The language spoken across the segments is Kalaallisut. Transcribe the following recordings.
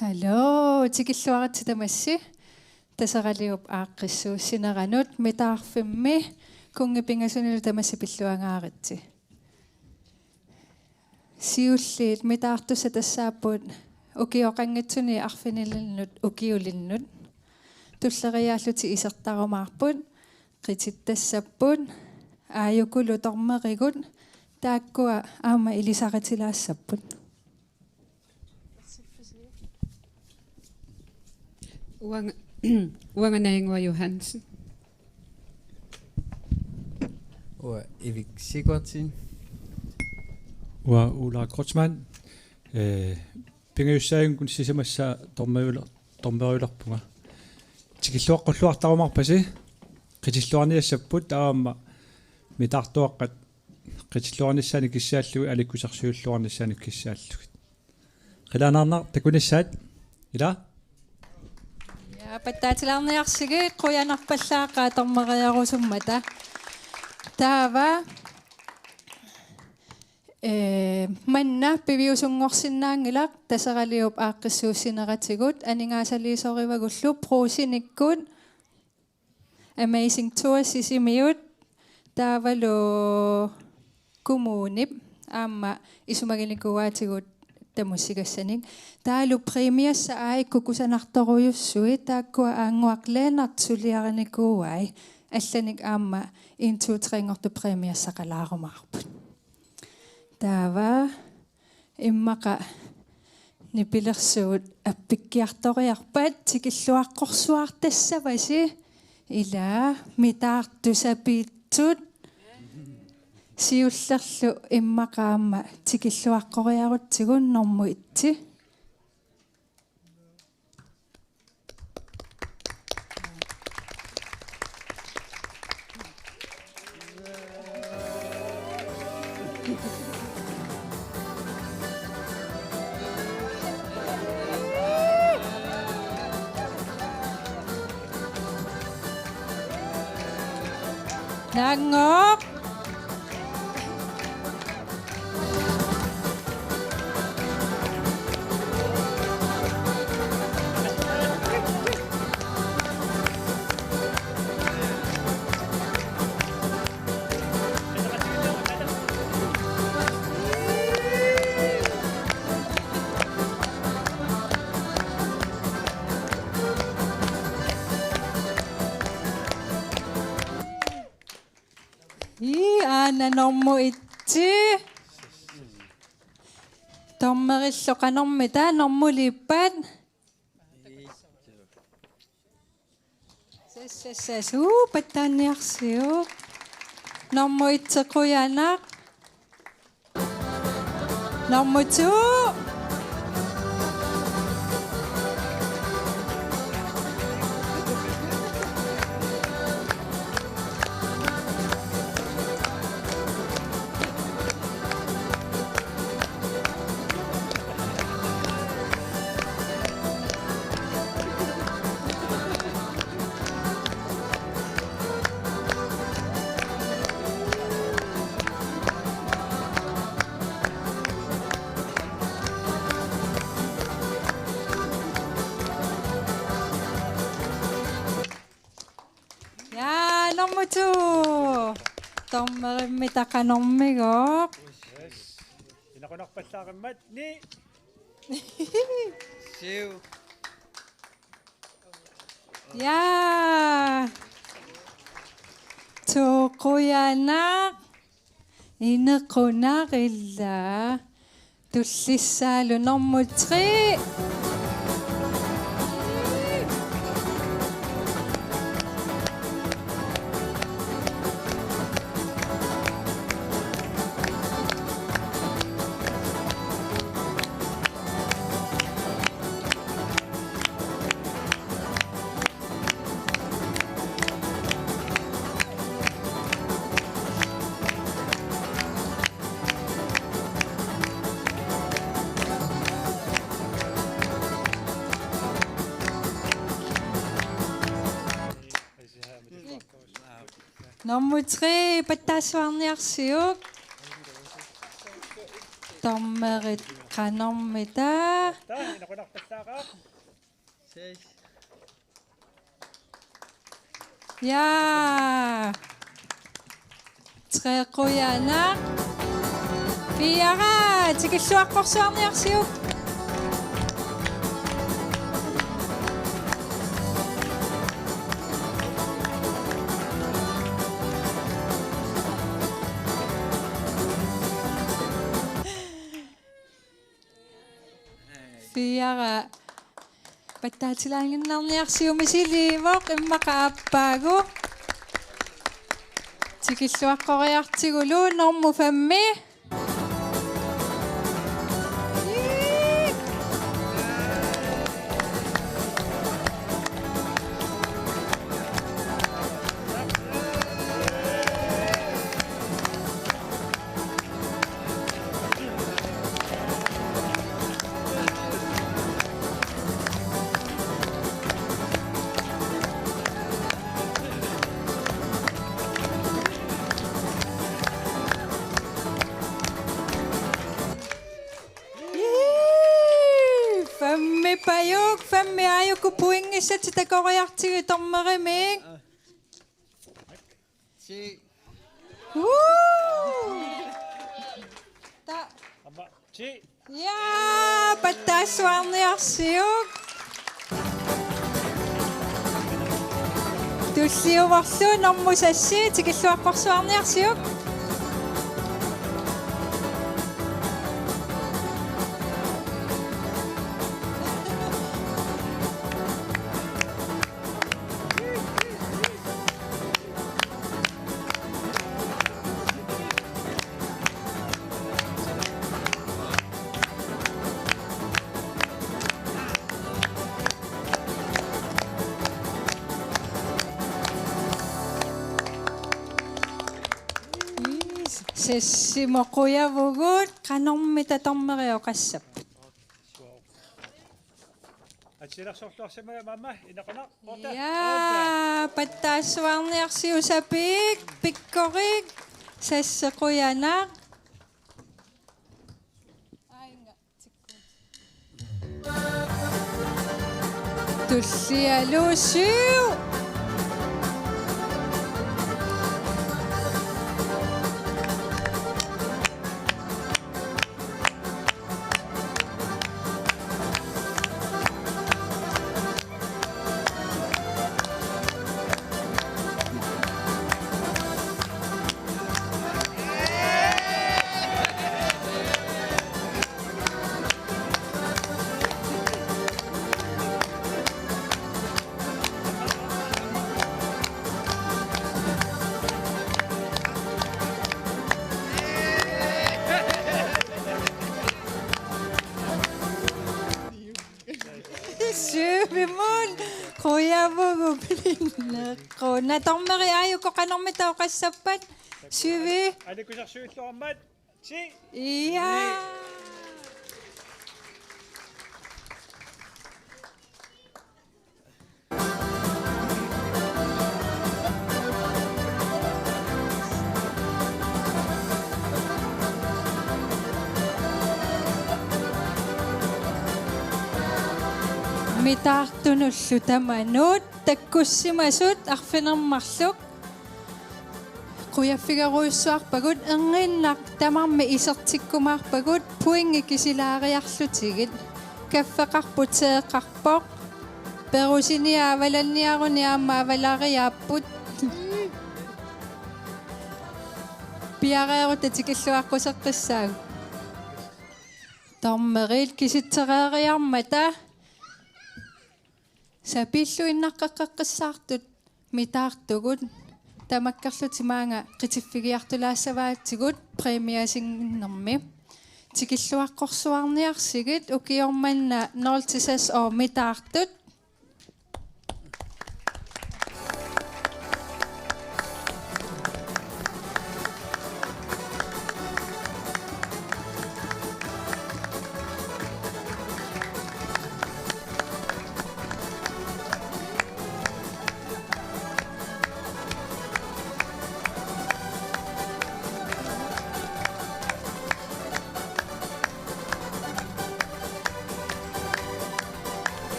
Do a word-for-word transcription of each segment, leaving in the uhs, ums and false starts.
Hallo, tikilluaritsi tamassi. Taseraliup aaqqissuussineranut mitaarfimmi kunngipingasunilu tamassi pilluangaaritsi. Siulliit mitaartussat tassaapput ukioqanngitsuni arfinilinnut ukiulinnut. Tulleriiaallutik isertarumaarput, qitittassapput, aajukulu dommerigut, taakkua aamma ilisaritilaassapput. Uanga, uanga Najannguaq Johansen. Uanga Ivik Sigurdsen. Uanga Ulla Kreutzmann. Eh, pingajussaajunngikkuni sisamassaa dommeriuler-, dommeriulerpunga. Tikilluaqqulluartarumaarpasi, qitilluarniassapput aamma mitaartuaqqat qitilluarnissaannik kissaallugit, aliikkusersuilluarnissaannik kissaallugit. Qilanaarnaq takunissaat. Ila? Ja, pattaatilaarniarsigit, qujanarpallaaqaaq dommeriarusummata. Taava, eh, manna piviusunngorsinnaanngilaq Taseraliup aaqqissuussineratigut, aningaasaliisorivagullu Brugsenikkut, Amazing Tour Sisimiut taavalu kommunip aamma isumaginikuuaatigut tamussigassanik. Taavalu præmiassat aajuku kusanartorujussuit, taakkua Aannguaq Lennert suliarinikuuai, allanik aamma en, to, tre-nngortut præmiassaqalaarumaarput. Taava immaqa nipilersuut appikkiartoriarpat tikilluaqqorsuartassavasi, ila mitaartusapiitsut. Siullerlu immaqa aamma tikilluaqqoriarutsigu normu et. Naannguaq. Ii, aana normu et. Dommerillu qanormita normuliippat? Ses, ses, ses. Uu, pattaanniarsiuk. Normu et, qujanaq. Normu to. Ja, normu to. Dommerimmita qanormigooq? Yes. Inaqunarpallaaqimmat ni. Siu. Ja. To, qujanaq. Inequnarilla. Tullissaalu normu tre. Nummer tre, pattaassuarniarsiuk. Dommerit qanormita? Ja. Tre, qujanaq. Fire, tikilluaqqorsuarniarsiuk. Fire. Pattaatilaannginnarniarsiuk misiliivoq, immaqa aappaagu. Tikilluaqqoriartigulu nummer fem. Ii, femmi pajuk, femmi aajuku pointissatit takoriartigit dommerimik. Ti. Woo! Ta- Amma, ti. Ja, pattaassuarniarsiuk. Tulliuvorlu nummer seks, tikilluaqqorsuarniarsiuk. Sessimut qujavugut, qanormita dommerit oqassapput? Atsilersorluarsimagami aamma, inaqunaq. Orta. Ja, orta. Pattaassuarniarsiuk Sapiik, pikkorik, seks qujanaq. Tullialu syv. Syvimut qujavugut. Qujanaq, dommerit aajuku qanormita oqassappat? Syv. Anikusarsuilluarmat. Ti. Ja. Mitaartunullu tamanut takkussimasut arfineq-marluk qujaffigerujussuarpagut, erniinnaq tamarmik isertikkumaarpagut pointit kisilaariarlutigit. Kaffeqarpoq, teeqarpoq. Perusiniaq avalanniaruni aamma avalariaapput. Piareerutta tikilluaqquseqqissaagut. Dommerit kisitsereeriarmata Sapiillu innaqqeqqeqqissaartut mitaartugut, tamakkerlutik maanga qitiffigiartulaassavaatigut præmiasinnginnermi. Tikilluaqqorsuarniarsigit, ukioq manna nul til seks år mitaartut.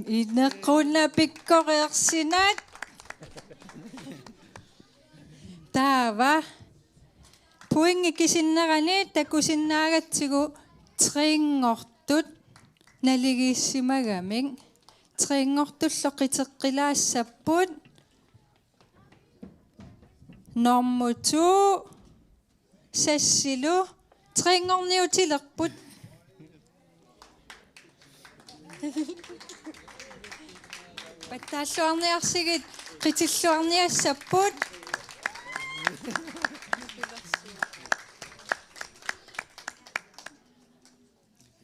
Inequnaq pikkoreersinnaavat. Taava. Pointi kisinnerani takusinnaagatsigu trinngortut naligiissimagamik. Trinngortullu qiteqqilaassapput. Nummer to. Sassilu trinngorniutilerput. Pattaalluarniarsigit qitilluarniassapput.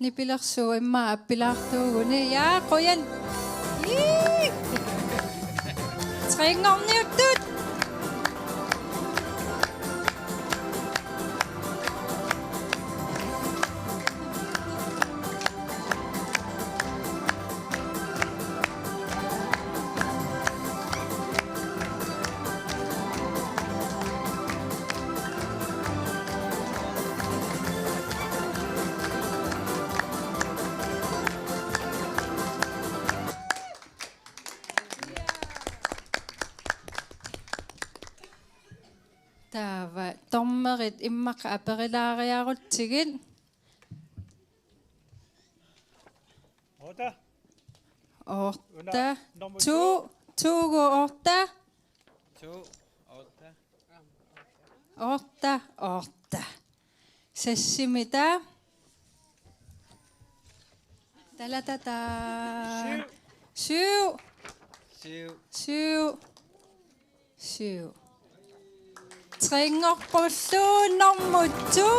Nipilersuut immaqa appilaartuuguni. Ja, qujan. Ii! Trinngorniuttut. Taava dommerit immaqa aperilaariarutsigit. Otte. Otte. Nummer to. To. To go otte. To, otte. Otte, otte. Sassimita. Talatata. Syv. Syv. Syv. Syv. Syv. Trinngorpullu nummer to.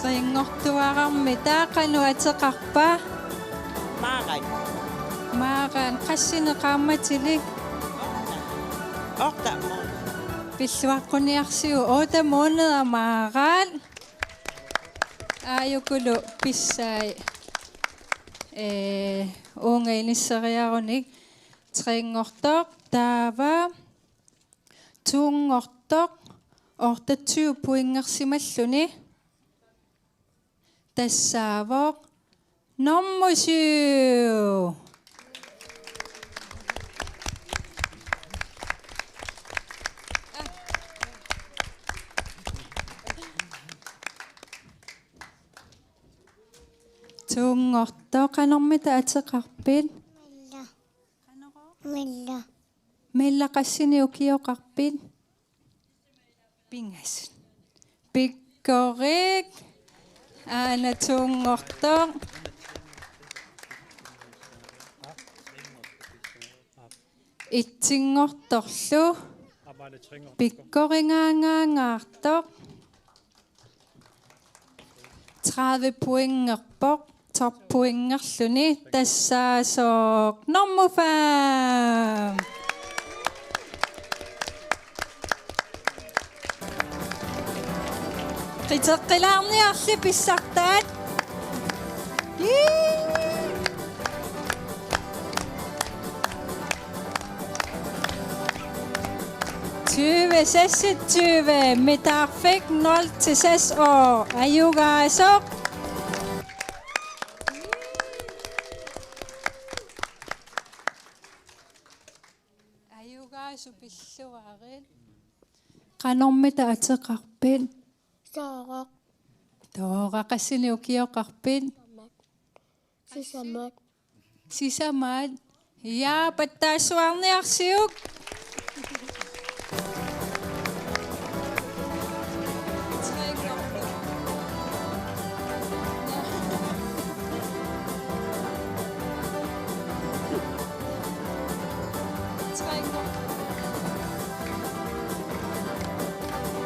Trinngortuarami taava qanoq ateqarpa? Maaran. Maaran, qassinik qaammatilik? Otte måneder. Pilluaqquniarsiuk otte måneder Maaran. Aajukulu pissai. Ee, uunga inisseriarunik trinngortoq taava. Tunngortoq otteogtyve pointersimalluni. Tassaavoq nummer syv. Tunngortoq qanormita ateqarpit? Milla. Milla. Milla, qassinik ukioqarpit? Pingasut. Pikkorik. Aana tunngortoq. Etsinngortorlu. Pikkorigaangaangaartoq. Tredive pointerpoq, toppointerluni tassaasoq nummer fem. Qiteqqilaarniarli pissartaat. Ii! Tyve seksogtyve, Mitaarfik nul til seks år, ajugaasoq. Ajugaasoq pilluarit. Qanormita ateqarpit? Tooraq. Tooraq, qassinik ukioqarpit? Sisamat. Sisamat. Ja, pattaassuarniarsiuk.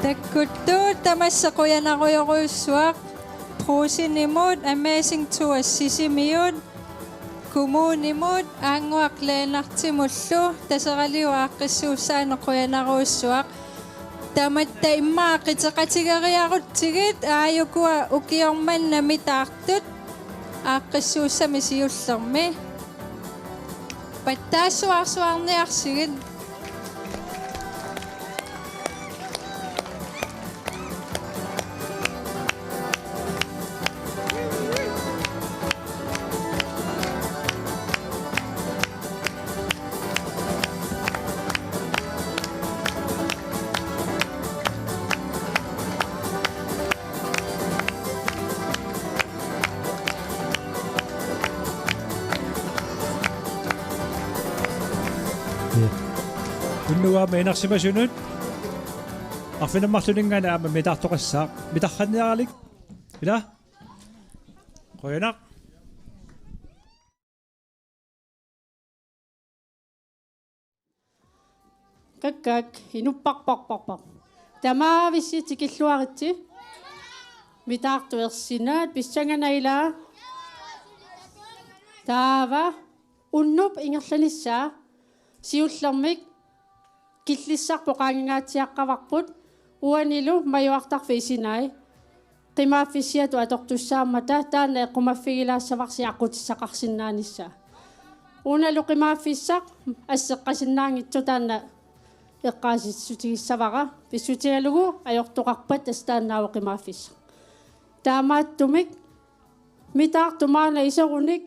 Takkuttut tamassi qujanarujorujussuaq Brugsenimut, Amazing Tours Sisimiut, kommunimut, Annguaq Lennartimullu Taseraliup aaqqissuussaanut qujanarujussuaq. Tamatta immaqa qiteqatigeriarutsigit, aajukua ukioq manna mitaartut aaqqissuussamik siullermi. Pattaassuarsuarniarsigit. Ja. Unnugu aamma inersimasunut arfineq-marlunninngaanniit aamma mitaartoqassaaq. Mitaarniaralik. Ila. Qujanaq. Kakkak, inupparparparpar. Tamavissi tikilluaritsi. Mitaartut ersinaat pissanganaq ila. Taava unnuup ingerlanissaa siullermik killissarput qaangingaatsiaqqavarput, uanilu majuartarfik isinai. Qimaaffissiatut atortussaammata taanna eqqumaffigilaassavarsi aqqutissaqarsinnaanissaa. Unalu qimaaffissaq asseqqasinnaanngitsoq taanna eqqaasitsissutigissavara. Pissutigalugu ajortoqarpat tassa taannaavoq qimaaffissaq. Taamaattumik mitaartut maanna iserunik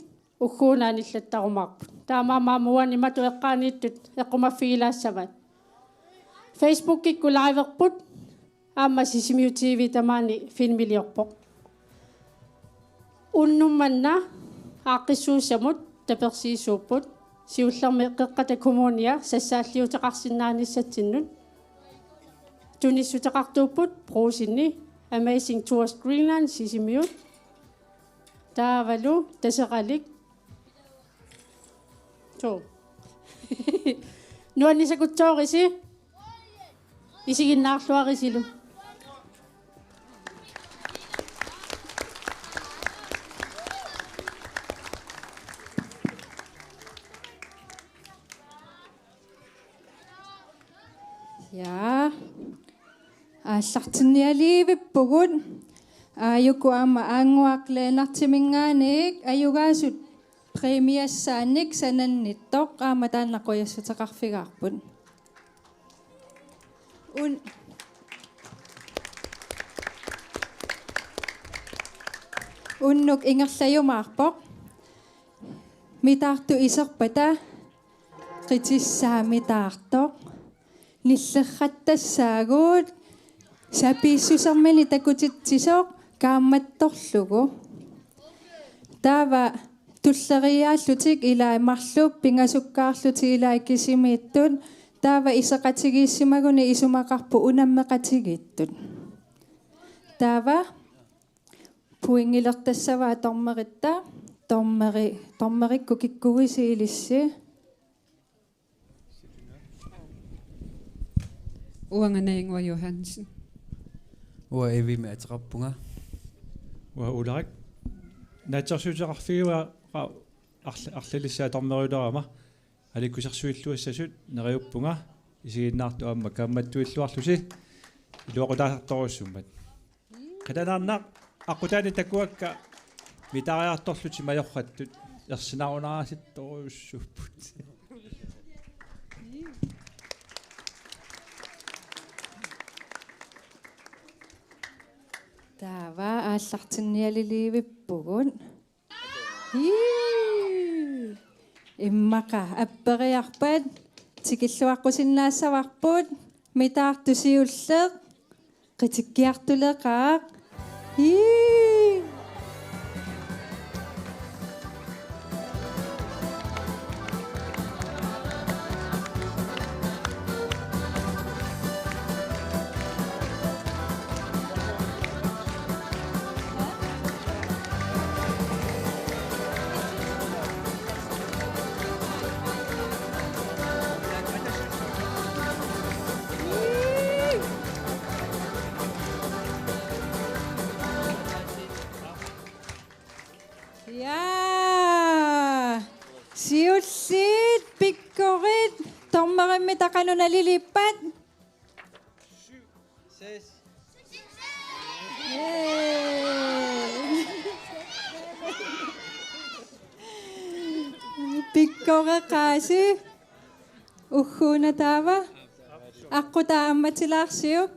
ugguuna anillattarumaarput. Taamaammat aamma uani matut eqqaaniittut eqqumaffigilaassavat. Facebookikkut liverput, aamma Sisimiut T V tamaani filmiliorpoq. Unnuk manna aaqqissuussamut tapersiisuupput, siullermik Qeqqata Kommunia sassaalliuteqarsinnaanissatsinnut. Tunissuteqartuupput Brugseni, Amazing Tours Greenland Sisimiut. Taavalu Taseralik. Suu. Nuannisakutsoorisi. Isiginnaarluarisilu. Ja. Aallartinnialivippugut. Aajuku aamma Annguaq Lennartiminngaanniit ajugaasut præmiassaannik sanannittoq aamma taanna qujassuteqarfigaarput. Un-, unnuk ingerlajumaarpoq. Mitaartut iserpata qitissaa mitaartoq. Nillerrattassaagut sapiissusermini takutitsisoq kaammattorlugu. Taava tulleriiaallutik ilai marluk pingasukkaarlutik ilai kisimiittut. Taava iseqatigiissimaguni isumaqarput unammeqatigiittut. Taava pointilertassavaa dommeritta, dommeri-, dommerikkut kikkuuisi ilissi. Uanga Najannguaq Johansen. Uanga Evimik ateqarpunga. Uanga Ulrik. Naatsorsuuteqarfigiga qa-, arl-, arlalissaa dommeriulerama. Alikkusersuilluassasut neriuppunga. Isiginnaartut aamma kaammattuilluarlusi. Iluaqutaasartorujussuummat. Qilanaarnaq aqqutaani takuakka mitaariartorlutik majorrattut ersinarunarasittorujussuupput. Taava aallartinnialilivippugut. Ii. Immaqa apperiarpat tikilluaqqusinnaassavarput mitaartut siulleq qitikkiartuleqaaq. Ii. Ja. Siulliit pikkorit, dommerimmita qanoq nalilippata? Pikkoreqaasi. Ugguuna taava. Aqqutaa ammatilaarsiuk.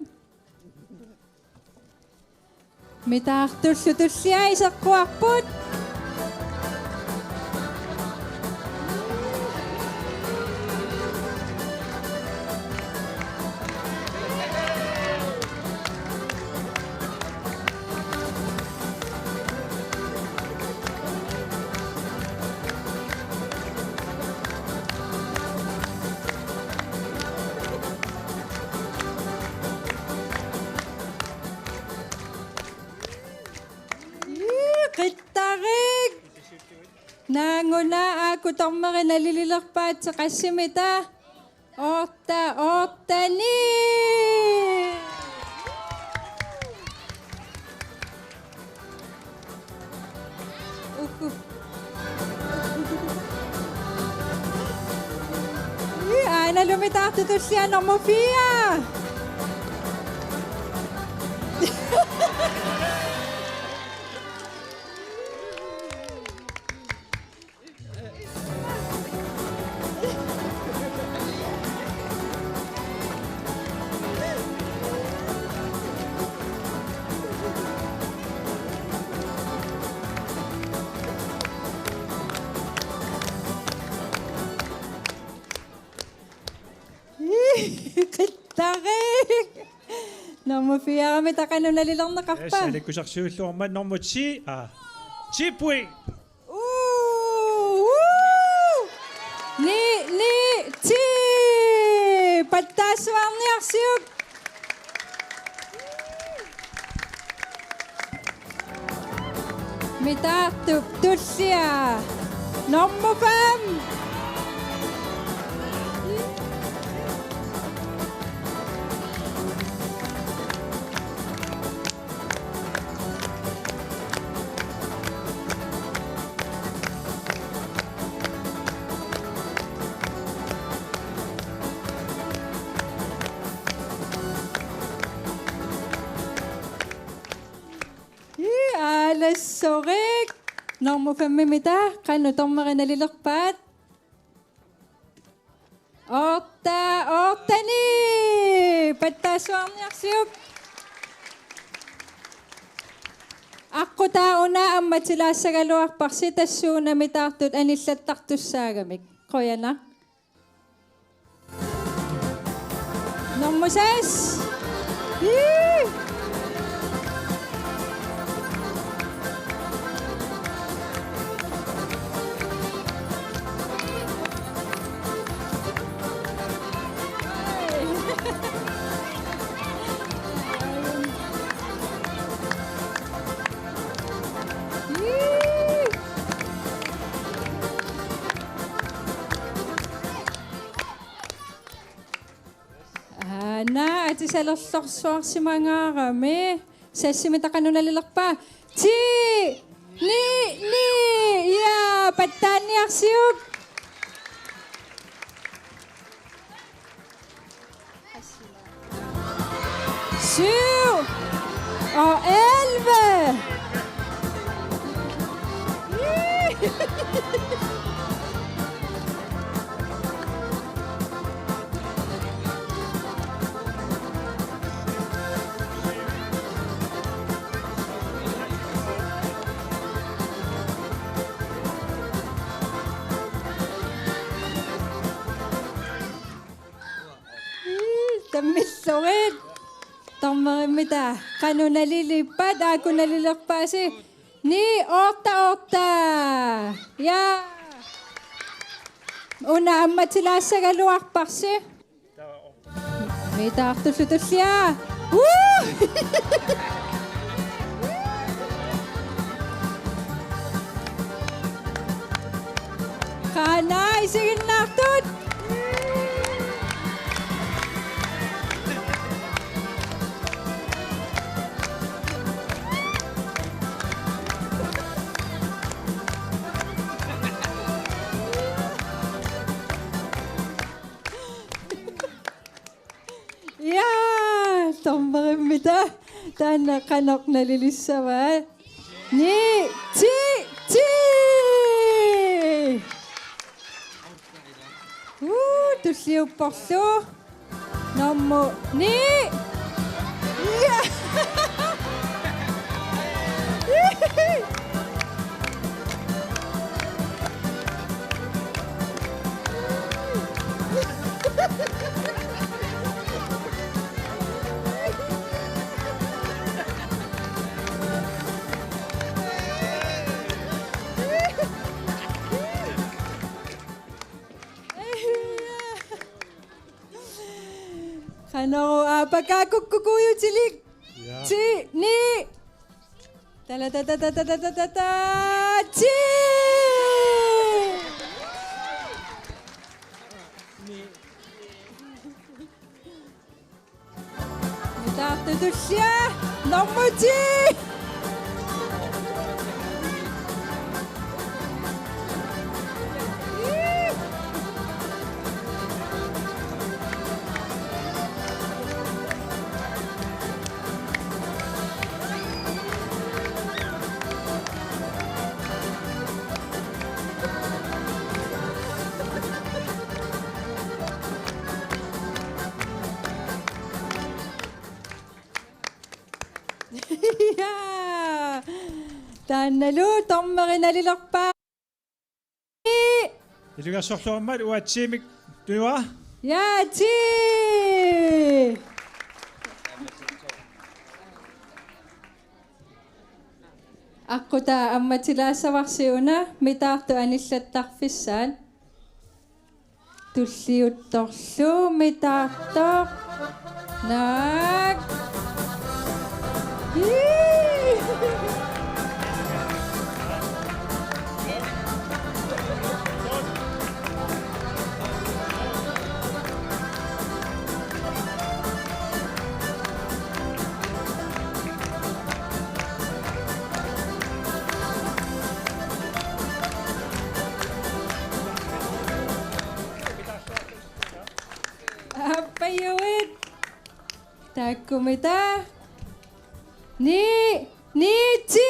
Mitaartullu tullia iseqquarput. Ii, qittarik. Naanguna aaku dommerit nalililerpaat, teqassimita? Otte, otte, ni. Uhu. Ii, aana mitaartut tullia nummer fire. Qittarik. Nummer fire-mita qanoq nalilerneqarpa? Yes, aliikkusersuilluarmat nummer ti. Ah. Ti point. Uu, uu. Ni, ni, ti. Pattaassuarniarsiuk. Mitaartup tullia. Nummer fem. Ii, aalassorik. Nummer fem-imita qanoq dommerit nalilerpaat? Otte, otte, ni. Pattaassuarniarsiuk. Aqqutaa una ammatilaassagaluarparsi, tassuuna mitaartut anillattartussaagamik. Qujanaq. Nummer seks. Ii. Aana atisalersorsuarsimangaarami. Seks-imita qanoq nalilerpa? Ti, ni, ni. Ja, pattaanniarsiuk. Syv og elleve. Tammilluunniit. Dommerimmita qanoq nalilippata, aaku nalilerpaasi? Ni, otte, otte. Ja. Una ammatilaassagaluarparsi. Mitaartullu tullia. Woo! Qanoq isiginnaartut? Taanna qanoq nalilissava? Ni, ti, ti! Uu, tulliupporlu. Nummer ni. Ja! Qanoq aapakaakkukkuujutilik. Ja. Ti, ni. Tala, ta, ta, ta, ti. Mitaartut tullia, nummer ti. Ja. Taannalu dommeri nalilerpaa. Ilungersorluarmat uatsimik tunua. Ja, ti. Aqqutaa ammatilaassavasi una mitaartoq anillattarfissaat. Tulliuttorlu mitaartoq. Naak. Ii. Aappajuit. Taakkumita. Ni, ni, ti.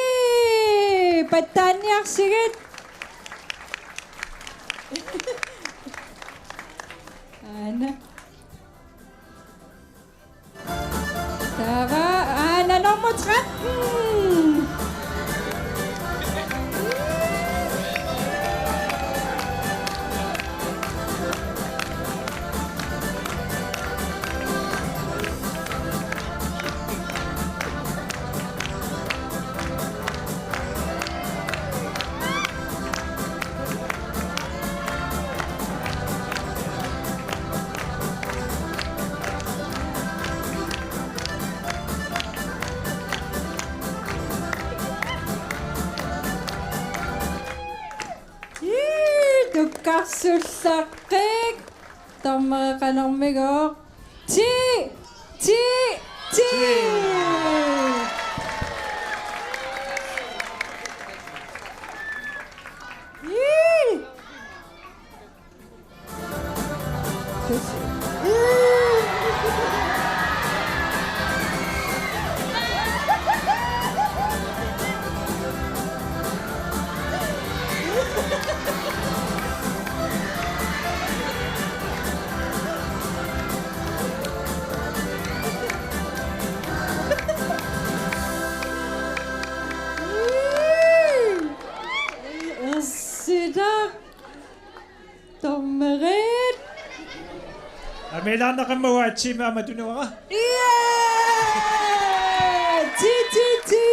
Pattaanniarsigit. Aana. Taava, aana nummer tretten. Ii, tukkarsullaqqik. Dommeri qanormigooq? Ti, ti, ti. Ti. Ii. Ersitak. Dommerit. Amiilaarnaqimmat uanga tiimi aamma tunuara. Iee! Ti, ti, ti!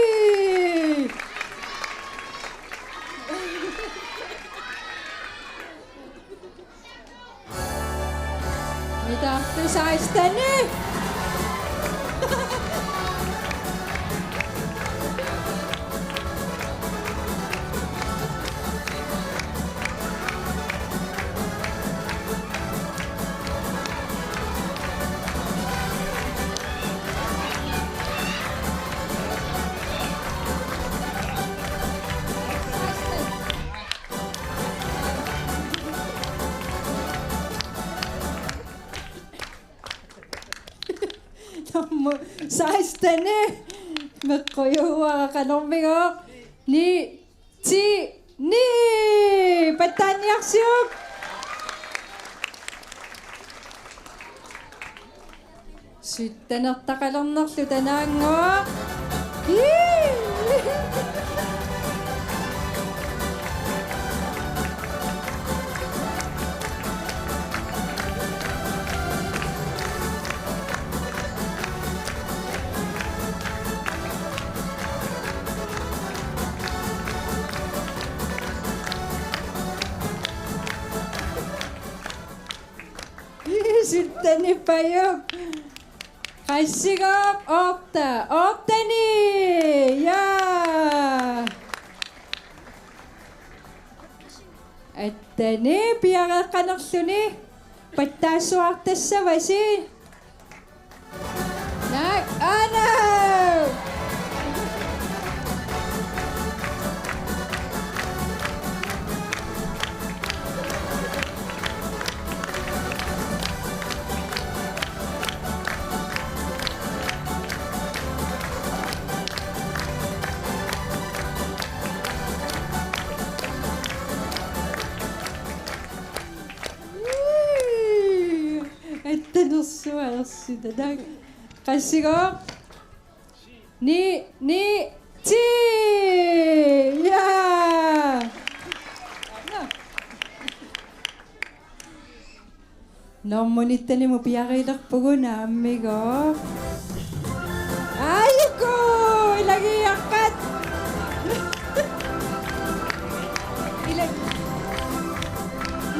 Mitaartut seksten. Nummer seksten. Eqqujuara qanormigooq? Ni, ti, ni! Pattaaniarsiuk! Syttenertaqalernerlu tanaannguaq. Ii! Ii, syttenippajuk. Qassigooq? Otte. Otte-ni. Ja. Atteni piareeqqanerluni. Pattaassuartassavasi. Naak, aana! Attanersuaq ersitatak. Qassigooq? Ni, ni, ti! Ja! Normu nittenimut piariilerpugut, naammigo. Aajuku! Ilagiiaqqat! Ila-,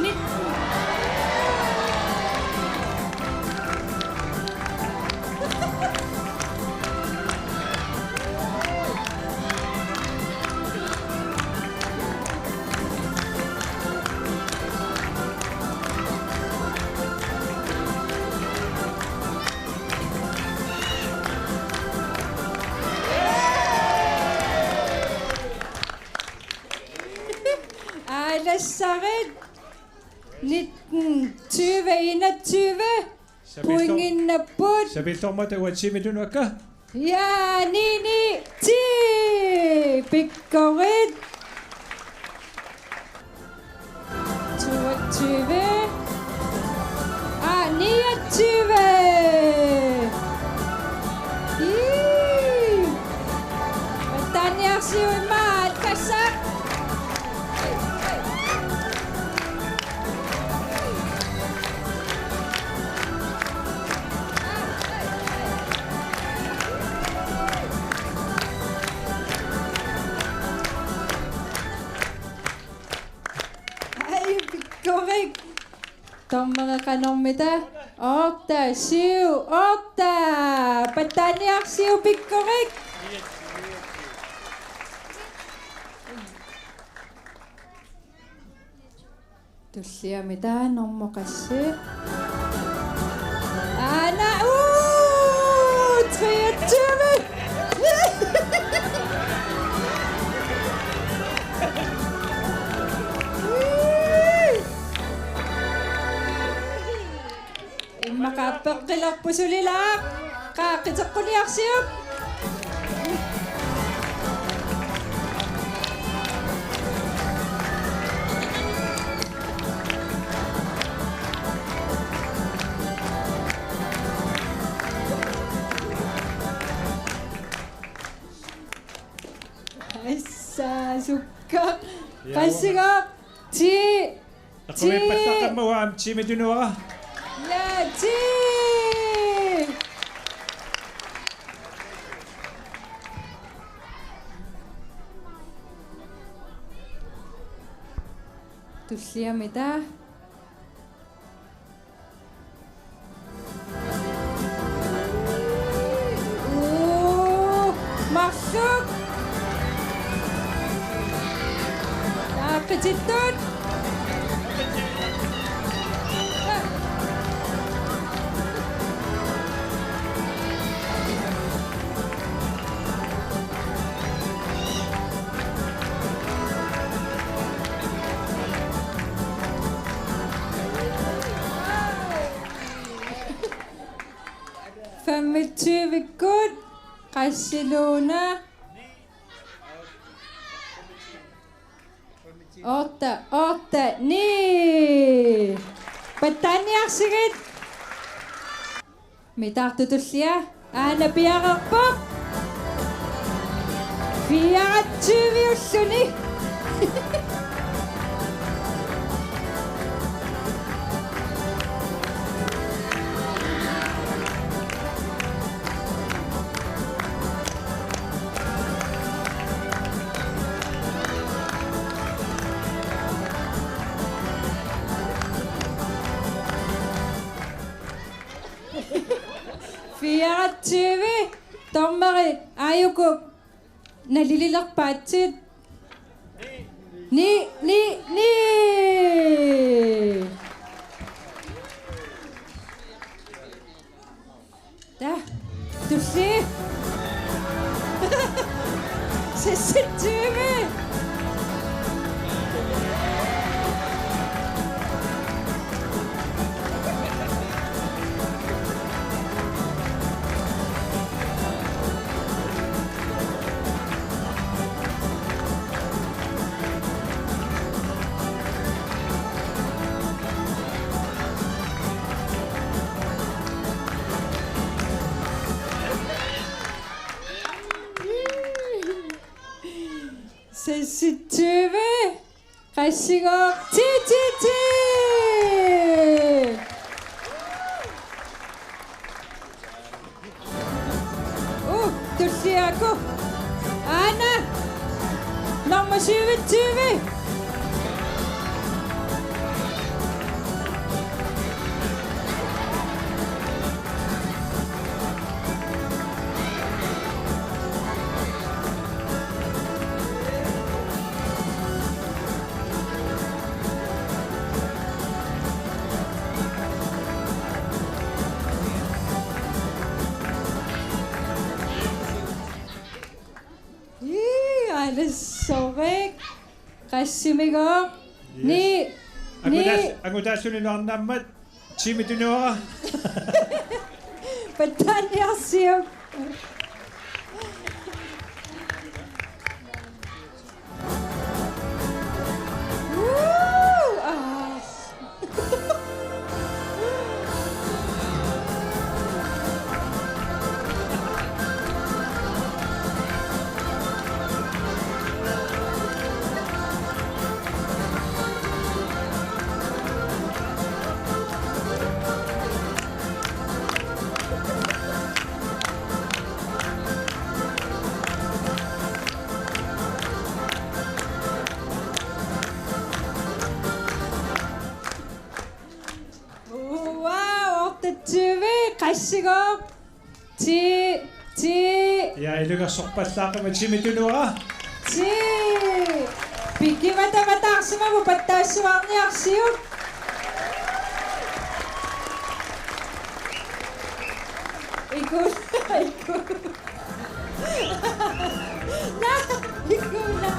nit-, Aalassarit. Nitten, tyve, enogtyve. Pointinnapput. Sapiillormata uatsinni tunuakka. Ja, ni, ni, ti. Pikkorik. Toogtyve. Ah, niogtyve. Ii. Pattaaniarsiuk immaqa, tassa. Ai, pikkorik. Dommeri qanormita? Otte, syv, otte. Pattaaniarsiuk, pikkorik. Tulliamita normu qassit? Aana, uu, treogtyve! Immaqa peqqilerpusulilaaq. Qaa, qiteqquniarsiuk. Assa, sukka. Ja, qassigooq? Ti. Eqqumiippallaqqamma uanga ti-mik tunuara. Ja, ti! Tulliamita? Uu, marluk. Taava qitittut. Femogtyve-kkut. Barcelona. Otte, otte, ni. Pattaaniarsigit. Mitaartut tullia. Aana piareerpoq. Fireogtyve ulluni. Fireogtyve. Dommeri, aajuku nalililerpaatsit. Ni, ni, ni. Taa, tulli. Seksogtyve. Seksogtyve. Qassigooq, ti, ti, ti! Uh, tulliaku. Aana. Nummer syvogtyve. Ii, aallarsorik. Qassimigooq. Yes. Ni, ni. Angutaas-, angutaasuni nuannaammat. Timi tunuara. Pattaaniarsiuk. Woo! Ah. Wow, otteogtyve, qassigooq. Ti, ti. Ja, ilungersorpallaaqimmat, timi tunuara. Ti. Pikkimatamataarsimavoq pattaassuarniarsiuk. Iku, iku. Naa, ikuna.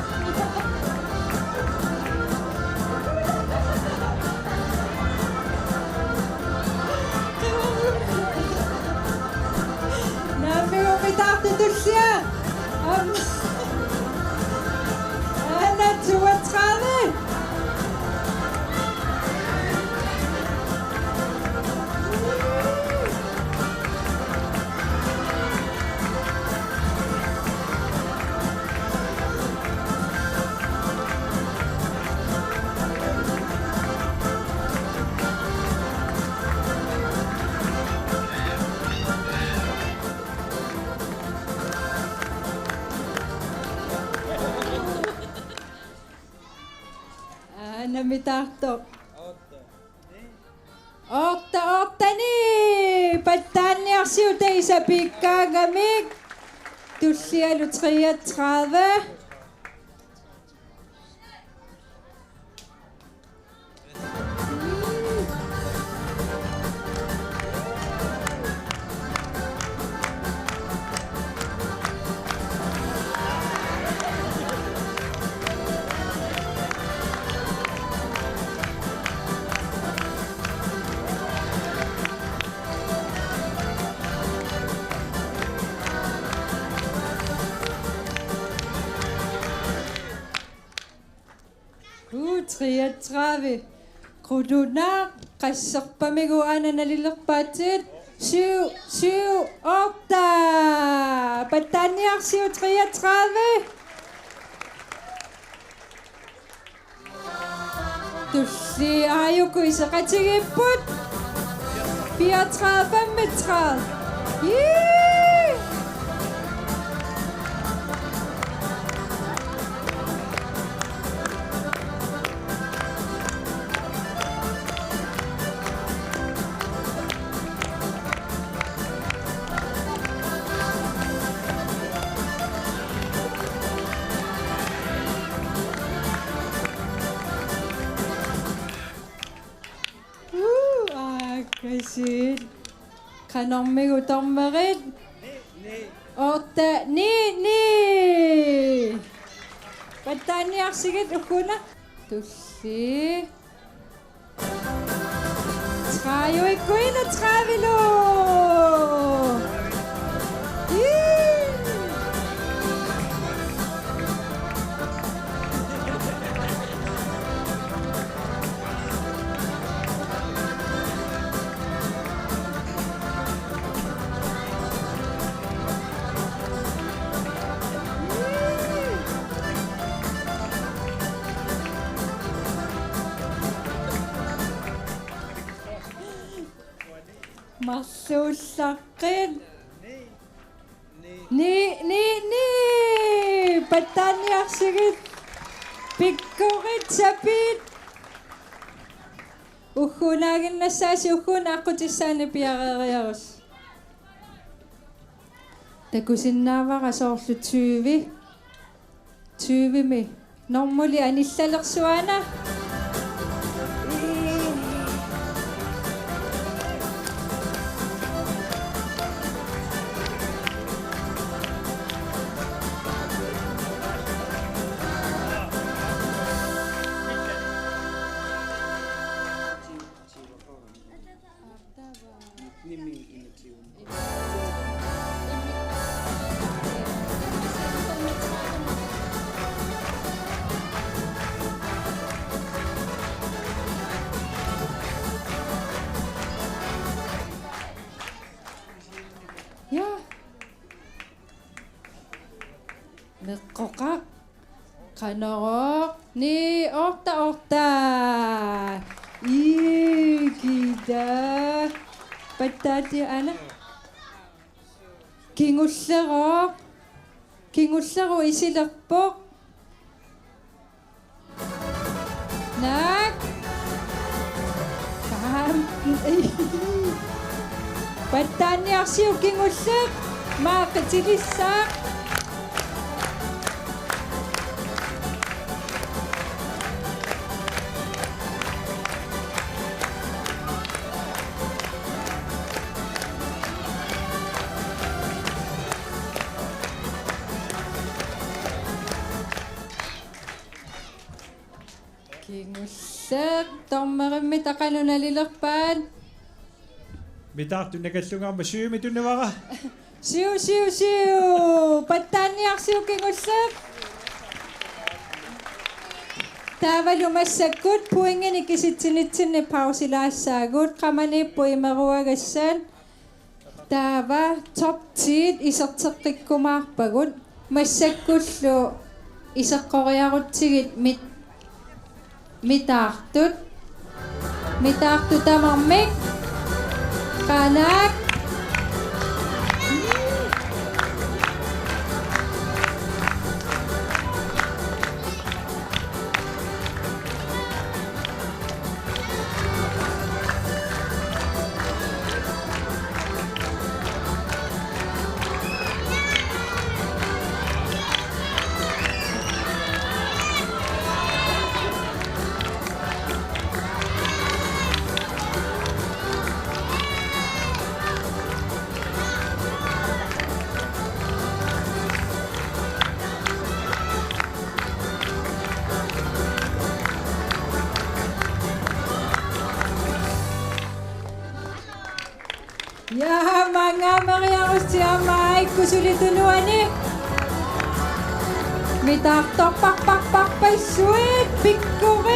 Naamik, mitaartut tullia. Am-, aana toogtredive. Aana mitaartoq. Otte, otte, ni. Pattaaniarsiuk taisa piikkaangamik. Tullialu treogtredive. U treogtredive. Qujanaq, qasserpamigut aana nalilerpaatsigit? Syv, syv, otte. Pattaaniarsiuk treogtredive. Tulliit aajuku iseqatigiipput. Fireogtredive femogtredive. Jee! Uu, aakkasiit. Qanormigut dommerit? Otte, ni, ni. Pattaaniarsigit ugguuna? Tulliit. Tredive, enogtredive-lu. Ii. Marluullaqqit. Ni, ni, ni! Pattaaniarsigit. Pikkorit, sapiit. Ugguunaaginnassaasi, ugguuna aqqutissaani piareeriarus. Takusinnaavara soorlu tyve. Tyvemi. Normuli anillalersuana. Ja. Meqqoqaq. Qanorooq? Ni, otte, otte. Iigida. Pattaatiaana. Kingullerup. Kingullerup isilerpoq. Naak. Taam. Pattaaniarsiuk kingulleq. Maaqi tilissaaq. Kingulleq, dommerimmit qanoq nalilerpaat? Mitaartut nakallungaarmat syvimi tunivara. Syv, syv, syv. Pattaaniarsiuk kingulleq. Taavalu massakkut pointinik kisitsinitsinni pausilaassaagut, qamaniipput imeruagassat. Taava top ti-t iserteqqikkumaarpagut. Massakkullu iseqqoriarutsigit mit-, mitaartut. Mitaartut tamarmik. Qanaak. Ja, mangaammeriarussi aamma aajuku suli tunuani. Mitaartorparparparpassuit, pikkorik.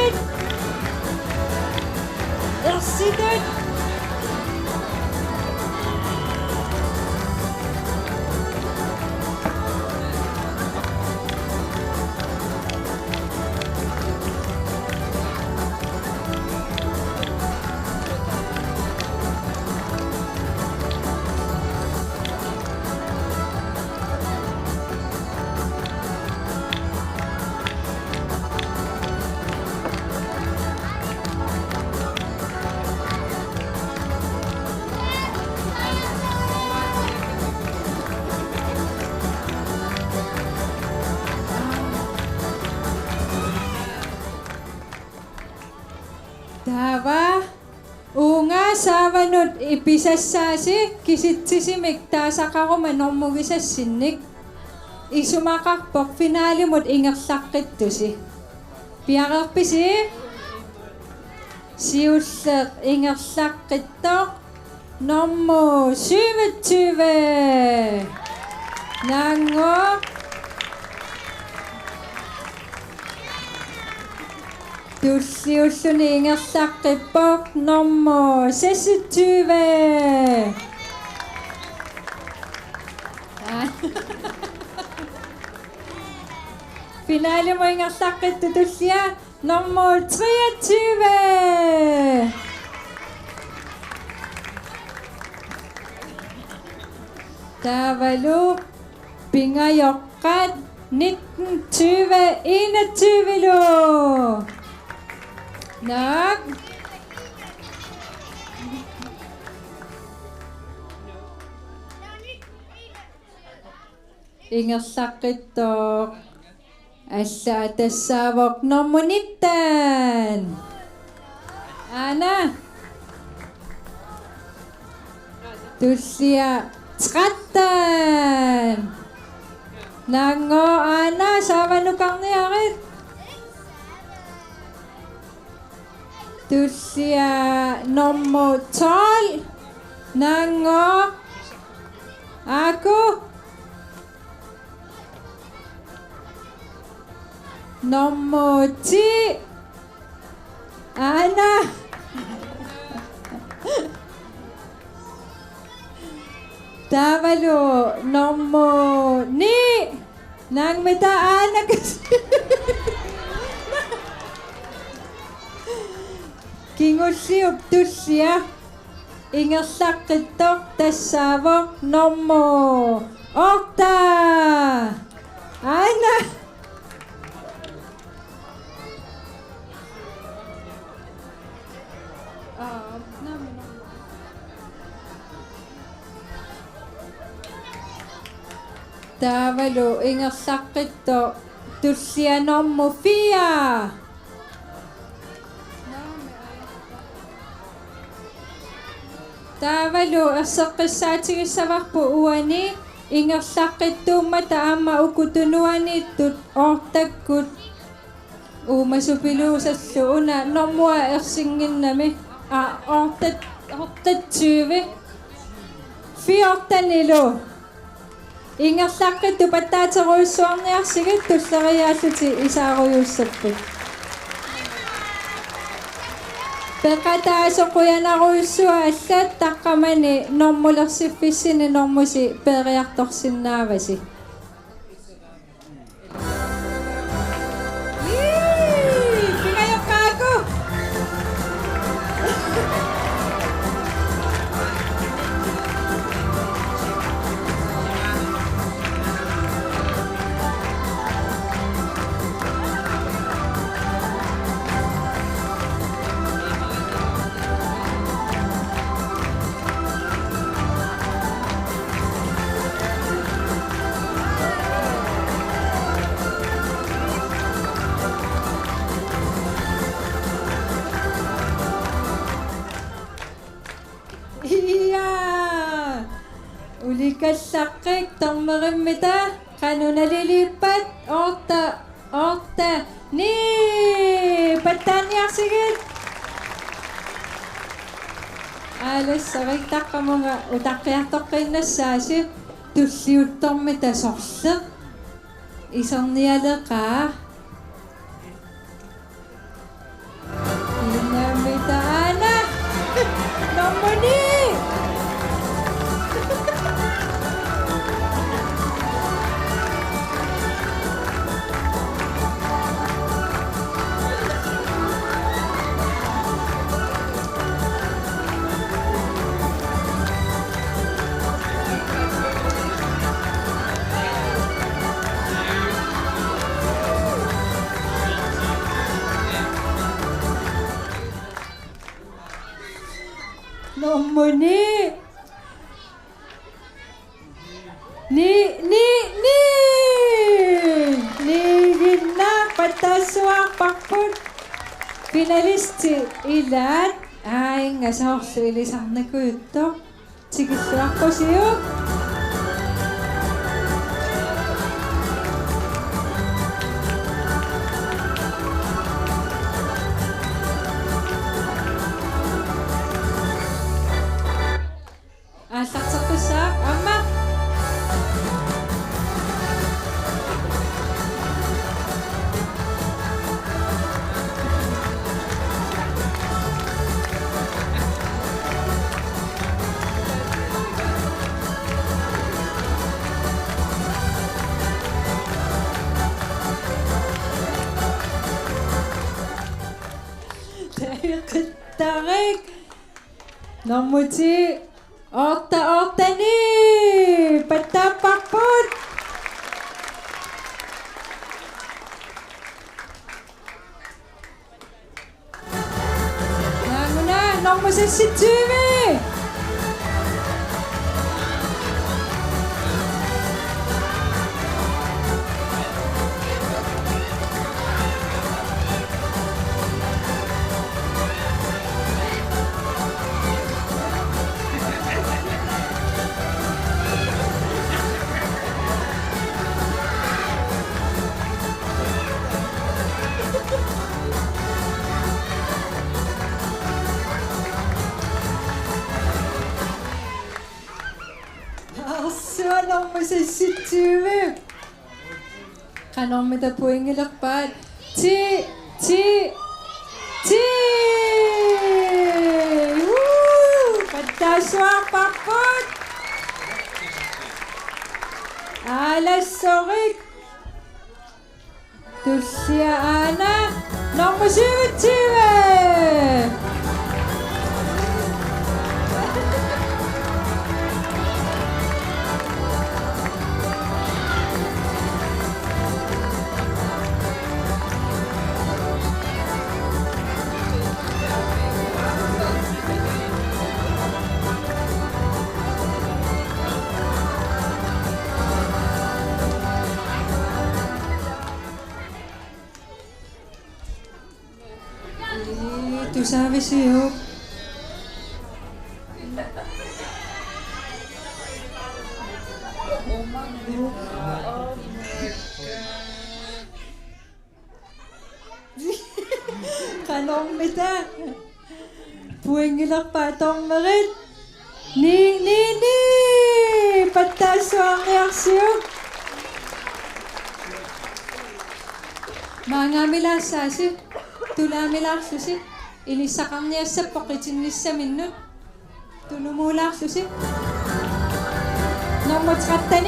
Taava uunga saavanut ipisassaasi kisitsisimik taasaqaruma normugisassinnik. Isumaqarpoq finalimut ingerlaqqittusi. Piareerpisi? Siulleq ingerlaqqittoq nummer syvogtyve. Naannguaq. Tulliulluni ingerlaqqippoq nummer seksogtyve. Finalimut ingerlaqqittoq tullia nummer treogtyve. Taavalu pingajoqqat nitten, tyve, enogtyvelu. Naak. Ingerlaqqittoq. Alla tassaavoq nummer nitten. Aana. Tullia tretten. Naannguaq aana saavanukarniarit. Tullia nummer tolv. Naannguaq. Aaku. Nummer ti. Aana. Taavalu nummer ni. Naammi taava Aana kas-. Kingulliup tullia. Ingerlaqqittoq tassaavoq nummer otte. Aana. Taavalu ingerlaqqittoq tullia nummer fire. Taavalu erseqqissaatigissavarput uani ingerlaqqittuummata aamma uku tunuaniittut ottekkut uumasupiluusallu una nummer ersinnginnami. Aa, otte, otteogtyve. Fjortenilu. Ingerlaqqittut pattaaterujussuarniarsigit tulleriiaallutit isaarujussuupput. Peqataasoq qujanarujussuaq allat taqqamani normulersiffissinni normusi peeriartorsinnaavasi. Ii, pingajoqqaaku. Iaa! Ulikkallaqqik dommerimmita qanoq naliliippat? Otte, otte, ni! Pattaanniarsigit! Aalassarik taqqamunga utaqqiartoqqiinnassaasi tulliuttormita sorleq isernialeqaa. Inummita Aana. Normu ni. Ni, ni, ni. Niiginnaq pattaassuarparput. Finalistit ilaat. Aa, inga soorlu ilisarnikujuttut. Tikilluaqqusiuk. Aallarteqqissaaq aamma. Taqittarik. Normu ti. Otte, otte, ni. Pattaapparput. Naamuna, normu seksogtyve. Arsuaq normu seksogtyve. Qanormita pointilerpaat? Ti, ti, ti! Woo! Pattaassuarparput! Aalassorik! Tullia aana nummer syvogtyve. Ii, tusaavisiuk? Qanormita? Pointilerpaat dommerit. Ni, ni, ni! Pattaassuarniarsiuk. Maanngaamilaassaasi, tulaamilaarlusi, inissaqarniassapput qitinnissaminnut, tunumuulaarlusi. Nummer tretten.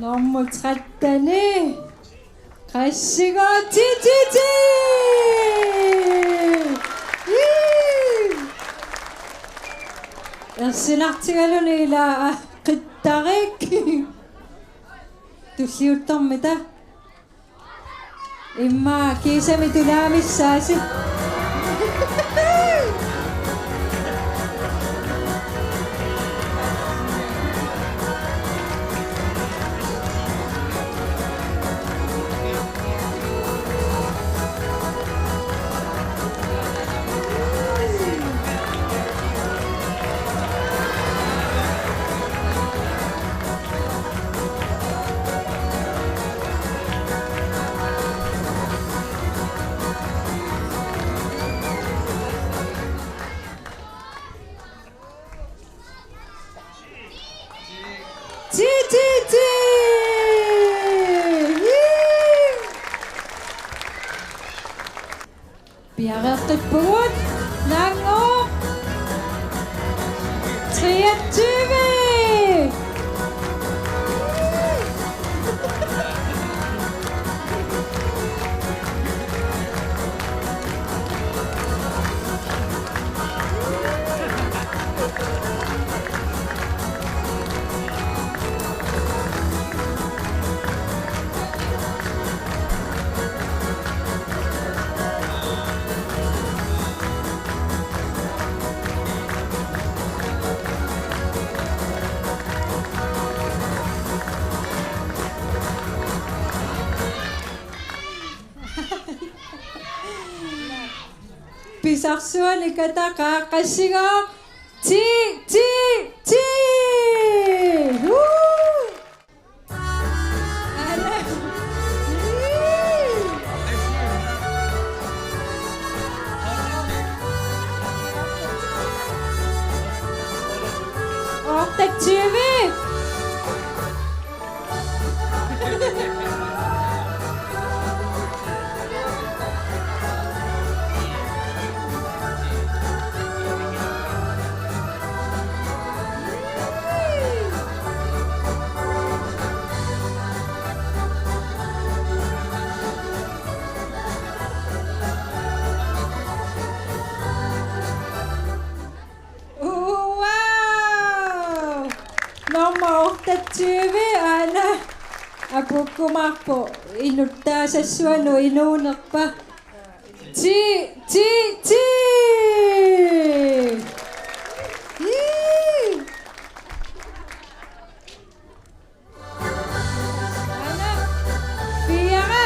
Nummer tretten. Qassigooq ti, ti, ti! Ii! Ersinartigaluni ila qittarik. Tulliuttormita. Immaqa kiisami tulaamissaasi. Pugut, Nangooq, treogtyve. Pisarsuani Kataqaaq, qassigooq? Ti, ti, ti! Woo! Ala. Otteogtyve. Wow! Nummer otteogtyve, aana apuukkumaarpoq, inuttaasassuanut inuunerpa. Ti, ti, ti! Ii! Aana, fire.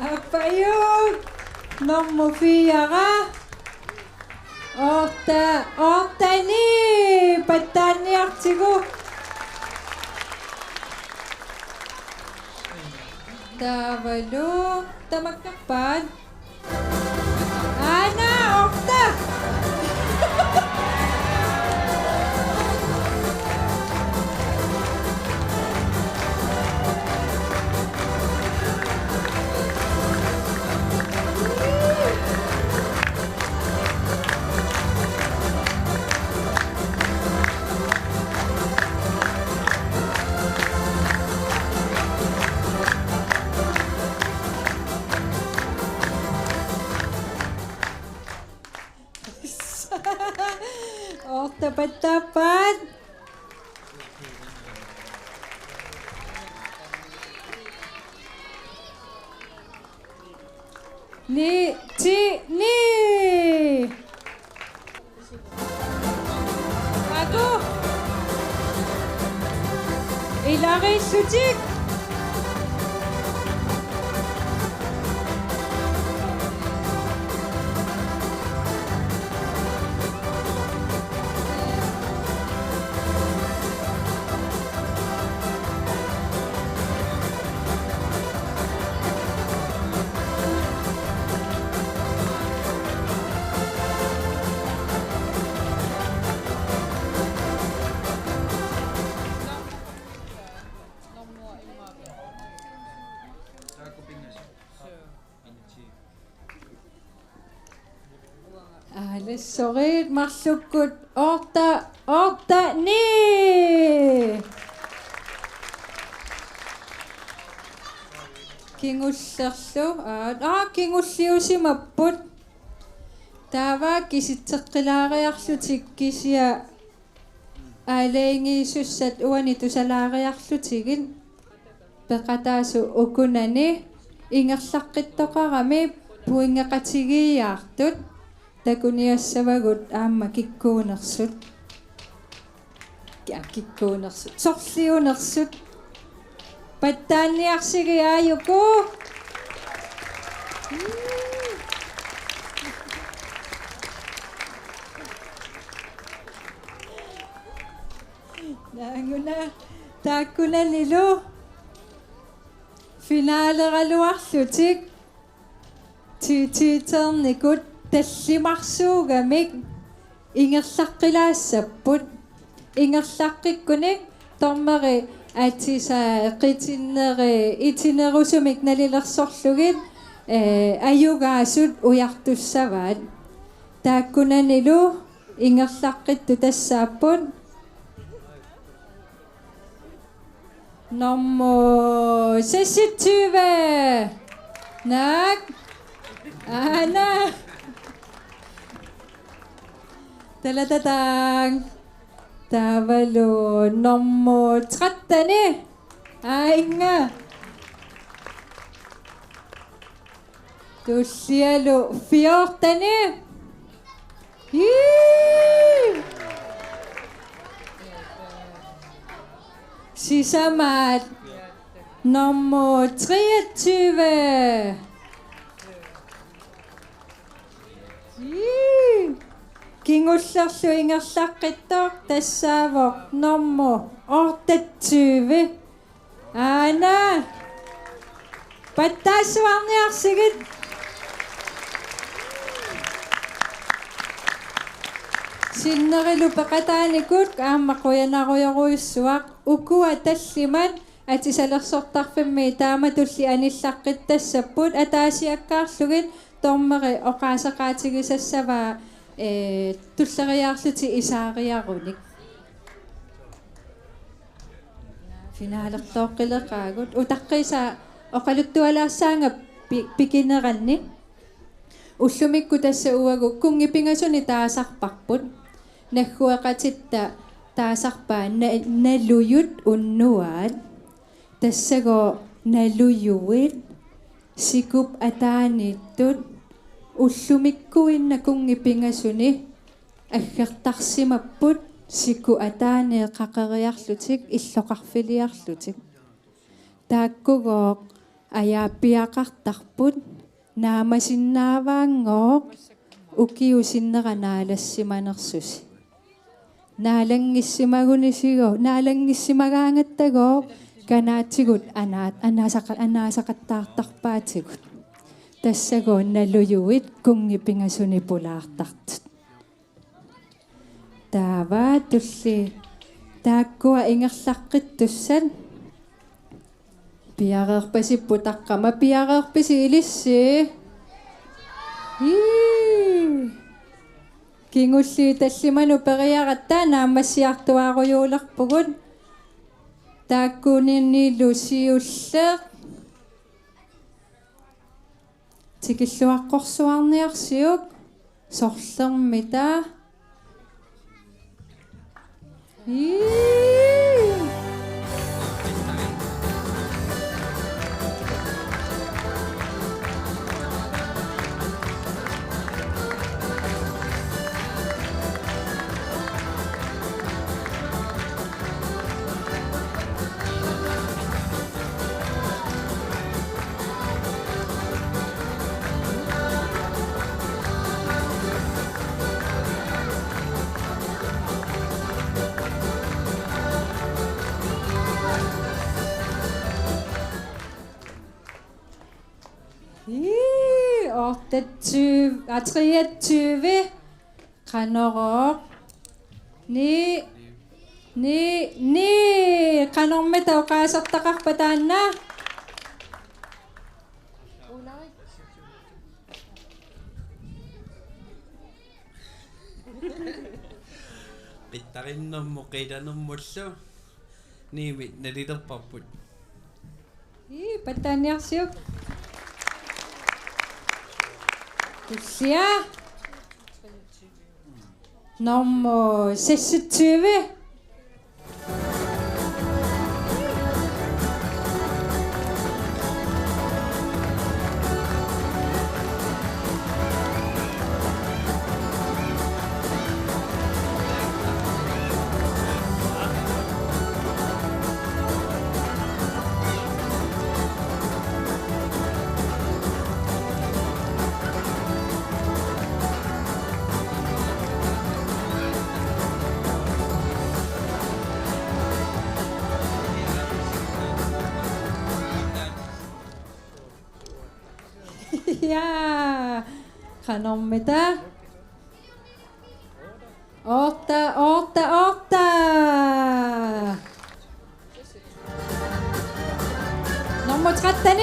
Aappajuut, nummer fire. Otte, otte, ni, pattaanniartigu. Taavalu tamakkerpaat. Aana, otte. Otte pattaappaat. Ni, ti, ni. Aku. Ilagiillutik. Aalassorit marlukkut otte, otte, ni. Kingullerlu, aa, aa, kingulliusimapput. Taava kisitseqqilaariarlutik kisianni aalajangiisussat uani tusalaariarlutigit. Peqataasut ukunani ingerlaqqittoqarami pointeqatigiiaartut takuniassavagut aamma kikkuunersut. Ki-, kikkuunersut. Sorliunersut. Pattaanniarsigit aajuku. Naaguna taakkunanilu finaleraluarlutik T T-ternikut tallimarsuugamik ingerlaqqilaassapput. Ingerlaqqikkunik dommeri atisaqitinneri itinerusumik nalilersorlugit, eh, ajugaasut ujartussavaat. Taakkunanilu ingerlaqqittut tassaapput: nummer seksogtyve, Naak. Aana. Talatataang. Taavalu nummer tretten, Ainga. Tullialu fjorten. Ii! Sisamaat nummer treogtyve. Ii! Kingullerlu ingerlaqqittoq tassaavoq nummer otteogtyve. Aana. Pattaassuarniarsigit. Sinnerilu peqataanikut aamma qujanarujorujussuaq. Ukua tallimat atisalersortarfimmi taamatulli anillaqqittassapput, ataasiakkaarlugit dommeri oqaaseqaatigisassavaa, ee, tulleriiaarlutik isaariarunik. Finalertooqqileqaagut. Utaqqiisaa oqaluttualaassaanga pi-, pikineranni. Ullumikkut tassa uagut kunngipingasunik taasarparput. Naggueqatitta taasarpaat na-, Nalujut unnuaat. Tassagooq nalujuit sikup ataaniittut, ullumikkuinnaat kunngipingasunik aggertarsimapput, siku ataaniit qaqeriarlutik illoqarfiliarlutik. Taakkugooq ajaappiaqartarput, naamasinnaavaanngooq ukiup sinnera naalassimanersusi. Naalanngissimagunisigo-, naalanngissimagaangattagooq kanaatigut anaa-, anaasaqa-, anaasaqattaartarpaatigut. Tassagooq nalujuit kunngipingasunik pulaartartut. Taava tulli taakkua ingerlaqqittussat. Piareerpasipput taqqama, piareerpisi ilissi? Ii. Kingulliit tallimanut periaratta naammassiartuaarujuulerpugut. Taakkunanilu siulleq. Tikilluaqqorsuarniarsiuk, sorlermita? Ii. Ii, otteogtyve, ah, treogtyve. Qanorooq? Ni, ni, ni. Qanormita oqaasertaqarpa taanna? Qittarinnermut qilanermullu niimik nalilerparput. Ii, pattaaniarsiuk. Tullia. Nummer seksogtyve. Ja, qanormita? Otte, otte, otte. Nummer tretten.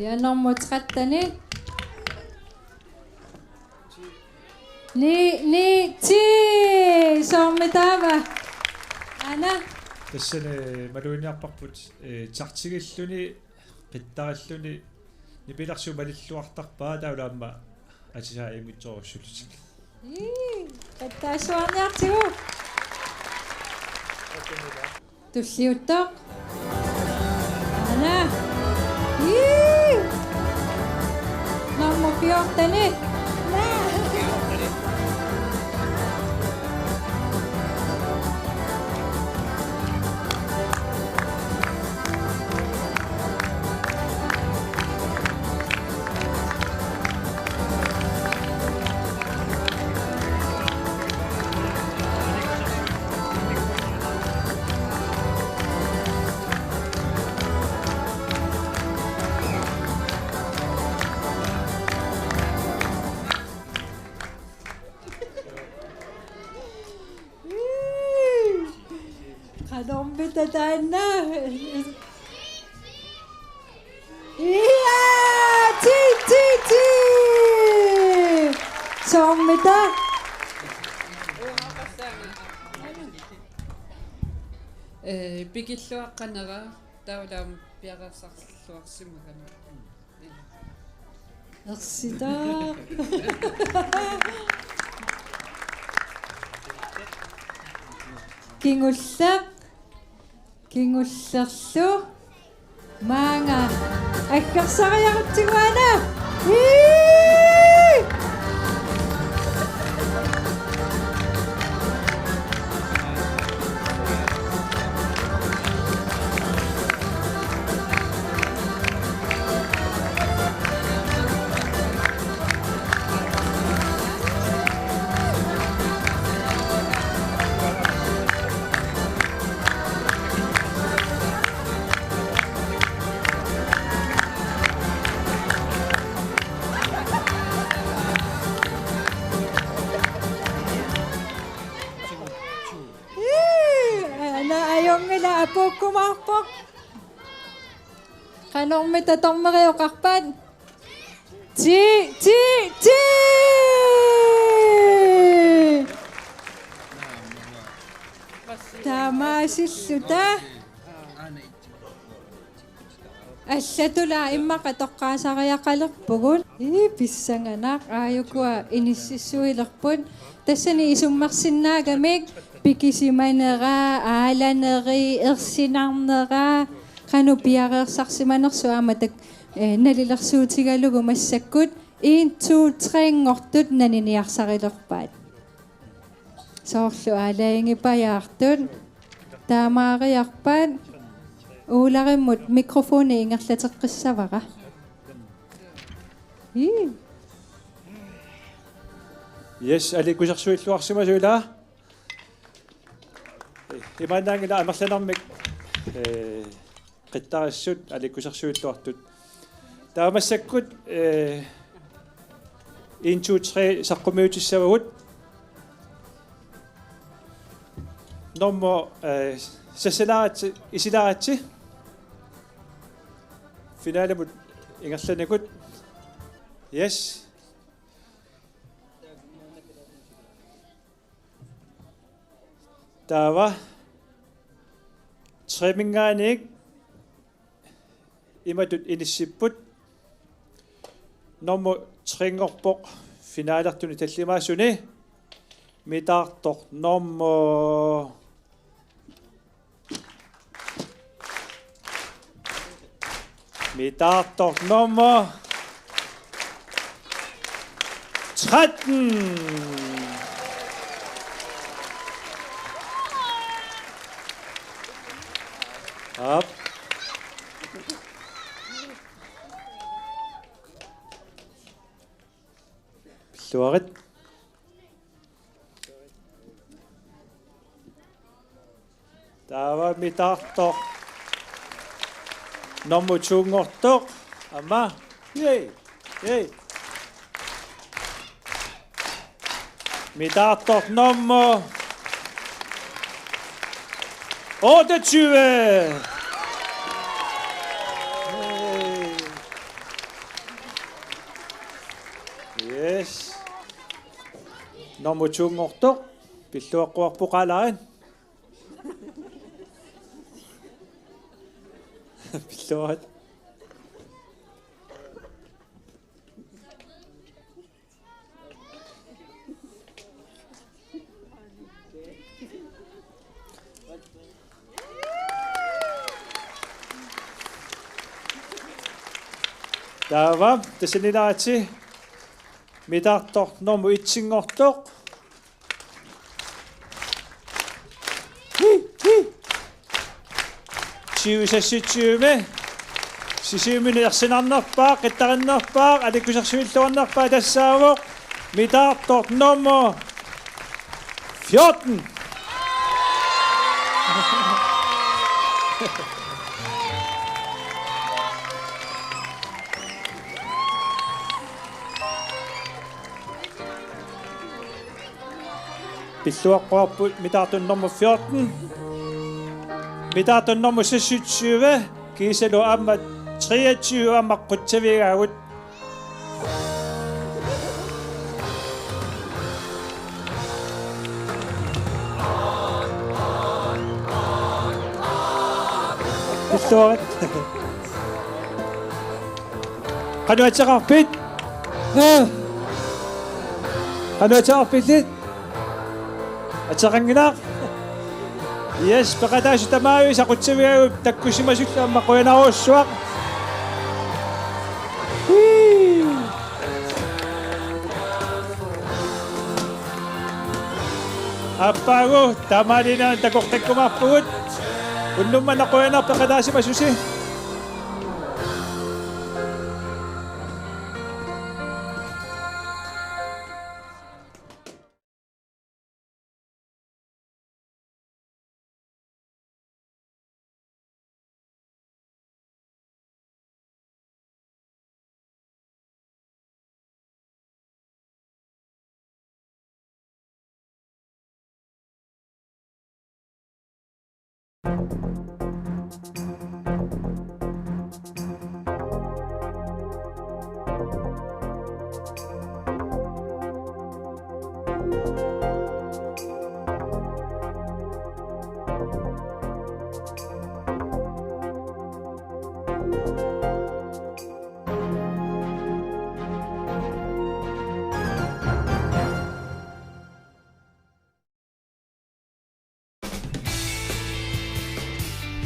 Ja, nummer tretten. Ni, ni, ti. Soormi taava? Aana? Tassani maluginiarparput, eh, taktigilluni, qittarilluni, nipilersuut malilluartarpaat taavalu aamma atisaat immitsoorussullutik. Ii, qattaassuarniartigu. Tulliuttoq. Aana. Ii. Nummer fjorten. Qanormita taanna? Ja, ti, ti, ti. Soormita? Eh, pikilluaqqanera taavalu aamma piareersarluarsimagami. Ersitaaq. Kingulleq. Kingullerlu. Maanga. Aggersariarutsigu aana. Ii! Ii, aana ajunngilaq, apuukkumaarpoq. Qanormita dommeri oqarpat? Ti, ti, ti! Taamaasilluta. Allatullu immaqa toqqaasariaqalerpugut. Ii, pissanganaq, aajukua inississuilerput. Tassani isummersinnaagamik pikisimanera, aalaneri, ersinarnera, qanoq piareersarsimanersoq aamma tak-, eh, nalilersuutigalugu massakkut en, to, tre-nngortut naniniarsarilerpaat. Soorlu aalajangipajaartut. Taamaariarpat Uularimmut mikrofoni ingerlateqqissavara. Ii. Yes, aliikkusersuilluarsimasut ilaa. Imaannaanngilaq amerlanermik, eh, qittarissut aliikkusersuilluartut. Taava massakkut, eh, en, to, tre saqqummiutissavagut. Nummer, eh, sassalaaratsigu, isilaaratsi. Finalemut ingerlanikut. Yes. Taava tre-minngaanniit imatut inissipput. Nummer tre-nngorpoq finalertuni tallimaasuni. Mitaartoq nummer Mitaartoq nummer tretten. Op. Pilluarit. Taava mitaartoq nummer to-nngortoq. Aamma. Yay. Yay. Mitaartoq nummer otteogtyve. Yay. Yes. Nummer to-nngortoq. Pilluaqquarpoq, qaalaarit. Pilluarit. Taava, tassanilaarlugu mitaartoq nummer et-inngortoq. Tyve seksogtyve. Sisimiuni ersinarnerpaaq, qittarinnerpaaq, aliikkusersuilluarnerpaaq tassaavoq mitaartoq nummer fjorten. Pilluaqquarput mitaartoq nummer fjorten. Mitaartoq nummer seksogtyve. Kiisalu aamma treogtyve aamma qutsavigaagut. Pilluarit. Qanoq ateqarpit? Aa. Qanoq ateqarpillit? Ateqanngilaq. Yes, peqataasut tamaavisa qutsavigaagut, takkussimasullu aamma qujanarsuaq. Woo! Aappaagu, taamaalinagu takoqqikkumaarpugut. Unnuk manna qujanaq peqataasimasusi.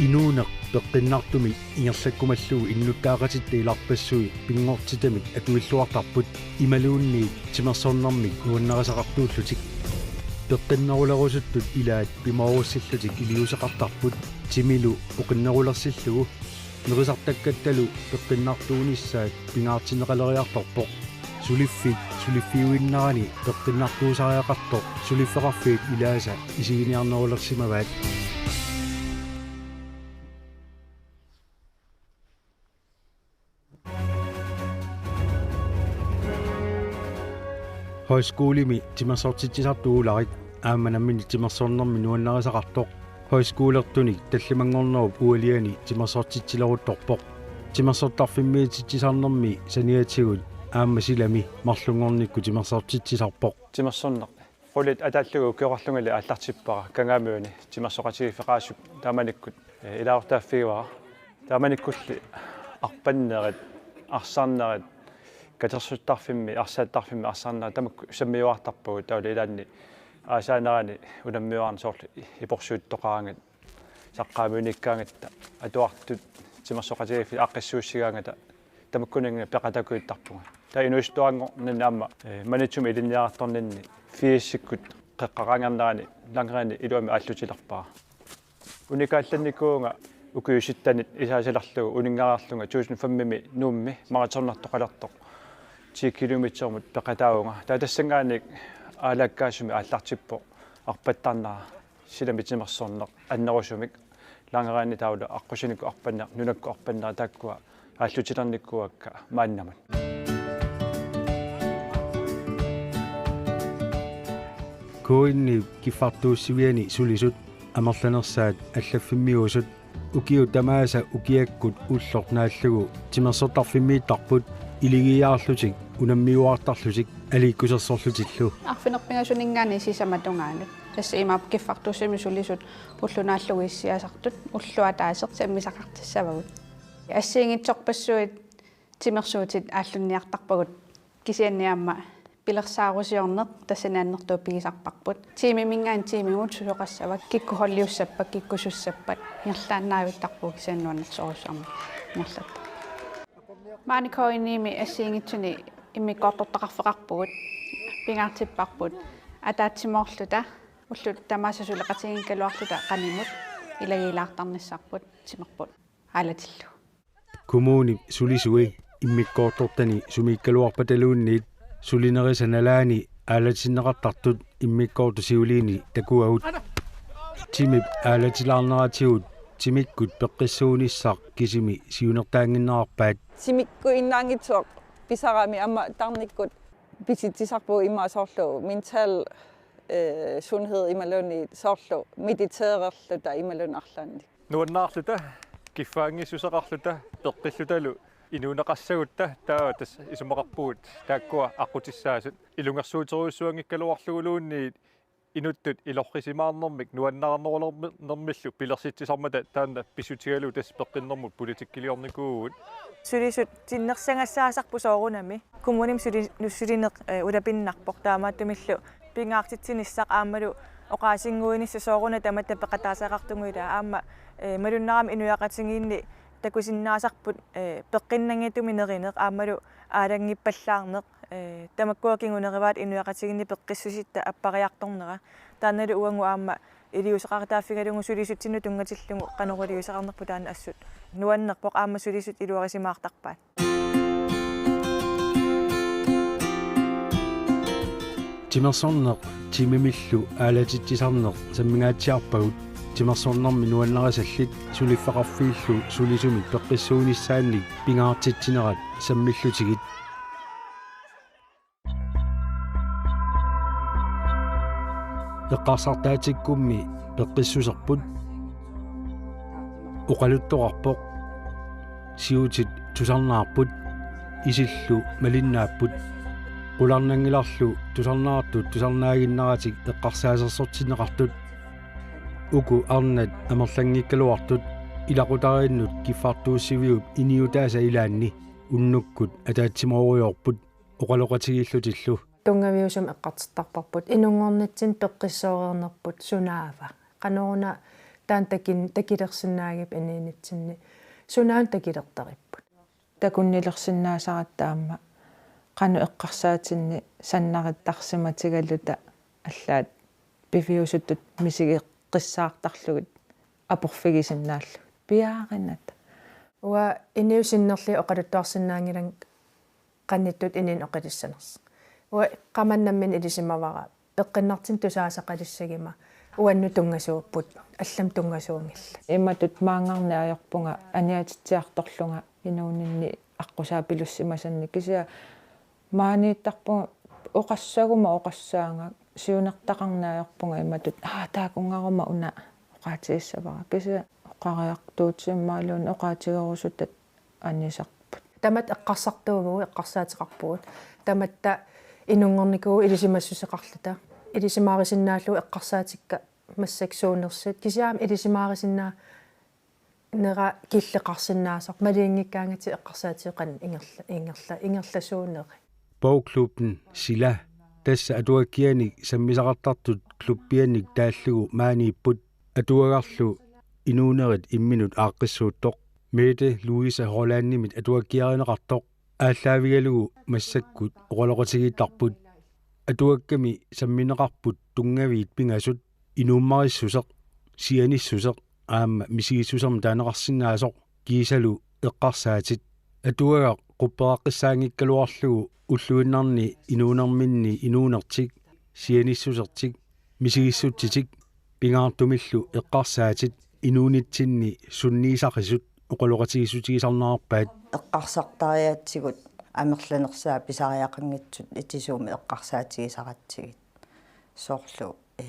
Inuuneq peqqinnartumik ingerlakkumallugu innuttaaqatitta ilarpassui pinngortitamik atuilluartarput, imaluunniit timersornermik nuannarisaqartuullutik. Peqqinnerulerusuttut ilaat pimoorussillutik iliuuseqartarput timilu oqinnerulersillugu. Nerisartakkattalu peqqinnartuunissaat pingaartinneqaleriartorpoq. Suliffik suliffiuinnarani peqqinnartuusariaqartoq suliffeqarfiit ilaasa isiginiarnerulersimavaat. Højskolimi timersortitsisartut uularik aamma nammineq timersornermik nuannarisaqartoq. Højskolertunik tallimanngornerup ualiani timersortitsileruttorpoq. Timersortarfimmiititsisarnermi saniatigut aamma silami marlunngornikkut timersortitsisarpoq. Timersorneq qulit ataallugu ukioqarlungali aallartippara Kangaamiuni timersoqatigiiffeqaasup taamanikkut, eh, ilaasortaaffigivara. Taamanikkulli arpannerit, arsarnerit, katersortarfimmi, arsaattarfimmi arsarnerit tamakku sammiuartarpagut, taavalu ilaanni aasaanerani unammiuarneq soorlu iporsuuttoqaraangat, saqqaamiunikkaangatta atuartut Timersoqatigiiffiit aaqqissuussigaangata tamakkuninnga peqataakujuttarpunga. Taava inuusuttuaranngorninni aamma, eh, Maniitsumi ilinniartorninni firsikkut qeqqaraangernerani langreni iluamik aallutilerpara. Unikaallannikuuvunga ukiut sitsanit isaasalerlugu uninngareerlunga tusind femimi Nuummi maratonnertoqalertoq ti kilometerimut peqataavunga. Taava tassanngaanniit aalaakkaasumik aallartippoq arpattarnera, silami timersorneq annerusumik, langreni taavalu aqqusinermut arpanneq, nunakkut arpanneq, taakkua aallutilernikuuakka maannamut. K N-ip kiffartuussiviani sulisut amerlanersaat allaffimmiuusut ukiut tamaasa ukiakkut ulloq naallugu timersortarfimmiittarput iligiiaarlutik unammiuaartarlutik aliikkusersorlutillu. Arfineq-pingasuninngaanniit sisamat tungaanut. Tassa imaappoq kiffartuussivimmi sulisut ulloq naallugu issiasartut ulloq ataaseq sammisaqartissavagut. Assigiinngitsorpassuit timersuutit aallunniartarpagut, kisianni aamma pilersaarusiorneq tassani annertuumik pigisarparput. Tiimiminngaanniit tiimimut susoqassava, kikkut holdiussappat, kikkut sussappat, ingerlaannaavittarpugut, kisianni nuannersorujussuarmik ingerlattarput. Maani K N-imi assigiinngitsuni immikkoortortaqarfeqarpugut, pingaartipparput ataatsimoorluta ullut tamaasa suleqatigiikkaluarluta qanimut ilagiilaartarnissarput timerput aalatillugu. Kommunip sulisui immikkoortortani sumiikkaluarpataluunniit sulinerisa nalaani aalatinneqartartut immikkoortut siuliini takuagut. Timip aalatilaarneratigut timikkut peqqissuunissaq kisimi siunertaannginnerarpaat. Timikkuinnaanngitsoq pisarami aamma tarnikkut pisitsisarpugut, immaqa soorlu mental, eh, sundhed imaluunniit soorlu meditererluta imaluunniit arlaannik. Nuannaarluta, kiffaanngissuseqarluta, peqqillutalu inuuneqassagutta, taava tassa isumaqarpugut taakkua aqqutissaasut. Ilungersuuterujussuanngikkaluarluguluunniit inuttut ilorrisimaarnermik nuannaarnerulernermillu pilersitsisarmata taanna pissutigalugu tassa peqqinnermut politikkiliornikuuvugut. Sulisut tinnersagassaasarput soorunami. Kommunimi suli-, sulineq, eh, ulapinnarpoq, taamaattumillu pingaartitsinissaq aammalu oqaasinnguinissaq soorunami tamatta peqataasaqartugut, ila aamma, eh, malunnarami inuiaqatigiinni takusinnaasarput, eh, peqqinnanngitsumik nerineq aammalu aalanngippallaarneq, eh, tamakkua kingunerivaat inuiaqatigiinni peqqissusitta appariartornera. Taannalu uagut aamma iliuuseqartaaffigalugu sulisutsinnut tunngatillugu qanoq iliuuseqarnerput taanna assut nuannerpoq, aamma sulisut iluarisimaartarpaat. Timersorneq timimillu aalatitsisarneq sammingaatsiarpagut, timersornermi nuannarisallit suliffeqarfiillu sulisumik peqqissuunissaannik pingaartitsinerat sammillutigit. Eqqarsartaatikkummi peqqissuserput, oqaluttoqarpoq, siutit tusarnaarput, isillu malinnaapput. Qularnanngilarlu tusarnaartut tusarnaaginnaratik eqqarsaasersortinneqartut. Uku arnat amerlanngikkaluartut ilaqutariinnut kiffartuussiviup iniutaasa ilaanni unnukkut ataatsimoorujorput oqaloqatigiillutillu. Tunngaviusumik eqqartortarparput inunngornitsinni peqqissooreernerput sunaava. Qanoruna taanna takin-, takilersinnaagipput inuunitsinni, sunaana takilertaripput. Takunnilersinnaasaratta aamma qanoq eqqarsaatinni sannarittarsimatigaluta allaat piviusutut misigeqqissaartarlugit aporfigisinnaallugit. Piaarinata. Uanga inuup sinnerlugit oqaluttuarsinnaanngilanga qanittut inuuneq oqilissanersoq. Uanga qamani nammineq ilisimavara peqqinnartumik tusaasaqalissaguma uannut tunngasuupput, allamut tunngasuunngillat. Imatut maanngarneq ajorpunga aniatitsiartorlunga inuuninni aqqusaapilussimasannik, kisianni maaniittarpunga oqassaguma oqassaanga, siunertaqarneq ajorpunga imatut, aa, taakunngaruma una oqaatigissavara, kisianni oqariartuutigimmaluunniit oqaatigerusutat anisarput. Tamatta eqqarsartuuvugut, eqqarsaateqarpugut. Tamatta inunngornikuuvugut ilisimassuseqarluta. Ilisimaarisinnaallugu eqqarsaatikka massakkut suunersut. Kisianni ilisimaarisinnaanera killeqarsinnaasoq. Maluginngikkaangatta eqqarsaatigalugu ingerla-, ingerla-, ingerlasuuneri. Bogklubben Sila, tassa atuakkianik sammisaqartartut klubbiannik taallugu maaniipput, atuagarlu inuunerit imminut aaqqissuuttoq. Mette Louise Hollandimit atuakkiarineqartoq aallaavigalugu massakkut oqaloqatigiittarput. Atuakkami sammineqarput tunngaviit pingasut: inuummarissuseq, sianissuseq aamma misigissusermik taaneqarsinnaasoq kiisalu eqqarsaatit. Atuagaq qupperaqqissaanngikkaluarlugu ulluinnarni inuunerminni inuunertik, sianissusertik, misigissutsitik, pingaartumillu eqqarsaatit inuunitsinni sunniisaqisut oqaloqatigiissutigisarnerarpaat. Eqqarsartariaatsigut amerlanersaat pisariaqanngitsut itisuumik eqqarsaatigisaratsigit. Soorlu, ee,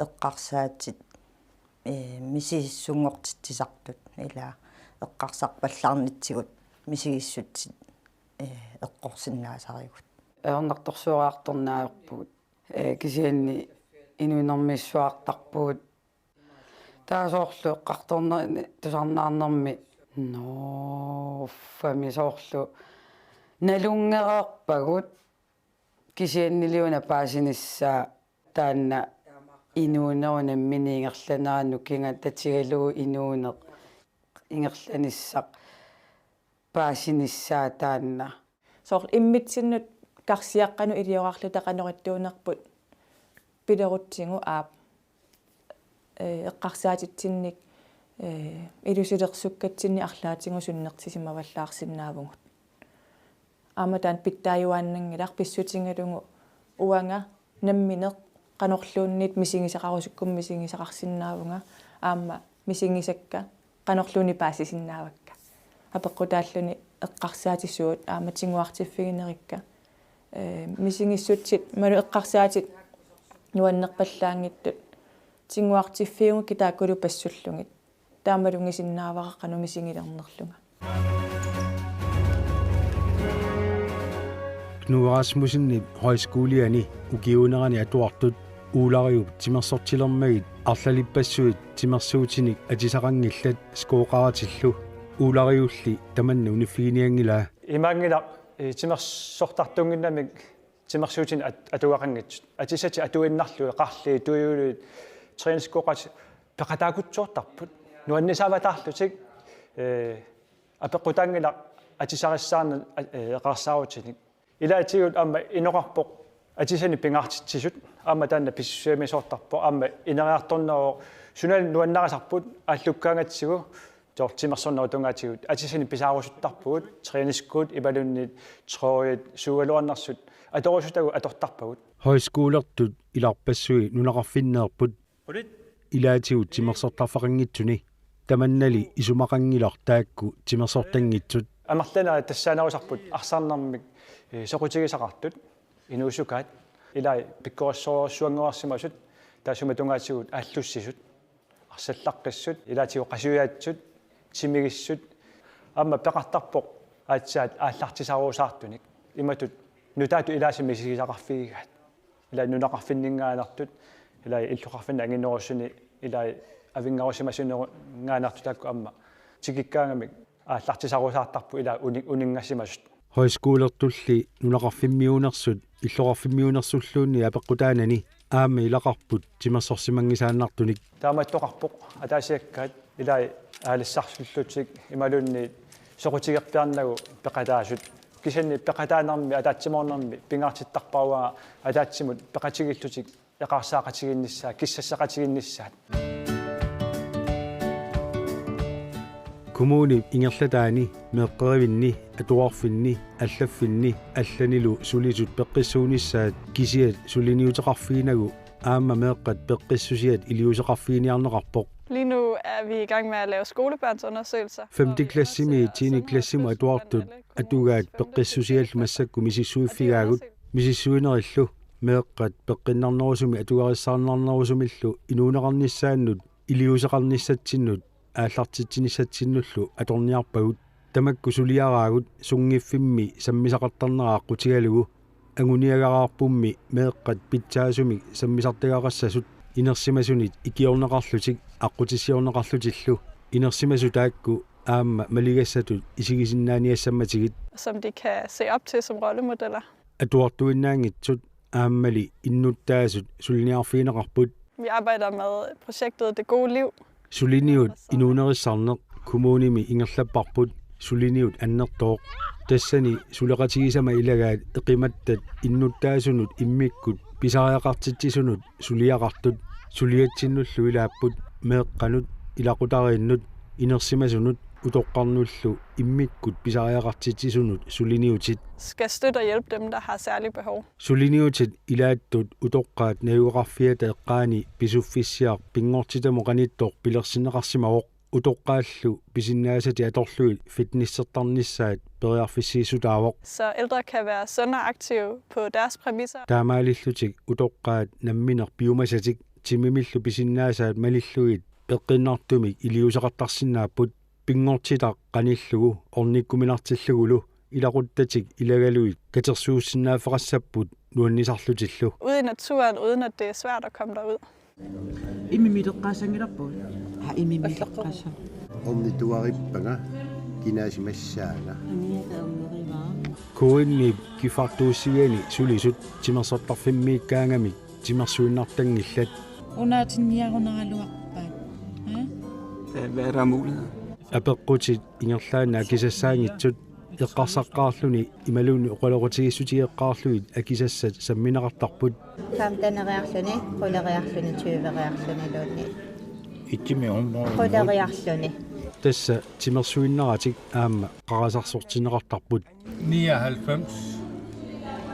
eqqarsaatit, ee, misigissunngortitsisartut, ila eqqarsarpallaarnitsigut misigissutsit, ee, eqqorsinnaasarigut. Ajornartorsiorartorneq ajorpugut. Ee, kisianni inuunermiissuartarpugut. Taava soorlu eqqartornerni tusarnaarnermi, nå, uffami soorlu nalunngereerpagut, kisiannili una paasinissaa taanna inuunerup nammineq ingerlaneranut kingata tigalugu inuuneq ingerlanissaq paasinissaa taanna. Soorlu immitsinnut karsiaqqanut iliorarluta qanoq ittuunerput pilerutsigu aap, ee, eqqarsaatitsinnik, ee, ilusilersukkatsinnik arlaatigut sunnertisimavallaarsinnaavugut. Aamma taanna pitsaajuaannanngilaq pissutigalugu uanga nammineq qanorluunniit misigisaqarusukkumik misigisaqarsinnaavunga, aamma misigisakka qanorluunniit paasisinnaavakka. Apeqqutaalluni eqqarsaatisuut aamma tiguartiffiginerikka. Ee, misigissutsit imaluunniit eqqarsaatit nuannerpallaanngitsut tiguartiffiugukkit taakkulu passullugit. Taamalugisinnaavara qanoq misigilernerlunga. Knud Rasmussenip højskoliani ukiuunerani atuartut Uulariup timersortilermagit arlalippassuit timersuutinik atisaqanngillat skooqaratillu. Uulariulli tamanna uniffiginianngilaa. Imaanngilaq, ee, timersortartuunnginnamik timersuutinik at-, atugaqanngitsut. Atisatik atuinnarlugit, qarliit, tujuuliit, træningsskooqatit peqataakutsoortarput. Nuannisaavataarlutik, ee, apeqqutaanngilaq atisarissaarneq, a-, ee, eqaarsaarutinik. Ilaatigut aamma inoqarpoq atisanik pingaartitsisut, aamma taanna pissusissamisoortarpoq, aamma ineriartorneruvoq, sunalu nuannarisarput aallukkaangatsigu, soorlu timersornerup tungaatigut, atisanik pisaarusuttarpugut, træningsskoot imaluunniit trøjet, suugaluarnersut, atorusutagut atortarpagut. Højskolertut ilarpassui nunaqarfinneerput. Ilaatigut timersortarfeqanngitsuni, tamannali isumaqanngilaq taakku timersortanngitsut. Amerlanerit tassaanerusarput arsarnermik, ee, soqutigisaqartut, inuusukkaat, ilai pikkorissorujussuanngorsimasut, taassuma tungaatigut aallussisut, arsallaqqissut, ilaatigut qasujaasut, timigissut, aamma peqartarpoq aatsaat aallartisarusaartunik, imatut nutaatut ilaasa misigisaqarfigigaat. Ilai nunaqarfinninngaanneersut, ilai illoqarfinni anginerusuni, ilai avinngarusimasunngaanneersut taakku aamma tikikkaangamik aallartisarusaartarput ilai uni-, uninngasimasut. Højskolertulli nunaqarfimmiuunersut illoqarfimmiuunersulluunniit apeqqutaanani aamma ilaqarput timersorsimanngisaannartunik. Taamaattoqarpoq ataasiakkaat ilai aalisarsullutik imaluunniit soqutigerpiarnagu peqataasut. Kisianni peqataanermi ataatsimoornermi pingaartittarpara ataatsimut peqatigiillutik eqaarsaaqatigiinnissaat, kissassaqatigiinnissaat. Kommunip ingerlataani meeqqerivinni, atuarfinni, allaffinni allanilu sulisut peqqissuunissaat kisiat suliniuteqarfiginagu aamma meeqqat peqqissusiat iliuuseqarfiginiarneqarpoq. Lige nu er vi i gang med at lave skolebørnsundersøgelser. Femte klassimi tiende klassimut atuartut atugaat peqqissusiallu massakkut misissuiffigaagut, misissuinerillu meeqqat peqqinnarnerusumik atugarissaarnarnerusumillu inuuneqarnissaannut, iliuuseqarnissatsinnut aallartitsinissatsinnullu atorniarpagut. Tamakku suliaraagut sunngiffimmi sammisaqartarnera aqqutigalugu. Anguniagaraarpummi meeqqat pitsaasumik sammisartagaqassasut inersimasunit ikiorneqarlutik aqqutissiorneqarlutillu, inersimasut taakku aamma maligassatut isigisinnaaniassammatigit. Som de kan se op til som rollemodeller. Atuartuinnaanngitsut aammali innuttaasut suliniarfigineqarput. Vi arbejder med projektet Det Gode Liv. Suliniut inuunerissarneq, kommunimi ingerlapparput suliniut annertooq. Tassani suleqatigisama ilagaat eqimattat innuttaasunut immikkut pisariaqartitsisunut suliaqartut. Suliatsinnullu ilaapput meeqqanut, ilaqutariinnut, inersimasunut utoqqarnullu immikkut pisariaqartitsisunut suliniutit. Skal støtte og hjælpe dem, der har særlige behov. Suliniutit ilaattut utoqqaat najugaqarfiata eqqaani Pisuffissiaq pinngortitamut qanittoq pilersinneqarsimavoq. Utoqqaallu pisinnaasatik atorlugit fitnessertarnissaat periarfissiissutaavoq. Så ældre kan være sunde og aktive på deres præmisser. Taamaalillutik utoqqaat nammineq piumasatik timimillu pisinnaasaat malillugit peqqinnartumik iliuuseqartarsinnaapput. Pinngortitaq qanillugu ornikkuminartillugulu ilaquttatik ilagalugit katersuussinnaaffeqassapput nuannisarlutillu. Ude i naturen, uden at det er svært at komme derud. Immimmik eqqaasanngilarput. Aa, immimmik eqqaasa. Ornituarippanga kinaasimassaanga. Kuinni kiffartuussiviani sulisut timersortarfimmiikkaangamik timersuinnartanngillat. Unaatinniarunaraluarpaat. Aa? Hvad, hvad er der af muligheder? Apeqqutit ingerlaannaq akisassaanngitsut eqqarsaqqaarluni imaluunniit oqaloqatigiissutigeqqaarlugit akisassat sammineqartarput. Femteneriarluni, quleriarluni, tyveriarluniluunniit. Itimi hundrede. Quleriarluni. Tassa timersuinnaratik aamma qarasarsortinneqartarput. Nioghalvfems.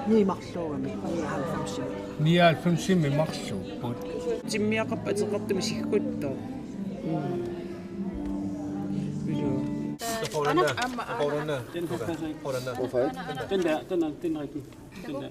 Ni marluugami, nioghalvfems. Nioghalvfemsimi marluupput. Timmiaqarpat ateqartumik sigguttoq. Den der, den er, den er rigtig. Den der.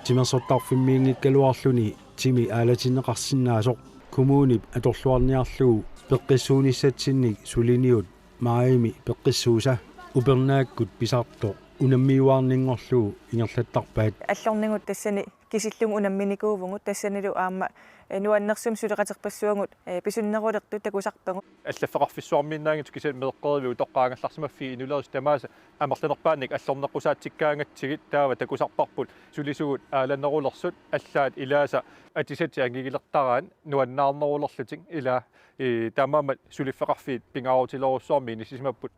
Timersortarfimmiinngikkaluarluni timi aalatinneqarsinnaasoq kommunip atorluarniarlugu peqqissuunissatsinnik suliniut maajimi peqqissuusa upernaakkut pisartoq unammiuaarninngorlugu ingerlattarpaat. Allornigut tassani kisillugit unamminikuuvugut, tassanilu aamma, eh, nuannersumik suleqaterpassuagut, eh, pisunnerulertut takusarpagut. Allaffeqarfissuarmiinnaanngitsut kisianni meeqqerivik utoqqaat angerlarsimaffiit inulerisut tamaasa amerlanerpaannik allorneqqusaatsikkaangatsigit, taava takusarparput sulisugut aalanerulersut allaat ilaasa atisatik angigilertaraat nuannaarnerulerlutik ilaa, eh, taamaammat suliffeqarfiit pingaarutilerujussuarmik inissisimapput.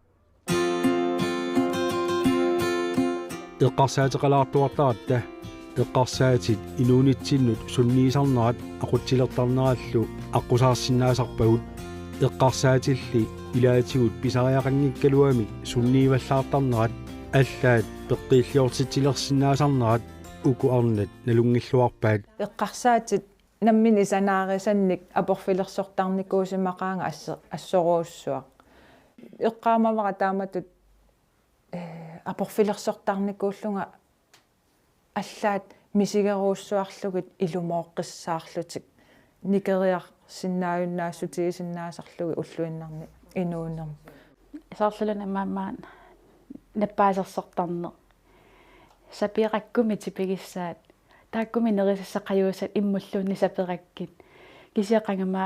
Eqqarsaateqalaartuartaratta eqqarsaatit inuunitsinnut sunniisarnerat aqutsilertarnerallu aqqusaarsinnaasarpagut. Eqqarsaatilli ilaatigut pisariaqanngikkaluamik sunniivallaartarnerat allaat peqqiilliortitsilersinnaasarnerat uku arnat nalunngilluarpaat. Eqqarsaatit nammineq sanaarisannik aporfilersortarnikuusimaqaanga asse-, assorujussuaq. Eqqaamavara taamatut, eh, aporfilersortarnikuullunga allaat misigerujussuarlugit ilumooqqissaarlutik nikeriarsinnaajunnaassutigisinnaasarlugit ulluinnarni inuunermi. Soorluluunniit maani nappaasersortarneq. Sapiirakkummi tipigissaat. Taakkumi nerisassat qajuusat immulluunniit sapiirakkit. Kisianni qanga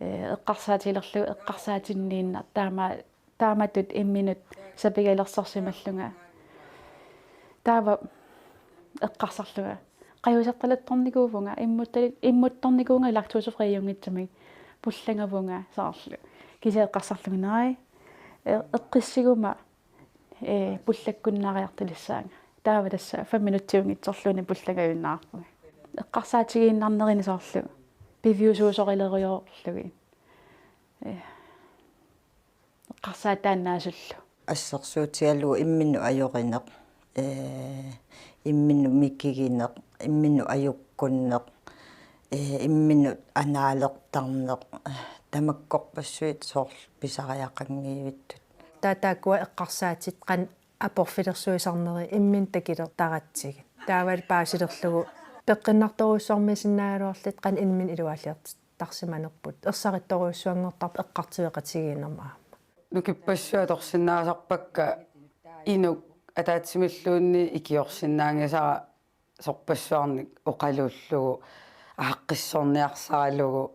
eh, eqqarsaatigilerlugu eqqarsaatinniinnaq taama-, taamatut imminut sapigalersorsimallunga. Taava eqqarsarlunga. Qajuusartalattornikuuvunga, immuttali-, immuttornikuuvunga laktosefriunngitsumik. Pullagavunga soorlu. Kisianni eqqarsarlunga naai. Eh, eqqissiguma eh, pullakkunnaariartulissaanga. Taava tassa fem minutsiunngitsorluunniit pullagajunnaarpunga. Eqqarsaatigiinnarnerini soorlu piviusuusorileriarlugit. Eh, eqqarsaataannaasullu. Assersuutigalugu imminut ajorineq, eh, imminut mikigineq, imminut ajukkunneq, eh, imminut anaalertarneq, eh, tamakkorpassuit soorlu pisariaqanngivittut. Taava taakkua eqqarsaatit qanoq aporfilersuisarneri imminut takilertaratsigit. Taavalu paasilerlugu peqqinnartorujussuarmiisinnaagaluarlutik qanoq imminut ilualiortittarsimanerput. Ersarittorujussuanngortarpoq eqqartueqatigiinnermi aamma. Nukippassuit atorsinnaasarpakka inuk ataatsimilluunniit ikiorsinnaanngisara sorpassuarnik oqaluullugu, aaqqissorniarsaralugu,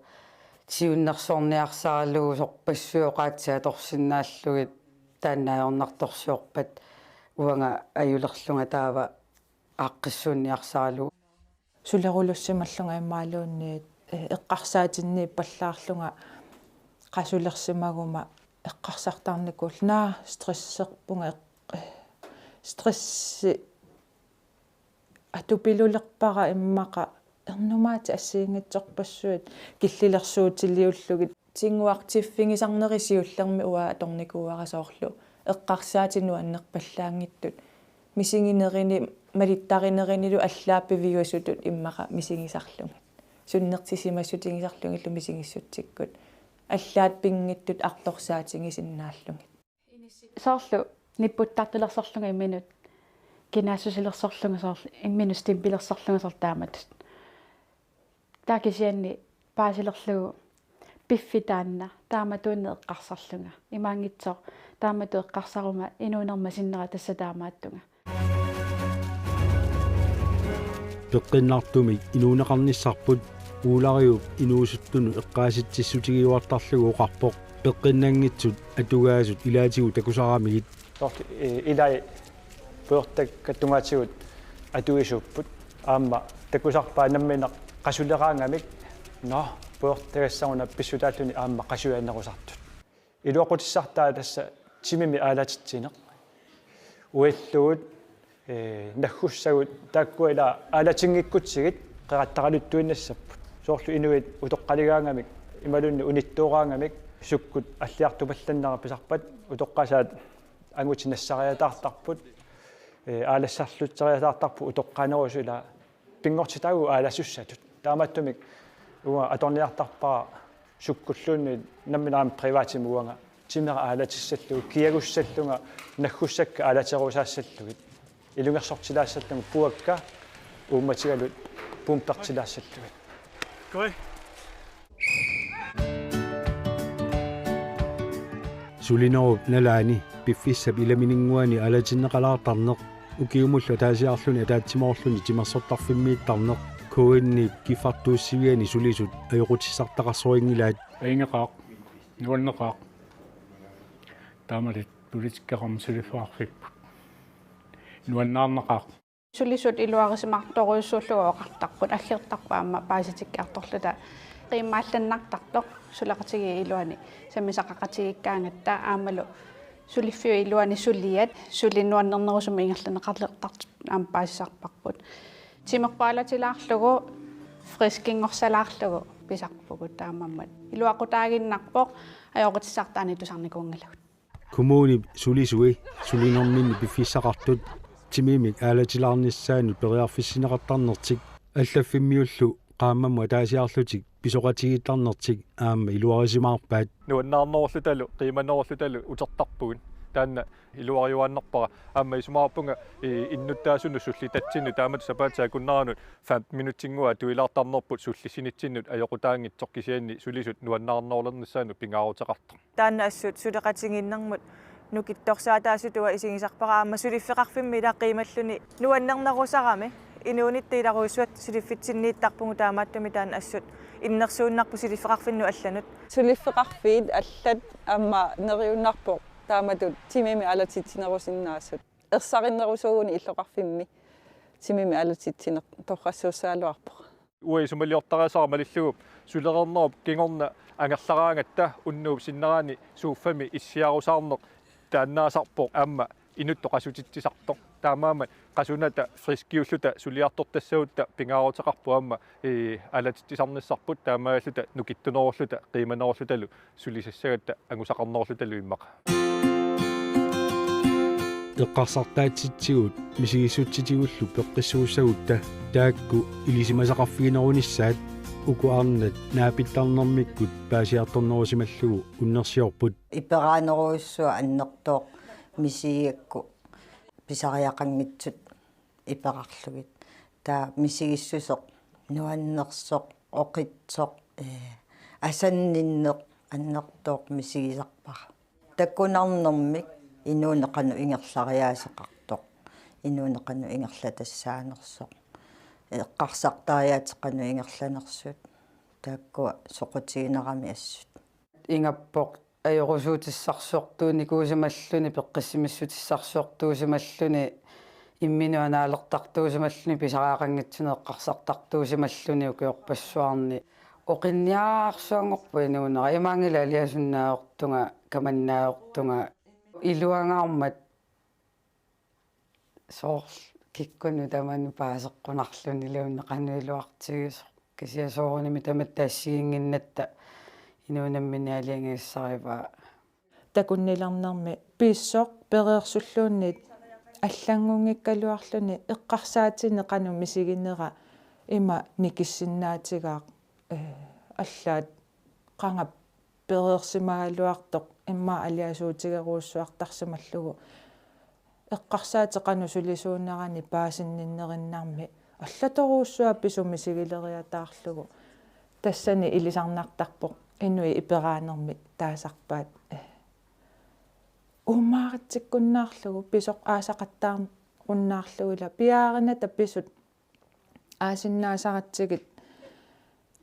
siunnersorniarsaralugu, sorpassuit oqaatsit atorsinnaallugit, taanna ajornartorsiorpat uanga ajulerlunga taava aaqqissuunniarsaralugu. Sulerulussimallunga immaaluunniit, Eqqarsaatinniippallaarlunga qasulersimaguma eqqarsartarnikuullunga, naa, stresserpunga, eq-, stressi atupilulerpara immaqa ernumaatit assigiinngitsorpassuit killilersuutiliullugit. Tinnguartiffigisarneri siullermik uanga atornikuuara soorlu eqqarsaatit nuannerpallaanngitsut. Misiginerini, malittarinerinilu allaat piviusutut immaqa misigisarlugit. Sunnertisimassutigisarlugillu misigissutsikkut. Allaat pinngitsut artorsaatigisinnaallugit. Soorlu nipputtartulersorlunga imminut, kinaassusilersorlunga soorlu, imminut stempilersorlunga soorlu taamatut. Taava kisianni paasilerlugu piffissaq taanna, taamatuunneq eqqarsarlunga. Imaanngitsoq taamatut eqqarsaruma inuunerma sinnera tassa taamaattunga. Peqqinnartumik inuuneqarnissarput Uulariup inuusuttunut eqqaasitsissutigiuartarlugu oqarpoq peqqinnanngitsut atugaasut ilaatigut takusaramigit. Soorlu, eh, ilai pujortakka tungaatigut atuisuupput. Aamma takusarpaat nammineq qasuleraangamik, nå, pujortagassagunaq pissutaalluni aamma qasujaannerusartut. Iluaqutissartaa tassa timimik aalatitsineq. Uillugut, eh, naggussagut taakkua ila aalatinngikkutsigu qeqattaqaluttuinnassapput. Soorlu inuit utoqqaligaangamik imaluunniit unittooraangamik sukkut alliartupallannera pisarpat utoqqasaat angutit nassariataartarput, eh, aalassarlutseriataartarput utoqqaanerusut ila pinngortitaagut aalasussatut. Taamaattumik uanga atorniartarpara sukkulluunniit nammineq aamma privatimik uanga timera aalatissallugu, kiagussallunga naggussakka aalaterusaassallugit. Ilungersortilaassallunga puakka uummatigalu pumpertilaassallugit. Koi. Sulinerup nalaani piffissap ilaminnguani aalatinneqalaartarneq ukiumullu ataasiarluni ataatsimoorluni timersortarfimmiittarneq K N-ip kiffartuussiviani sulisut ajoqutissartaqarsorinngilaat. Ajunngilaq, nuanneqaaq. Taamali politikkeqarnermut suliffeqarfipput. Nuannaarnaqaaq. Sulisut iluarisimaartorujussuullugu oqartarput, aggertarput aamma paasitikkiartorluta qiimmaallannartartoq suleqatigiit iluani sammisaqaqatigiikkaangatta aammalu suliffiup iluani suliat suli nuannernerusumik ingerlanneqartartut aamma paasisarparput. Timerput aalatilaarlugu friskingorsalaarlugu pisarpugut taamaammat. Iluaqutaaginnarpoq ajoqutissartaani tusarnikuunngilagut. Kommunip sulisui sulinerminni piffissaqartut timimik aalatilaarnissaannut periarfissinneqartarnertik allaffimmiullu qaammammut ataasiarlutik pisoqatigiittarnertik aamma iluarisimaarpaat. Nuannaarnerullutalu qiimanerullutalu utertarpugut. Taanna iluariuaannarpara. Aamma isumaqarpunga, i-, innuttaasunut sullitatsinnut taamatut sapaatip akunneranut femten minutsinnguaq atuilaartarnerput sullissinitsinnut ajoqutaanngitsoq kisianni sulisut nuannaarnerulernissaannut pingaaruteqartoq. Taanna assut suleqatigiinnermut nukittorsaataasutut uanga isigisarpara aamma suliffeqarfimmi ila qiimalluni nuannernerusarami inuunitta ilarujussua suliffitsinniittarpugut taamaattumik taanna assut innersuunnarpoq suliffeqarfinnut allanut. Suliffeqarfiit allat aamma neriunnarpoq taamatut timimik aalatitsinerusinnaasut. Ersarinnerusuuguni illoqarfimmi timimik aalatitsineq torrassuussagaluarpoq. Uanga isumaliortariaqarama malillugu sulereernerup kingorna angerlaraangatta unnuup sinneraani sofami issiarusaarneq taannaasarpoq aamma inuttut qasutitsisartoq. Taamaammat qasunata friskiulluta suliartortassagutta pingaaruteqarpoq aamma, ii, aalatitsisarnissarput taamaalluta nukittunerulluta qiimanerullutalu sulisassagatta angusaqarnerullutalu immaqa. Eqqarsartaatsitsigut misigissutsitigullu peqqissuussagutta taakku ilisimasaqarfiginerunissaat uku arnat naapittarnermikkut paasiartornerusimallugu unnersiorput. Iperaanerujussuaq annertooq misigigakku pisariaqanngitsut iperarlugit. Taava misigissuseq, nuannersoq, oqitsoq, ee, asanninneq annertooq misigisarpara. Takunarnermik inuuneq qanoq ingerlariaaseqartoq, inuuneq qanoq ingerlatassaanersoq, eqqarsartariaatsit qanoq ingerlanersut, taakkua soqutiginarami assut. Ingappoq ajoqusuutissarsiortuunikuusimalluni, peqqissimissutissarsiortuusimalluni, imminut anaalertartuusimalluni, pisariaqanngitsunik eqqarsartartuusimalluni ukiorpassuarni. Oqinniarsuanngorpoq inuunera, imaanngilaq aliasunnaajortunga, kamannaajortunga, iluangaarmat soorlu kikkunnut tamanut paaseqqunarluniluunniit qanoq iluartigisoq, kisianni soorunami tamatta assigiinnginnatta inuup nammineq aalajangigassarivaa. Takunnilernermi pisoq pereersulluunniit allanngunngikkaluarluni eqqarsaatinik qanoq misiginera ima nikissinnaatigaaq, eh, allaat qanga pereersimagaluartoq immaqa aliasuutigerujussuartarsimallugu. Eqqarsaatit qanoq sulisuunerani paasinninnerinnarmi allatorujussuaq pisumik misigileriataarlugu. Tassani ilisarnartarpoq inuit iperaanermik taasarpaat. Uummaritsikkunnaarlugu, pisoq aasaqattaarunnaarlugu, ila piaarinata pisut aasinnaasaratsigit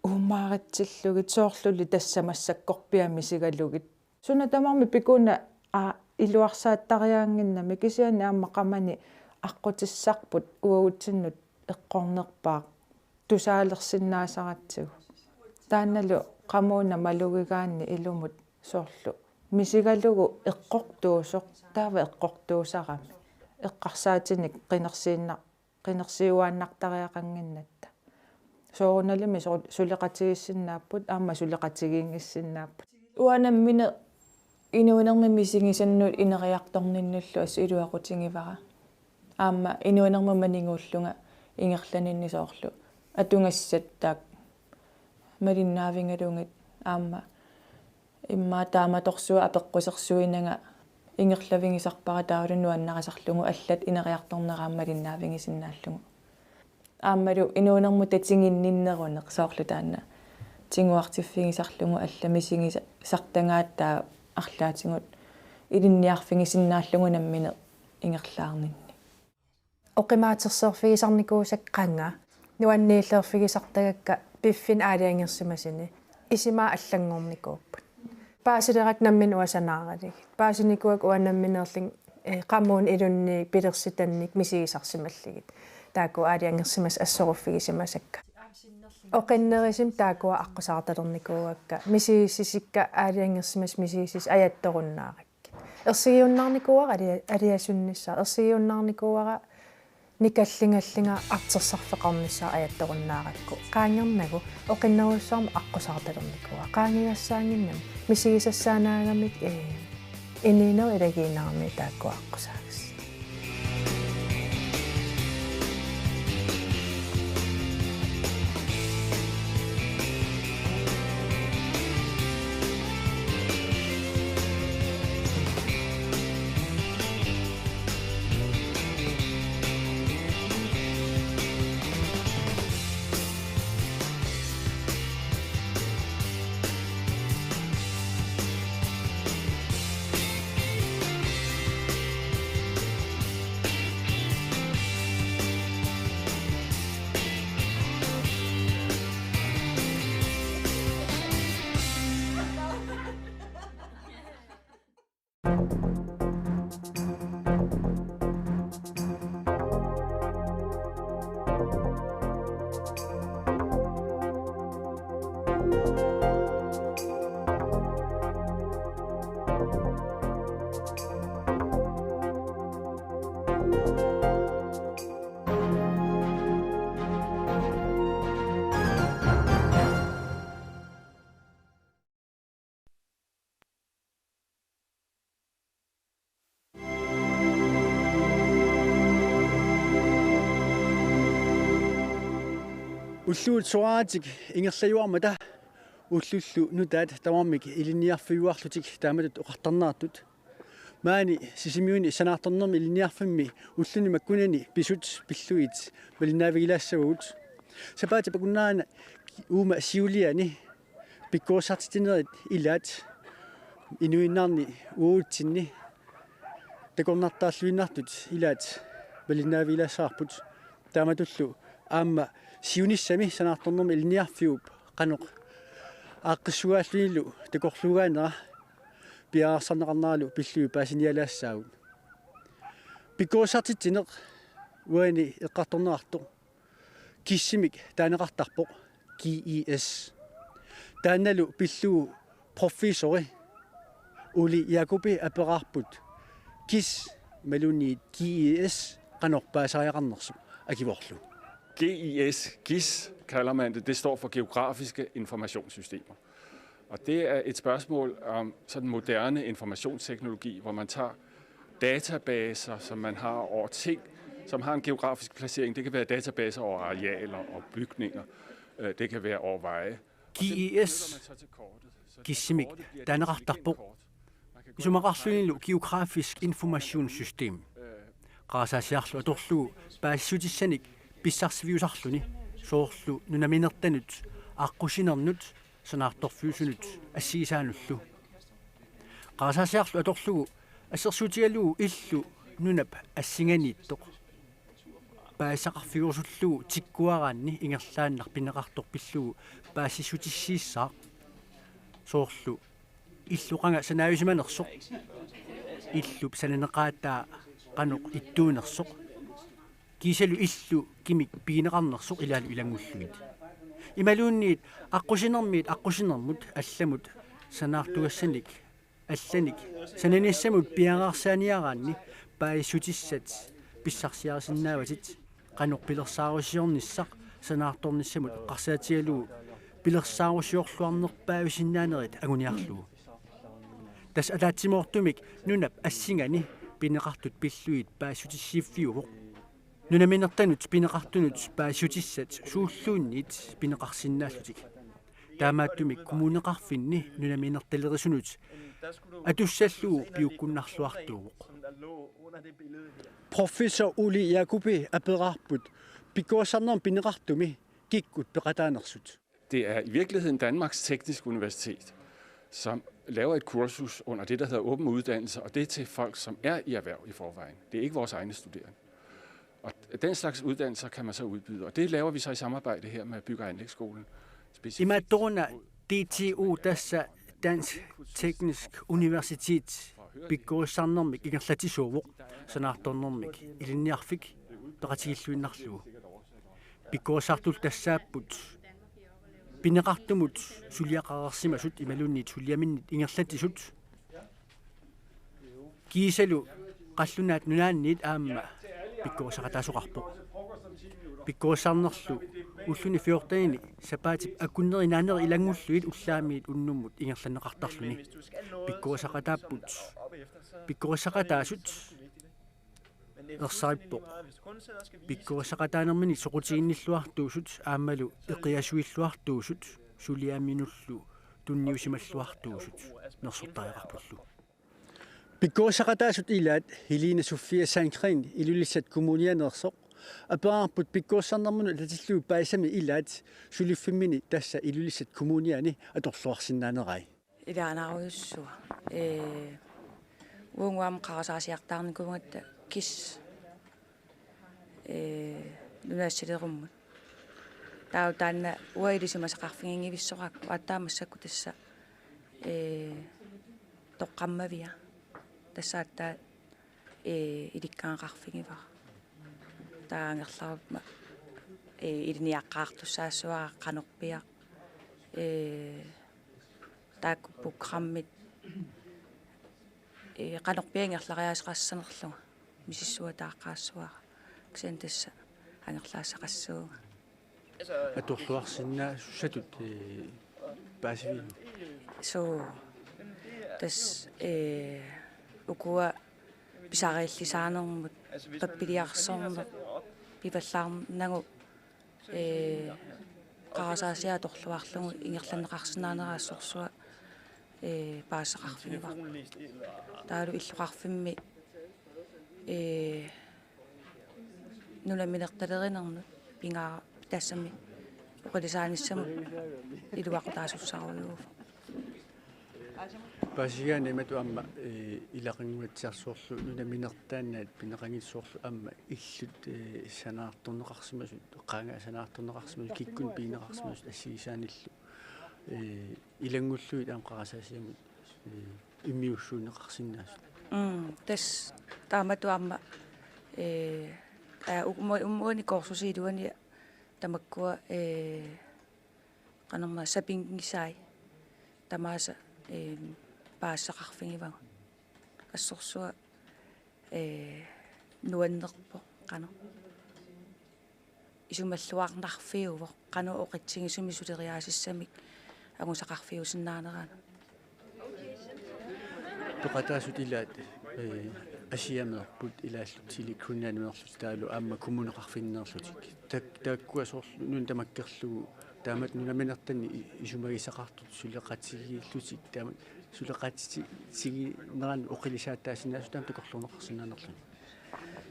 uummaritsillugit, soorluli tassa massakkorpiaq misigalugit. Suna tamarmi pikuuna, aa, iluarsaattariaannginnami, kisianni aamma qamani aqqutissarput uagutsinnut eqqornerpaaq tusaalersinnaasaratsigu. Taannalu qamuuna malugigaanni ilumut soorlu misigalugu eqqortuusoq, taava eqqortuusarami. Eqqarsaatinik qinersiinna-, qinersiuaannartariaqannginnatta. Soorunalimi su-, suleqatigiissinnaapput, aamma suleqatigiinngissinnaapput. Uanga nammineq inuunermi misigisannut ineriartorninnullu assut iluaqutigivara. Aamma inuunermut maniguullunga ingerlaninni soorlu atugassat taakku malinnaavigalugit, aamma immaqa taamatorsuaq apeqqusersuinanga ingerlavigisarpara, taavalu nuannarisarlugu allat ineriartornera aamma malinnaavigisinnaallugu. Aammalu inuunermut tatiginninneruneq soorlu taanna tiguartiffigisarlugu, allat misigisartagaat taava arlaatigut ilinniarfigisinnaallugu nammineq ingerlaarninni. Oqimaaterseerfigisarnikuusakka qanga, nuanniillerfigisartagakka piffinni aalajangersimasuni, isumaa allanngornikuupput. Paasilerakku nammineq uanga sanaaralugit. Paasinikuuakka uanga nammineerlunga, eh, qamuuna ilunni pilersitannik misigisarsimallugit. Taakku aalajangersimasut assoruffigisimasakka. Oqinnerusumik taakkua aqqusaartalernikuuakka. Misigissusikka aalajangersimasut misigissuseq ajattorunnaarakkit. Ersigiunnaarnikuuara alia-, aliasunnissaq. Ersigiunnaarnikuuara nikallungallunga artorsarfeqarnissaq ajattorunnaarakku. Qaangernagu oqinnerujussuarmik aqqusaartalernikuuara. Qaangigassaannginnami. Misigisassaanaagamik, ee, inuunerup ilagiinnarami taakku aqqusaagassat. Ullut soraartik ingerlajuarmata ullullu nutaat tamarmik ilinniarfiuarlutik taamatut oqartarnerartut. Maani Sisimiuni sanaartornermi ilinniarfimmi ulluni makkunani pisut pillugit malinnaavigilaassavugut. Sapaatip akunnerani uuma siuliani pikkorissartitsinerit ilaat inuinnarni uatsinnit takornartaalluinnartut ilaat malinnaavigilaassavarput. Taamatullu aamma siunissami sanaartornermi ilinniarfiup qanoq aaqqissugaallunilu takorluugaanera piareersarneqarneralu pillugit paasinialaassaagut. Pikkorissartitsineq uani eqqartorneqartoq GIS-imik taaneqartarpoq, G I S. Taannalu pillugu professori Ole Jacobi aperaarput KISS imaluunniit G I S qanoq paasariaqarnersoq akivorlu. G I S, GIS kalder man det, det står for geografiske informationssystemer. Og det er et spørgsmål om sådan moderne informationsteknologi, hvor man tager databaser, som man har over ting, som har en geografisk placering. Det kan være databaser over arealer og bygninger. Øh, det kan være over veje. GIS, GIS-imik taaneqartarpoq. Isumaqarlunilu geografisk informationssystem. Qarasaasiarlu atorlugu paasissutissanik pissarsiviusarluni, soorlu nunaminertanut, aqqusinernut, sanaartorfiusunut assigisaanullu. Qarasaasiarlu atorlugu assersuutigalugu illu nunap assinganiittoq. Paasisaqarfigerusullugu tikkuaraanni ingerlaannaq pineqartoq pillugu paasissutissiissaaq. Soorlu illu qanga sanaavisimanersoq, illup sananeqaataa qanoq ittuunersoq, kiisalu illu kimik pigineqarnersoq ilaalu ilanngullugit. Imaluunniit aqqusinermiit aqqusinermut allamut sanaartugassanik allanik sananissamut piareersaaniaraanni paasissutissat pissarsiarisinnaavatit, qanoq pilersaarusiornissaq sanaartornissamut eqqarsaatigalugu pilersaarusiorluarnerpaavisinnaanerit anguniarlugu. Tassa ataatsimoortumik nunap assingani pineqartut pillugit paasissutissiiffiuvoq. Nunaminertanut pineqartunut paasissutissat suulluunniit pineqarsinnaallutik. Taamaattumik kommuneqarfinni nunaminertalerisunut atussallugu piukkunnarluartuuvoq. Professor Ole Jacobi aperaarput pikkorissarnermut pineqartumi kikkut peqataanersut. Det er i virkeligheden Danmarks Tekniske Universitet, som laver et kursus under det, der hedder åben uddannelse, og det er til folk, som er i erhverv i forvejen. Det er ikke vores egne studerende. Og den slags uddannelser kan man så udbyde, og det laver vi så i samarbejde her med Bygge- og Anlægsskolen. Specifikt Imaattoruna D T U, tassa Dansk Teknisk Universitet, pikkorissarnermik ingerlatsisuuvoq, sanaartornermik ilinniarfik peqatigilluinnarlugu. Pikkorissartut tassaapput pineqartumut suliaqareersimasut imaluunniit suliaminnit ingerlatsisut. Kiisalu Qallunaat Nunaanniit aamma pikkorissaqataasoqarpoq. Pikkorissarnerlu ulluni fjortenini sapaatip akunneri naaneri ilanngullugit ullaamiit unnummut ingerlanneqartarluni. Pikkorissaqataapput, pikkorissaqataasut ersarippoq. Pikkorissaqataanerminni soqutiginnilluartuusut aammalu eqiasuilluartuusut suliaminullu tunniusimalluartuusut nersortariaqarpullu. Pikkorissaqataasut ilaat Helene Sofia Sandgreen Ilulissat Kommunianeersoq aperaarput pikkorissarnermut atatillugu paasisami ilaat suliffimmini tassa Ilulissat Kommuniani atorluarsinnaanerai. Ilaanarujussua. Ee, uunguam qarasaasiartaarnikuugatta KISS. Ee, nunasilerummut. Taava taanna uanga ilisimasaqarfiginngivissoraakku aatsaat massakkut tassa, ee, toqqammavia. Tassa aatsaat, ee, ilikkagaqarfigivara. Taava angerlaruma, ee, ilinniaqqaartussaassavara qanorpiaq, ee, taakku programmit, ee, qanorpiaq ingerlariaaseqassanerlunga misissuataaqqaassavara. Kisianni tassa angerlaassaqassuunga. Atorluarsinnaasussatut, ee, paasiviuk? Suu. Tassa, ee, ukua pisariillisaanermut qappiliarsorneq pivallaarnagu, ee, qarasaasiaq atorluarlugu ingerlanneqarsinnaanera assorsuaq, ee, paasisaqarfigivarput. Taavalu illoqarfimmi, ee, nunaminertalerinernut pingaa tassami oqilisaanissamut iluaqutaasussarujuuvoq. Paasigaanni imatut aamma, ee, ilaqunnguatsiartoq soorlu nunaminertaannaat pineqanngitsoq soorlu aamma illut, ee, sanaartorneqarsimasut, qaangaat sanaartorneqarsimasut, kikkunnit pigineqarsimasut assigisaanillu, ee, ilanngullugit aamma qarasaasiamut, ee, immiussuunneqarsinnaasut. Mm, tassa taamatut aamma, ee, aa, uku-, uku-, uani kursusi iluani tamakkua, ee, qanormaa sapinngisai. Tamaasa, eh, paasisaqarfigivagut. Assorsuaq, eh, nuannerpoq qanoq. Isumalluarnarfiuvoq qanoq oqitsigisumik suleriaasissamik angusaqarfiusinnaaneranut. Peqataasut ilaat, eh, Asiameerput ilaallutik Tele Greenlandimeerlutik taavalu aamma kommuneqarfinneerlutik. Tak-, taakkua soorlu nuna tamakkerlugu taamatut nunaminertanik i-, isumagisaqartut suleqatigiillutik taamatut suleqatitiginerannut oqilisaataasinnaasoq taama takorluuneqarsinnaanerluni.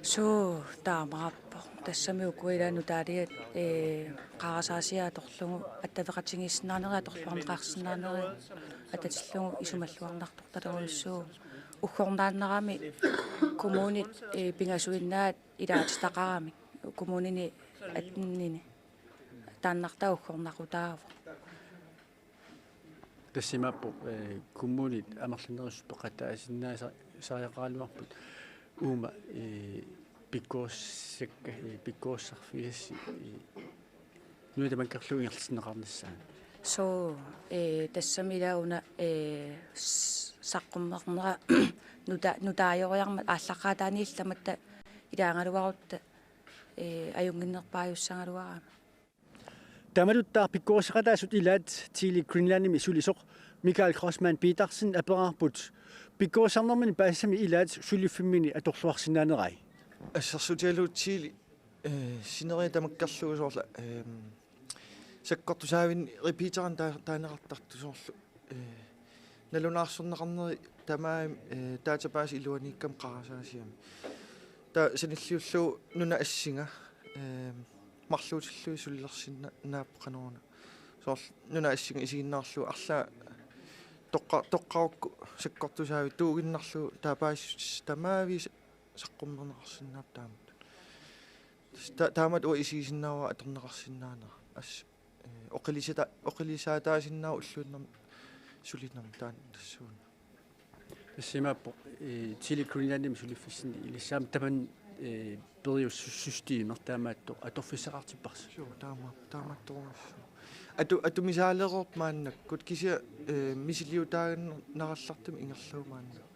Suu, taamaappoq. Tassami ukua ilaat nutaaliat, eh, qarasaasiat atorlugu attaveqatigiissinnaanerit atorluarneqarsinnaaneri atatillugu isumalluarnartortalerujussuuvoq. Uggornaannarami kommunit, eh, pingasuinnaat ilaatitaqaramik kommunini attenini. Taannartaa uggornaqutaavoq. Tassa imaappoq, eh, kommunit amerlanerusut peqataasinnaasa-, -sariaqaraluarput uuma, eh, pikkorissakka, eh, pikkorissarfigassi, eh, nuna tamakkerlugu ingerlatinneqarnissaanut. Suu, eh, tassami ilaa una, eh, s-, saqqummernera nuta-, nutaajoriarmat aallaqqaataaniillu tamatta ilaagaluarutta, eh, ajunnginnerpaajussagaluarama. Taamatuttaaq pikkorissaqataasut ilaat Tele Greenlandimi sulisoq Michael Grossmann Petersen aperaarput pikkorissarnermini paasisami ilaat suliffimmini atorluarsinnaanerai. Assersuutigalugu Tele, eh, sineriak tamakkerlugu soorlu, ehm, sakkortusaavinni repeaterani taa-, taaneqartartut soorlu, eh, nalunaarsorneqarneri tamaasa, eh, database iluaniikkama qarasaasiami. Taava sanilliullugu nuna assinga, eh, marluutillugit sulilersinnaapput qanoruna. Soorlu nuna assinga isiginnaarlugu arlaat toqqa-, toqqarukku sakkortusaavik tuuginnarlugu taava paasissutissat tamaavisa saqqummerneqarsinnaapput taamatut. Tassa ta-, taamatut uanga isigisinnaavara atorneqarsinnaanera. As-, eh, oqilisata-, oqilisaataasinnaavoq ulluinnarni sulinermi taanna tassuuna. Tassa imaappoq, eh, Tele Greenlandimi suliffissinni ilissi aamma tamanna, eh, periuseq su-, systemi taamaattoq atorfissaqartipparsi. Suu, taama-, taamaattorujussuuvoq. Atu-, atumisaalereerpoq maannakkut kisianni, eh, misiliutaaginnarallartumik ingerlavoq maannakkut.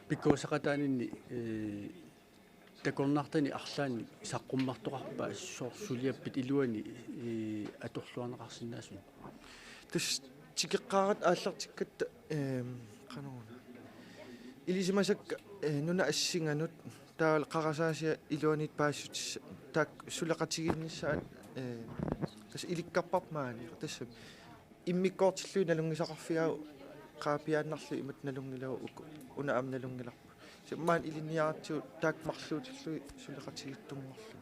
Pikkorissaqataaninni, eh, takornartanik arlaannik saqqummertoqarpa soorlu suliappit iluani, eh, atorluarneqarsinnaasunik? Tassa tikeqqaaratta aallartikkatta, ehm, qanoruna. Ilisimasakka, eh, nuna assinganut taavalu qarasaasiat iluaniittut paasissutissat taakku suleqatigiinnissaat, eh, tassa ilikkarparput maani. Tassa immikkoortillugit nalunngisaqarfigaavut qaapiaannarlugit imatut nalunngilagut uku. Una aamma nalunngilarput. Tassa maani ilinniaratsigu taakku marluutillugit suleqatigiittunngorlugit.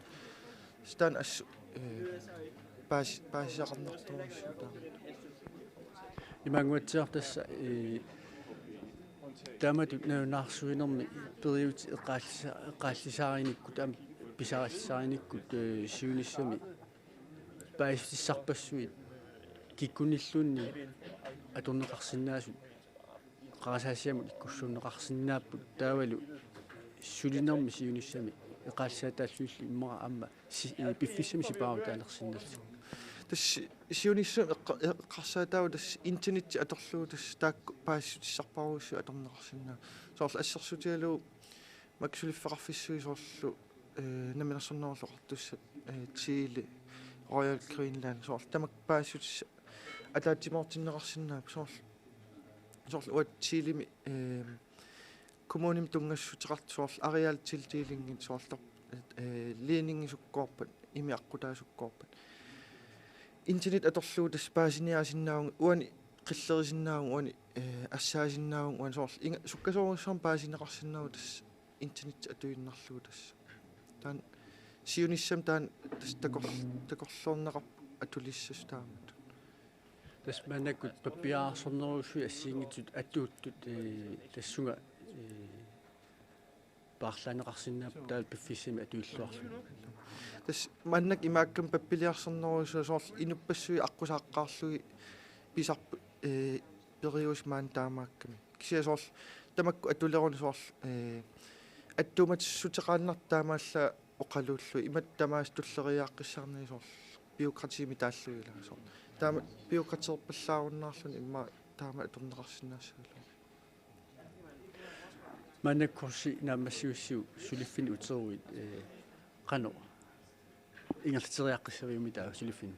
Tassa taanna assut, eh, paasi-, paasisaqarnartorujussuuvoq taama. Imaanguatsiartoq tassa, eh, taamatut nalunaarsuinermi periuseq eqqaallisa-, eqqaallisaarinikkut aamma pisariallisaarinikkut, eh, siunissami paasissutissarpassuit kikkunnilluunniit atorneqarsinnaasut qarasaasiamut ikkussuunneqarsinnaapput taavalu sulinermi siunissami eqqaallisaataallugillu immaqa aamma si-, eh, piffissami sipaarutaalersinnaallutik. Tassa si-, siunissami eqqa-, eqqarsaataavoq tassa internetti atorlugu tassa taakku paasissutissarpassuit atorneqarsinnaasut. Soorlu assersuutigalugu makku suliffeqarfissuit soorlu, eh, Namminersornerullutik Oqartussat, eh, Tele, Royal Greenland, soorlu tamakku paasissutissat ataatsimoortinneqarsinnaapput soorlu, soorlu uagut Telemi, eh, kommunimi tunngassuteqartut soorlu arealtildelingit soorlu tor-, eh, ledningisukkoorpat, imi aqqutaasukkoorpat. Internet atorlugu tassa paasiniaasinnaavugut, uani qillerisinnaavugut, uani, eh, assaasinnaavagut, uani soorlu inga-, sukkasoorujussuarmik paasineqarsinnaavoq tassa internet atuinnarlugu tassa. Taanna siunissami taanna tassa takor-, takorloorneqarpoq atulissasoq taamatut. Tassa maannakkut pappiararsornerujussuit assigiinngitsut atuuttut, eh, tassunga, eh, paarlaanneqarsinnaapput taavalu piffissami atuilluarluni. Tassa maannakkut imaakkami pappiliarsornerujussuit soorlu inuppassuit aqqusaaqqaarlugit pisarput, eh, periuseq maani taamaakkami. Kisianni soorlu tamakku atuleruni soorlu, eh, attuumassuteqaannartut taamaallaat oqaluullugit imatut tamaasa tulleriiaaqqissaarnagit soorlu bureaukratiimik taallugit ilaa soorlu. Taama piukaterpallaarunnaarluni immaqa taama atorneqarsinnaassagaluarpoq. Maannakkut kursi naammassivussiuk suliffinnik uteruit, eh, qanoq ingerlateriaqqissaviummi taava suliffinni?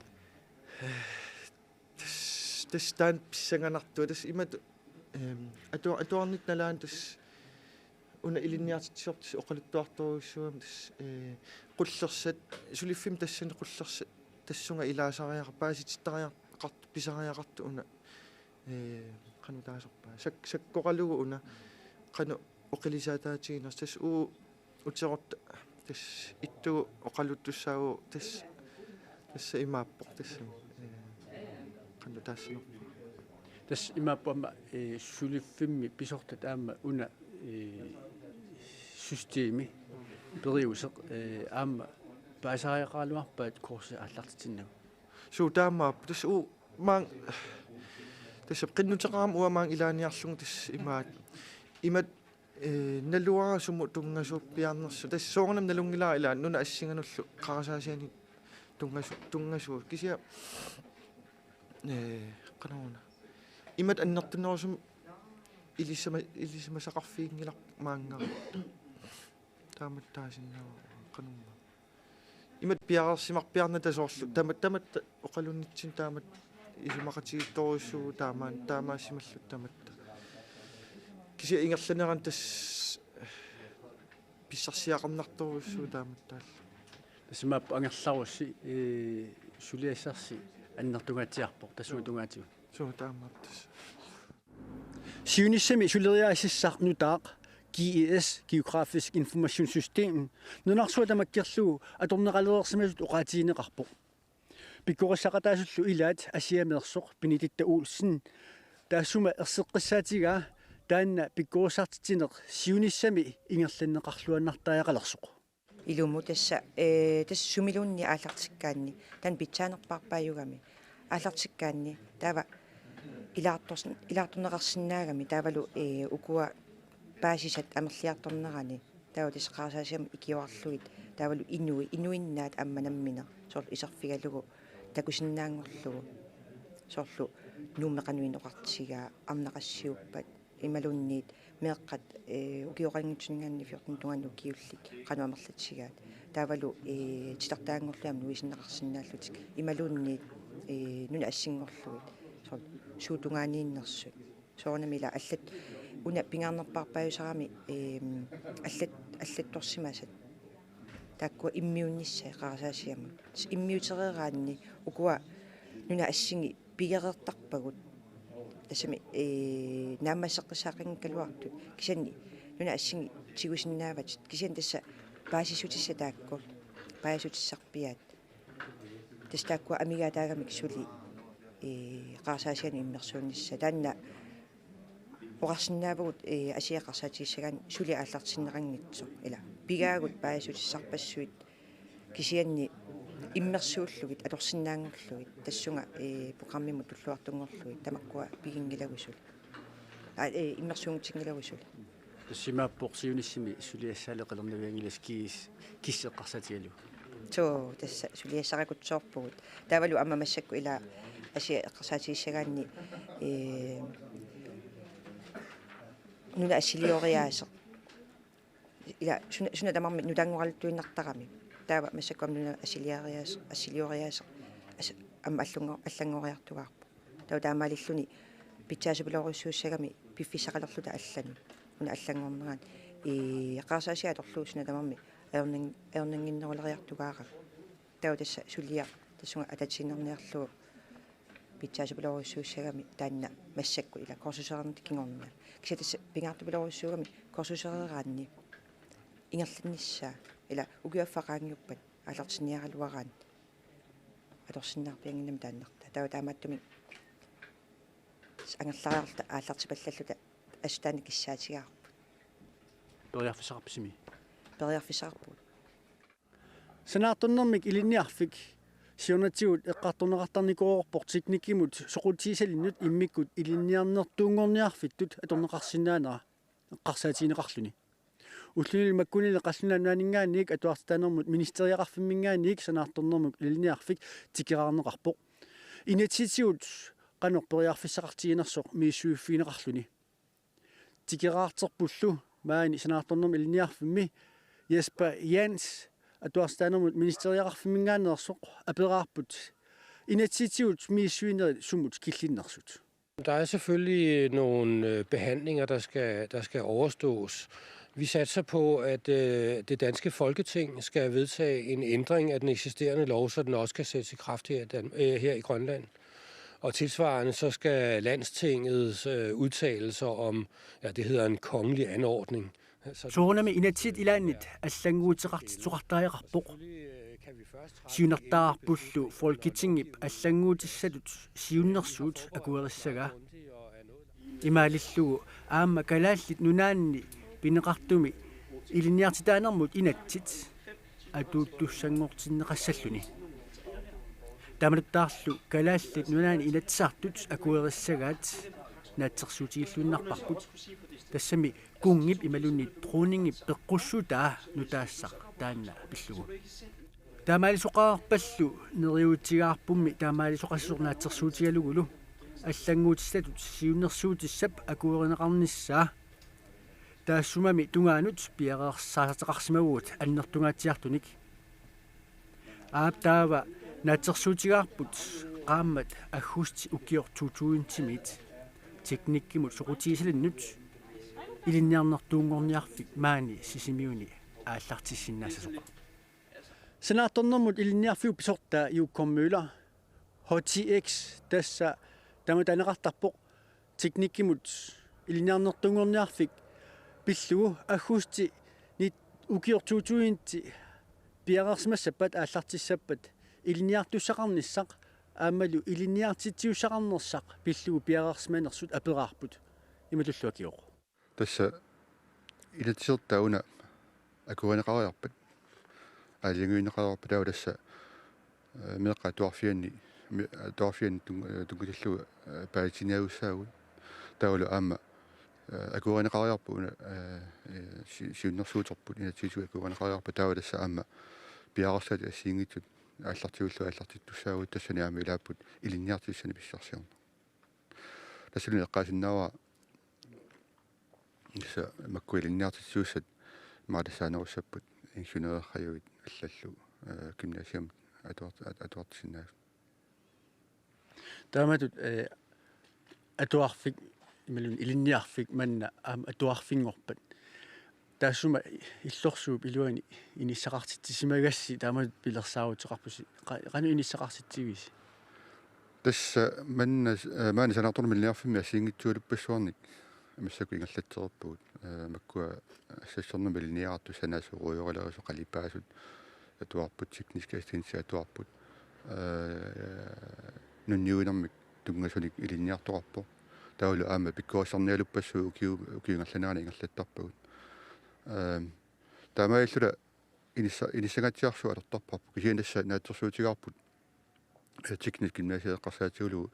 Tassa, tassa taanna pissanganartoq, tassa imatut, ehm, atu-, atuarnitta nalaani tassa una ilinniartitsisortut oqaluttuartorujussuugami tassa, eh, qullersat, suliffimmi tassani qullersat tassunga ilaasariaqar-, paasitittariaqartut pisariaqartut una, eh, qanoq taasarpaat. Sak-, sakkoqalugu una qanoq oqilisaataatiginersoq, tassa uagut uterutta tassa ittugut oqaluttussaavugut tassa, tassa imaappoq tassa, eh, qanoq taassanerpa. Tassa imaappoq aamma, eh, suliffimmi pisortat aamma una, eh, systemi periuseq, eh, aamma paasariaqaraluarpaat kursi aallartitsinnagu. Suu taamaappoq. Tassa uagut maanga, tassa qinnuteqarama uanga maanga ilaaniarlugu tassa imaat. Imatut, eh, naluara sumut tunngasuuppiarnersoq. Tassa soorunami nalunngilara ilaa nunap assinganullu qarasaasianik tunngasu-, tunngasuut. Kisianni, eh, qanoruna. Imatut annertunerusumik ilisima-, ilisimasaqarfiginngilarput maanngarutta. Taamattaasinnaavoq qanoruna. Imatut piareersimarpiarnata soorlu tama-, tamatta oqalunnitsinni taamatut isumaqatigiittorujussuuvugut taamaan-, taamaasimalluta tamatta. Kisianni ingerlanerani tassa pissarsiaqarnartorujussuuvoq taamattaallu. Tassa imaappoq angerlarussi, eh, suliassarsi annertungaatsiarpoq tassunga tungaatigut. Suu taamaappoq tassa. Siunissami suleriaasassaq nutaaq G I S, Geografisk Informationssystem, nunarsuaq tamakkerlugu atorneqalereersimasutut oqaatigineqarpoq. Pikkorissaqataasullu ilaat Asiameersoq Benedikte Olsen taassuma erseqqissaatigaa taanna pikkorissartitsineq siunissami ingerlanneqarluinnartariaqalersoq. Ilumut tassa, eh, tassa sumiluunniit aallartikkaanni, taanna pitsaanerpaarpaajugami. Aallartikkaanni, taava ilaartors-, ilaartorneqarsinnaagami, taavalu, eh, ukua paasisat amerliartornerani, taava tassa qarasaasiamut ikiorarlugit, taavalu inui-, inuinnaat aamma nammineq, soorlu iserfigalugu, takusinnaanngorlugu, soorlu Nuummi qanoq inoqartigaa, arnaq qassiuppat, imaluunniit meeqqat, eh, ukioqanngitsuninngaanniit fjorten tungaanut ukiullit qanoq amerlatigaat. Taavalu, eh, titartaanngorlugit aamma nuisinneqarsinnaallutik. Imaluunniit, eh, nunat assinngorlugit. Soorlu suut tungaaniinnersut. Soorunami ila allat una pingaarnerpaarpaajusarami, eh, allat, allattorsimasat. Taakkua immiunnissaat qarasaasiamut. Immiutereeraanni ukua nunat assingi pigereertarpagut. Tassami, eh, naammasseqqissaaqanngikkaluartut. Kisianni nunat assingi tigusinnaavatit. Kisianni tassa paasissutissat taakku. Paasissutissarpiaat. Tassa taakkua amigaataagamik suli, eh, qarasaasianut immersuunnissaat. Taanna oqarsinnaavugut, eh, Asiap eqqarsaatigissagaanni suli aallartinneqanngitsoq. Ila pigaagut paasissutissarpassuit. Kisianni immersuullugit, atorsinnaanngorlugit, tassunga, eh, programmimut tulluartunngorlugit, tamakkua piginngilagut suli. Aa, eh, immersuunngitsinngilagut suli. Tassa imaappoq siunissami suliassaaleqilernavianngilassi G I S, G I S eqqarsaatigalugu. Suu, tassa suliassarakutsoorpugut. Taavalu aamma massakkut ila Asiap eqqarsaatigissagaanni, eh, nunap assilioriaaseq. Ila suna, suna tamarmi nutaanngoraluttuinnartarami. Taava massakkut aamma nunap assiliariaaseq, assilioriaaseq, as-, aamma allanngo-, allanngoriartugaarpoq. Taava taamaalilluni pitsaasupilorujussuussagami piffissaqalerluta allanut. Una allanngornerani. Ii, qarasaasiaq atorlugu suna tamarmi ajornan-, ajornannginneruleriartugaarami. Taava tassa suliaq tassunga atatiinnarniarlugu pitsaasupilorujussuussagami taanna massakkut ila kursusereernerata kingorna. Kisianni tassa pingaartupilorujussuugami kursusereeraanni ingerlannissaa ila ukiup affaa qaangiuppat aallartinniaraluaraanni atorsinnaarpiannginnami taannartaa. Taava taamaattumik angerlariarluta aallartipallalluta assut taanna kissaatigaarput. Periarfissaqarpisi? Periarfissaqarpugut. Sanaartornermik Ilinniarfik siornatigut eqqartorneqartarnikuuvoq teknikkimut soqutigissalinnut immikkut ilinniarnertuunngorniarfittut atorneqarsinnaanera eqqarsaatigineqarluni. Ullunilu makkunani Qallunaat Nunaanninngaanniit Atuartitaanermut Ministeriaqarfimminngaanniit Sanaartornermik Ilinniarfik tikeraarneqarpoq. Inatsisitigut qanoq periarfissaqartiginersoq misissuiffigineqarluni. Tikeraarterpullu maani sanaartornermut ilinniarfimmi Jesper Jans atuartitaanermut ministeriaqarfimminngaanneersoq aperaarput inatsisitigut misissuinerit sumut killinnersut. Der er selvfølgelig nogle øh, behandlinger, der skal, der skal overstås. Vi satser på, at øh, det danske Folketing skal vedtage en ændring af den eksisterende lov, så den også kan sættes i kraft her i, Dan- øh, her i Grønland. Og tilsvarende så skal Landstingets øh, udtalelser om, ja, det hedder en kongelig anordning. Så Soorunami inatsisit ilaannit allannguuteqartitsoqartariaqarpoq. Siunertaarpullu Folketingip allannguutissatut siunnersuut akuerissagaa. Imaalillugu aamma Kalaallit Nunaanni pineqartumi ilinniartitaanermut inatsit atuuttussanngortinneqassalluni. Taamanertaarlu Kalaallit Nunaanni Inatsisartut akuerissagaat naatsorsuutigilluinnarparput. Tassami kunngip imaluunniit dronningip peqqussutaa nutaassaq taanna pillugu. Taamaalisoqarpallu neriuutigaarpummi taamaalisoqassasoq naatsorsuutigalugulu allannguutissatut siunnersuutissap akuerineqarnissaa. Taassumami tungaanut piareersaateqarsimavugut annertungaatsiartunik. Aap taava naatsorsuutigaarput qaammat aggusti ukioq to tusindimiit teknikkimut soqutigisalinnut ilinniarnertuunngorniarfik maani Sisimiuni aallartissinnaassasoq. Sanaartornermut ilinniarfiup pisortaa Juukkor Møller, H T X, tassa taamatut taaneqartarpoq teknikkimut ilinniarnertuunngorniarfik pillugu aggusti nit- ukioq to tusindi piareersimassappat aallartissappat ilinniartussaqarnissaq aammalu ilinniartitsiussaqarnersaq pillugu piareersimanersut aperaarput. Imatullu akioq. Tassa inatsisertaa una akuerineqariarpat, aalajangiunneqariarpat taava tassa, eh, meeqqat atuarfianni, me-, atuarfianni tun-, eh, tunngatillugu, eh, paasiniarussaagut. Taavalu aamma, eh, akuerineqariarpat una, eh, eh, si-, siunnersuuterput inatsisitigut akuerineqariarpat taava tassa aamma piareersaatit assigiinngitsut aallartigullugu aallartittussaavugut tassani aamma ilaapput ilinniartitsinermik pissarsiorneq. Tassalu eqqaasinnaavara tassa makku ilinniartitsiussat immaqa tassaanerussapput ingeniørajuit allallu, eh, gymnasiumut atuart-, at-, atuartisinnaasut. Taamatut, eh, atuarfik, imaluunniit ilinniarfik manna aamma atuarfinngorpat. Taassuma illorsuup iluani inissaqartitsisimagassi taamatut pilersaaruteqarpusi. Qa-, qanoq inissaqartitsivisi? Tassa manna, eh, maani sanaartornermut ilinniarfimmi assigiinngitsualuppassuarnik massakkut ingerlatsereerpagut. Eh, makkua assassornermut ilinniartut sanasorujorilerisu qalipaasut atuarput, teknisk assistent atuarput. Eh, nunniuinermik tunngasunik ilinniartoqarpoq. Taavalu aamma pikkorissarnialuppassuit ukiu-, ukiut ingerlaneranni ingerlattarpagut. Eh, taamaalillutalu inissa-, inissangaatsiarsuaq atortarparput. Kisianni tassa naatsorsuutigaarput, eh, teknisk gymnasium eqqarsaatigulugu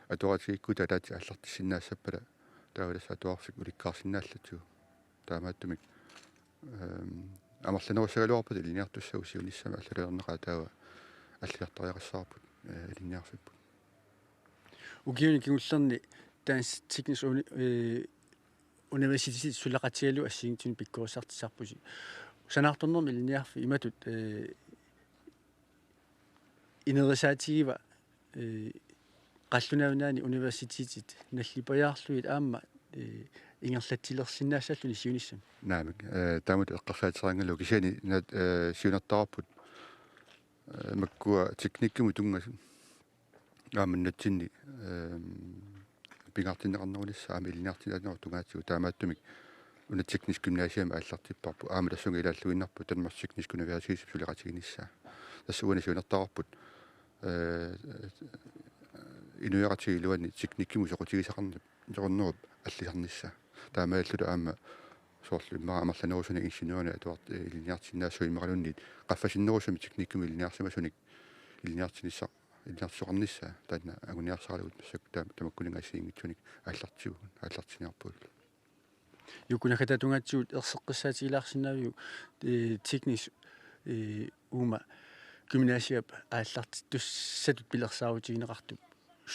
atuartikkutta ataatsip aallartissinnaassappata taava tassa atuarfik ulikkaarsinnaallatsigu. Taamaattumik, ehm, amerlanerussagaluarpat ilinniartussagut siunissami alloriarneqaat taava alliartariaqassavarput, eh, ilinniarfipput. Ukiuni kingullerni Dansk Teknisk Uni-, eh, Universitet suleqatigalugu assigiinngitsunik pikkorissartitsisarpusi. Sanaartornermut ilinniarfik imatut, eh, ineriartortigiva, eh, Qallunaat Nunaanni universitetit nallipajaarlugit aamma, eh, ingerlatsilersinnaassalluni siunissami. Naamik, eh, taamatut eqqarsaateqanngilaq kisianni naat, eh, siunertaraarput, eh, makkua teknikkimut tunngasut. Aamma nunatsinni, ehm, pingaartinneqarnerunissaa aamma ilinniartitaanerup tungaatigut taamaattumik una teknisk gymnasium aallartipparput aamma tassunga ilaalluinnarpoq Danmarks Tekniske Universitetip suleqatiginissaa. Tassa uani siunertaraarput, eh, inuiaqatigiit iluanni teknikkimut soqutigisaqarnerup allisarnissaa. Taamaalilluta aamma soorlu immaqa amerlanerusunik ingeniørinik atuart-, eh, ilinniartitsisinnaassuugut imaluunniit qaffasinnerusumik teknikkimut ilinniarsimasunik ilinniartinissaq ilinniartitsisoqarnissaa taanna anguniarsaralugu massakkut taam-, tamakkuninnga assigiinngitsunik aallartigut, aallartinniarpugut. Juukkut naggataata tungaatigut erseqqissaatigilaarsinnaaviuk, eh, teknisk, eh, uuma gymnasiap aallartittussatut pilersaarutigineqartup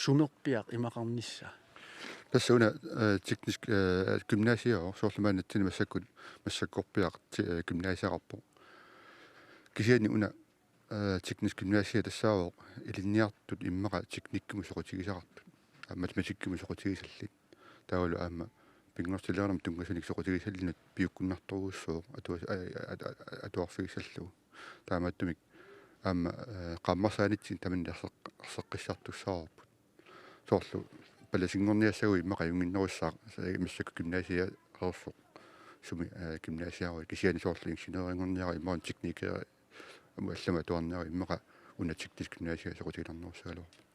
sumerpiaq imaqarnissaa? Tassa una, eh, teknisk, eh, gymnasiaavoq, soorlu maannakkut massakkut, massakkorpiaq ti-, eh, gymnasiaqarpoq. Kisianni una, eh, teknisk gymnasia tassaavoq ilinniartut immaqa teknikkimut soqutigisaqartut. Aa, matematikkimut soqutigisallit. Taavalu aamma pinngortilernermut tunngasunik soqutigisallinut piukkunnartorujussuuvoq atua-, a-, a-, a-, atuarfigissallugu. Taamaattumik aamma, eh, qaammarsaanitsinni tamanna erseq-, erseqqissartussaavarput. Soorlu palasinngorniassaguit immaqa ajunnginnerussaaq, sa-, massakkut gymnasiareersoq sumi, eh, gymnasiaruit, kisianni soorlu ingeniørinngorniaruk imaluunniit teknikeri, aamma allamut atuarniaruk immaqa una teknisk gymnasia soqutiginarnerussagaluarpoq.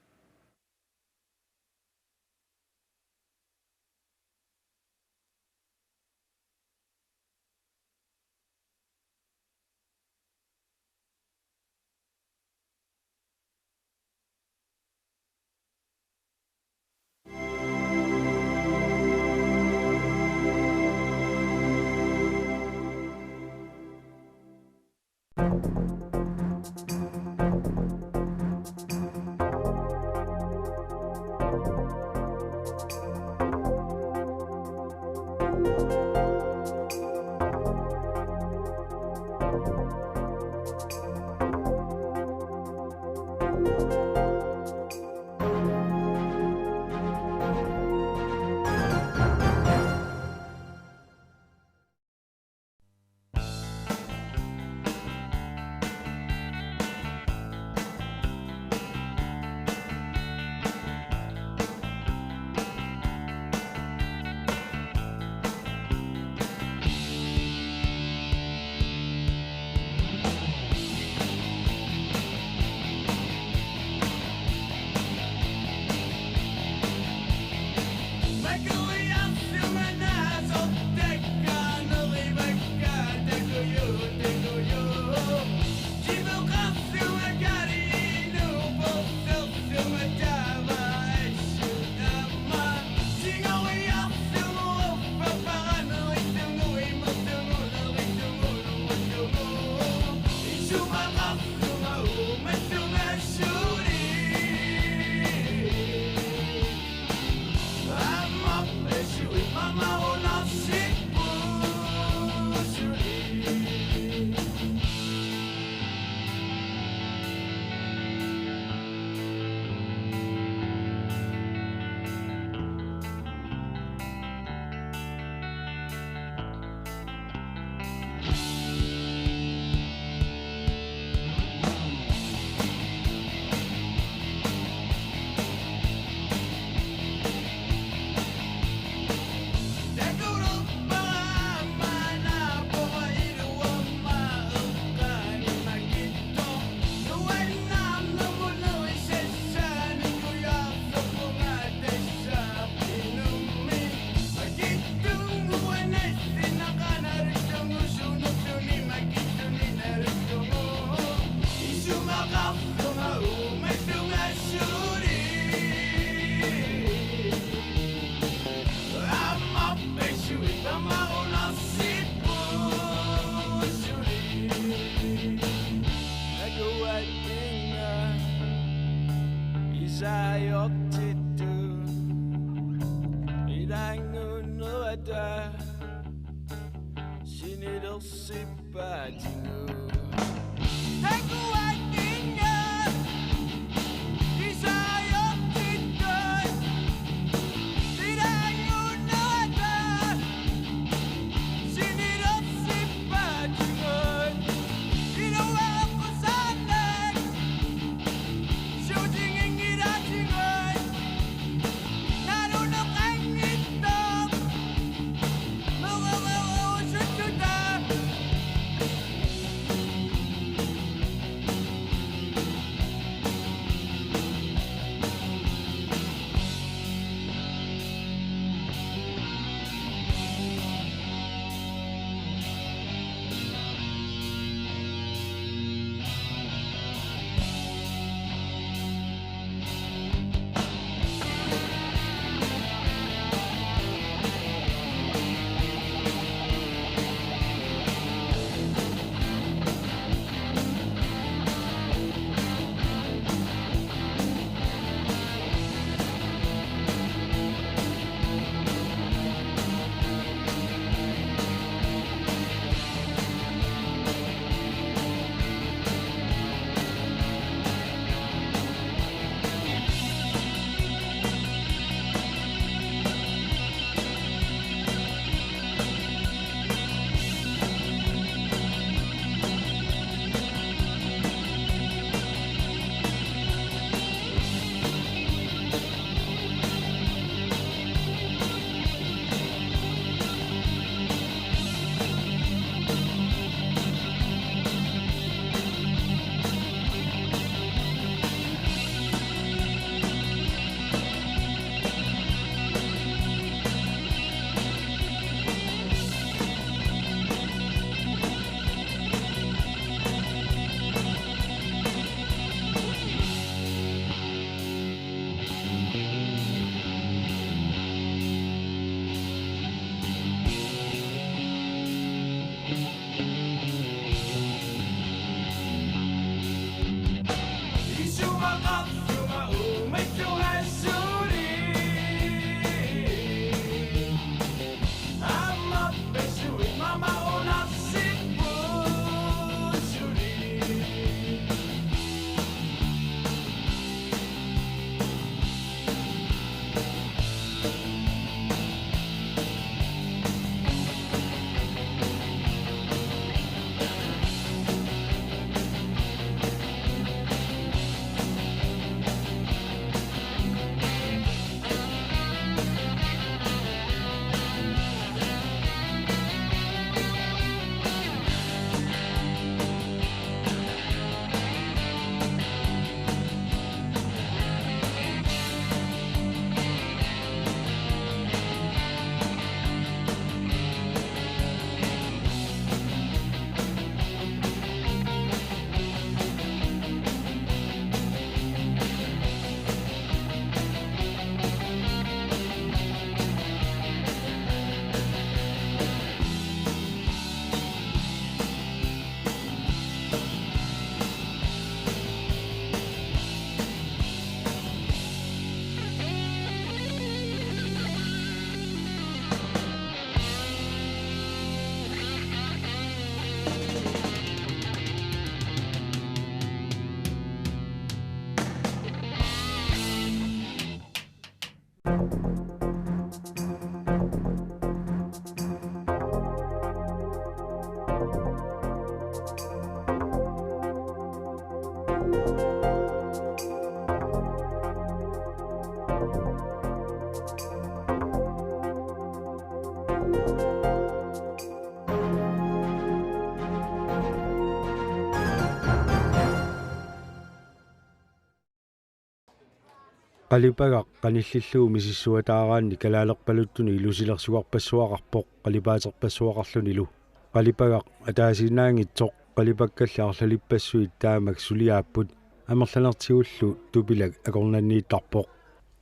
Qalipagaq qanillillugu misissuataaraanni kalaalerpaluttunik ilusilersugarpassuaqarpoq qalipaaterpassuaqarlunilu. Qalipagaq ataasiinnaanngitsoq qalipakkalli arlalippassuit taamak suliaapput, amerlanertigullu Tupilak akornanniittarpoq.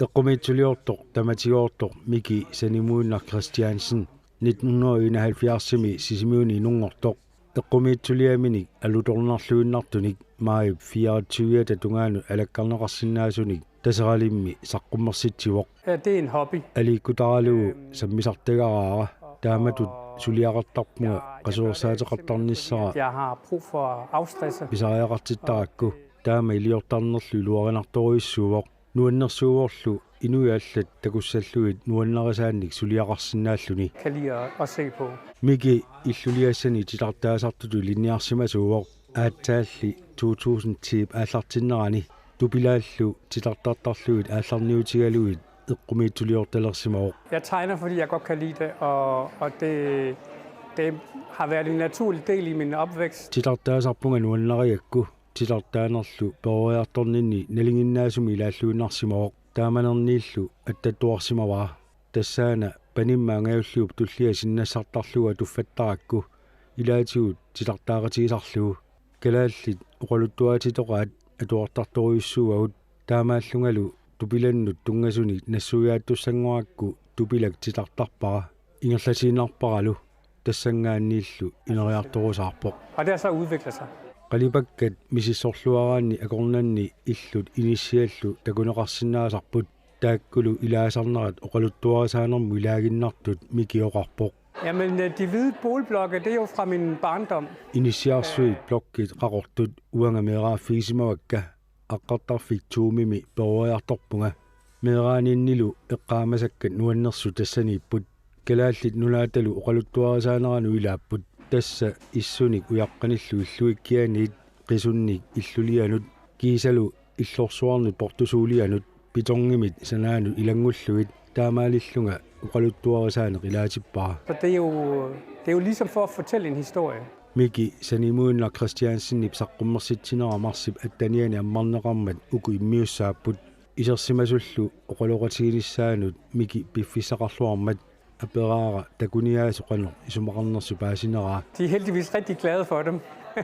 Eqqumiitsuliortoq tamatigoortoq Miki Sanimuinnaq Christiansen nitten hundrede og enoghalvfjerdsimi Sisimiuni inunngortoq eqqumiitsuliaminik alutornarluinnartunik maajip fireogtyviata tungaanut alakkarneqarsinnaasunik Taseralimmi saqqummersitsivoq. Ja, det er en hobby. Aliikkutaralugu sammisartagaraara, taamatut suliaqartarpunga qasuersaateqartarnissara Jeg har brug for at afstresse. Pisariaqartittarakku, taama iliortarnerlu iluarinartorujussuuvoq. Nuannersuuvorlu inuit allat takussallugit nuannarisaannik suliaqarsinnaalluni. Kan lide at, at se på. Miki illuliassani titartaasartutut ilinniarsimasuuvoq. Aatsaalli to tusind ti aallartinnerani Tupilaallu titartartarlugit aallarniutigalugit eqqumiitsuliortalersimavoq. Jeg tegner, fordi jeg godt kan lide det, og, og det, det har været en naturlig del i min opvækst. Titartaasarpunga nuannarigakku, titartaanerlu peroriartorninni nalinginnaasumik ilaalluinnarsimavoq. Taamanerniillu attattuarsimavara. Tassaana panimma angajulliup tullia sinnassartarlugu atuffattarakku ilaatigut titartaaqatigisarlugu. Kalaallit oqaluttuaatitoqaat atuartartorujussuuagut, taamaallungalu Tupilannut tunngasunik nassuiaattussanngorakku Tupilak titartarpara. Ingerlatiinnarparalu tassanngaanniillu ineriartorusaarpoq. Og det har så udviklet sig. Qalipakkat misissorluaraanni akornanni illut inissiallu takuneqarsinnaasarput, taakkulu ilaasarnerat oqaluttuarisaanermut ilaaginnartut Miki oqarpoq. Jamen, øh, de hvide boligblokke, det er jo fra min barndom. Inissiarsuit blokkit qaqortut uanga meeraaffigisimavakka, aqqartarfik to-mimi peroriartorpunga. Meeraaninnilu eqqaamasakkat nuannersut tassaniipput. Kalaallit Nunaatalu oqaluttuarisaaneranut ilaapput. Tassa issunik ujaqqanillu illuikkianiit qisunnik illulianut kiisalu illorsuarnut portusuulianut betongimit sanaanut ilanngullugit, taamaalillunga oqaluttuarisaaneq ilaatippara. Så det er jo, det er jo ligesom for at fortælle en historie. Miki Sanimuinnaq Christiansenip saqqummersitsinera marsip attenianni ammarneqarmat uku immiussaapput. Isersimasullu oqaloqatiginissaanut Miki piffissaqarluarmat aperaara takuniaasoq qanoq isumaqarnersoq paasineraa. De er heldigvis rigtig glade for dem.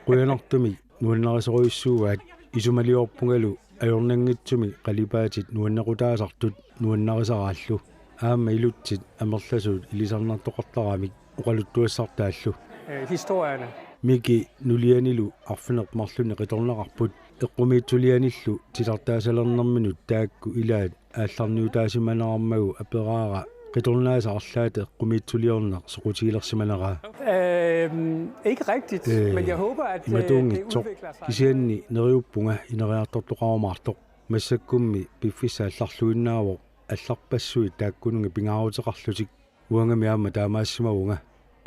Qujanartumik nuannarisorujussuugaat, isumaliorpungalu ajornanngitsumik qalipaatit nuannequtaasartut nuannarisaraallu. Aamma ilutsit amerlasuut ilisarnartoqartaramik oqaluttuassartaallu. Øh, historierne. Miki nulianilu arfineq-marlunnik qitornaqarput. Eqqumiitsulianillu titartaasalernerminut taakku ilaat aallarniutaasimanerarmagu aperaara qitornaasa arlaata eqqumiitsuliorneq soqutigilersimaneraa. Øhm, ikke rigtigt, øh, men jeg håber, at, øh, det udvikler sig. Imatuunngitsoq, kisianni neriuppunga ineriartortoqarumaartoq. Massakkummi piffissaq allarluinnaavoq, allarpassuit taakkununnga pingaaruteqarlutik. Uangami aamma taamaassimavunga.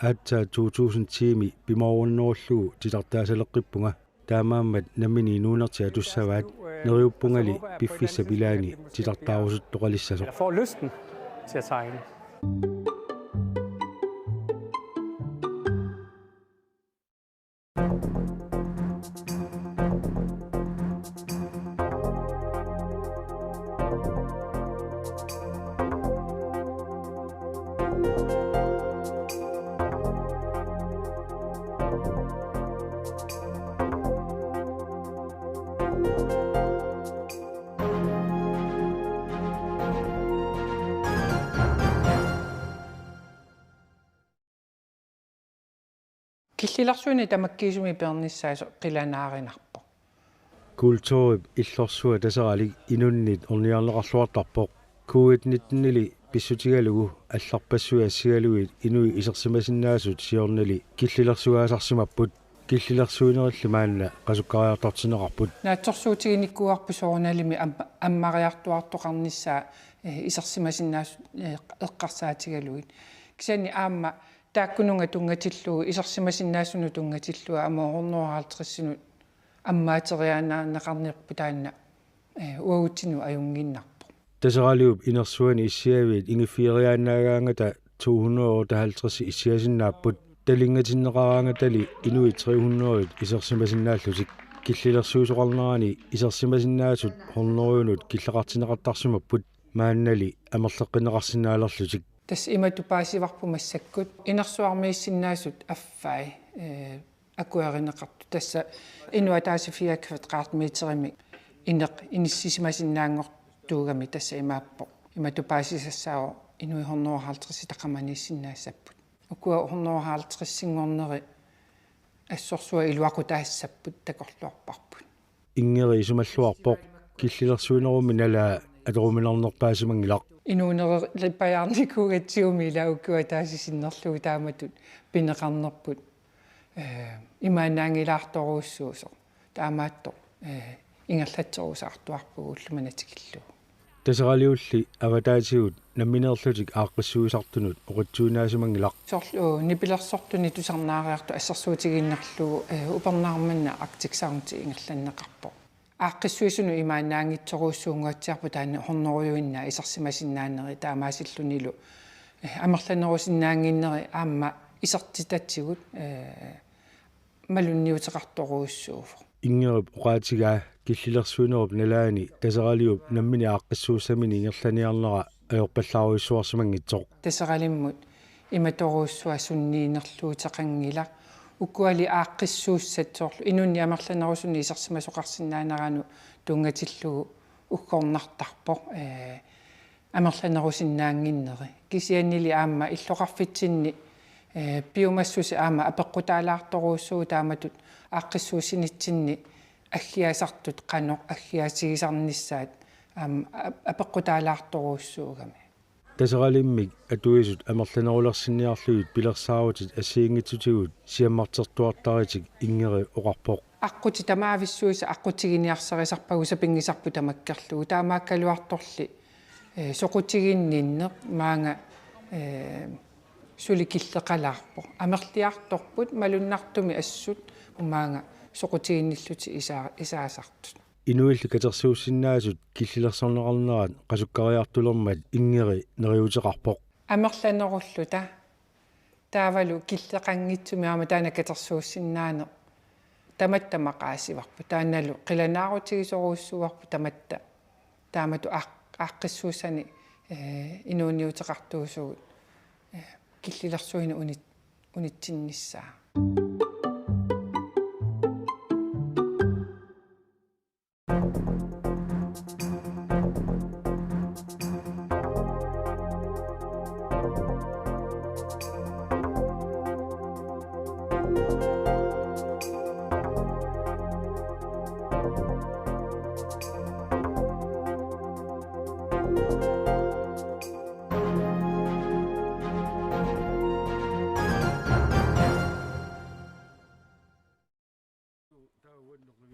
Aatsaat to tusind ti-mi pimoorunnerullugu titartaasaleqqippunga. Taamaammat nammineq inuunertik atussavaat, neriuppungali piffissap ilaani titartaarusuttoqalissasoq. Jeg får lysten til at tegne. Killilersuineq tamakkiisumik peernissaasoq qilanaarinarpoq. Kulturip illorsua Taseralik inunnit ornigarneqarluartarpoq. Covid nitten-ili pissutigalugu allarpassuit assigalugit inuit isersimasinnaasut siornali killilersugaasarsimapput. Killilersuinerilli maanna qasukkariartortinneqarput. Naatsorsuutiginikuuarput soorunalimi am-, ammariartuartoqarnissaa, eh, isersimasinnaasut, eh, eqqarsaatigalugit. Kisianni aamma taakkununnga tunngatillugu, isersimasinnaasunut tunngatillugu aamma hundrede og halvtredsinut ammaateriaannarneqarnerput taanna, eh, uagutsinnut ajunngiinnarpoq. Taseraliup inersuani issiaviit ingiffigiinnarnaagaangata to hundrede og otteoghalvtreds issiasinnaapput. Talingatinneqaraangatali inuit tre hundrede isersimasinnaallutik. Killilersuisoqarnerani isersimasinnaasut hundredenut killeqartinneqartarsimapput, maannali amerleqqinneqarsinnaalerlutik. Tassa imatut paasivarput massakkut inersuarmiissinnaasut affai, eh, akuerineqartut. Tassa inuk ataaseq fire kvadratmeterimik ineq inissisimasinnaanngortuugami, tassa imaappoq. Imatut paasisassaavoq inuit hundrede og halvtreds taqamaniissinnaassapput. Ukua hundrede og halvtredsinngorneri assorsuaq iluaqutaassapput takorluarparput. Ingeri isumalluarpoq killilersuinerummi nalaa atoruminarnerpaasimanngilaq. Inuunerilipajaarnikuugatsigumi ilaa ukua ataasiinnarlugu taamatut pineqarnerput, eh, imaannaanngilaartorujussuusoq. Taamaattoq, eh, ingerlatserusaartuarpugut ullumimut tikillugu. Taseraliulli avataatigut nammineerlutik aaqqissuisartunut oqitsuinnaasimanngilaq. Soorlu nipilersortuni tusarnaariartut assersuutigiinnarlugu, eh, upernaaq manna Arctic Sound ingerlanneqarpoq. Aaqqissuisunut imaannaanngitsorujussuunnguatsiarpoq taanna hundredenngorluinnaq isersimasinnaaneri, taamaasillunilu, eh, amerlanerusinnaannginneri aamma isertitatigut, eh, malunniuteqartorujussuuvoq. Ingerip oqaatigaa killilersuinerup nalaani Taseraliup nammineq aaqqissuussamini ingerlaniarnera ajorpallaarujussuarsimanngitsoq. Taseralimmut imatorujussuaq sunniinerluuteqanngilaq. Ukuali aaqqissuussat soorlu inunnik amerlanerusunik isersimasoqarsinnaaneranut tunngatillugu uggornartarpoq, eh, amerlanerusinnaannginneri. Kisiannili aamma illoqarfitsinni, eh, piumassuseq aamma apeqqutaalaartorujussuuvoq taamatut aaqqissuussinitsinni aggiasartut qanoq aggiatigisarnissaat aamma ap-, apeqqutaalaartorujussuugami. Taseralimmik atuisut amerlanerulersinniarlugit pilersaarutit assigiinngitsutigut siammartertuartaritik Ingeri oqarpoq. Aqqutit tamavissuisa aqqutiginiarsarisarpagut sapinngisarput tamakkerlugu. Taamaakkaluartorli, eh, soqutiginninneq maanga, eh, suli killeqalaarpoq. Amerliartorput malunnartumik assut maanga soqutiginnillutik isaa-, isaasartut. Inuilli katersuussinnaasut killilersorneqarnerat qasukkariartulermat Ingeri neriuuteqarpoq. Amerlanerulluta taavalu killeqanngitsumik aamma taanna katersuussinnaaneq tamatta maqaasivarput. Taannalu qilanaarutigisorujussuuarput tamatta. Taamatut aaq-, aaqqissuussanik, eh, inuuniuteqartuusugut, eh, killilersuineq unit-, unitsinnissaa.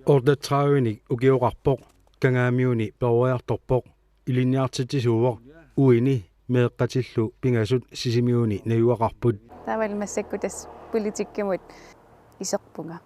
Otteogtredivenik ukioqarpoq, Kangaamiuni peroriartorpoq, ilinniartitsisuuvoq, uini meeqqatillu pingasut Sisimiuni najugaqarput. Taavalu massakkut tassa politikkimut iserpunga.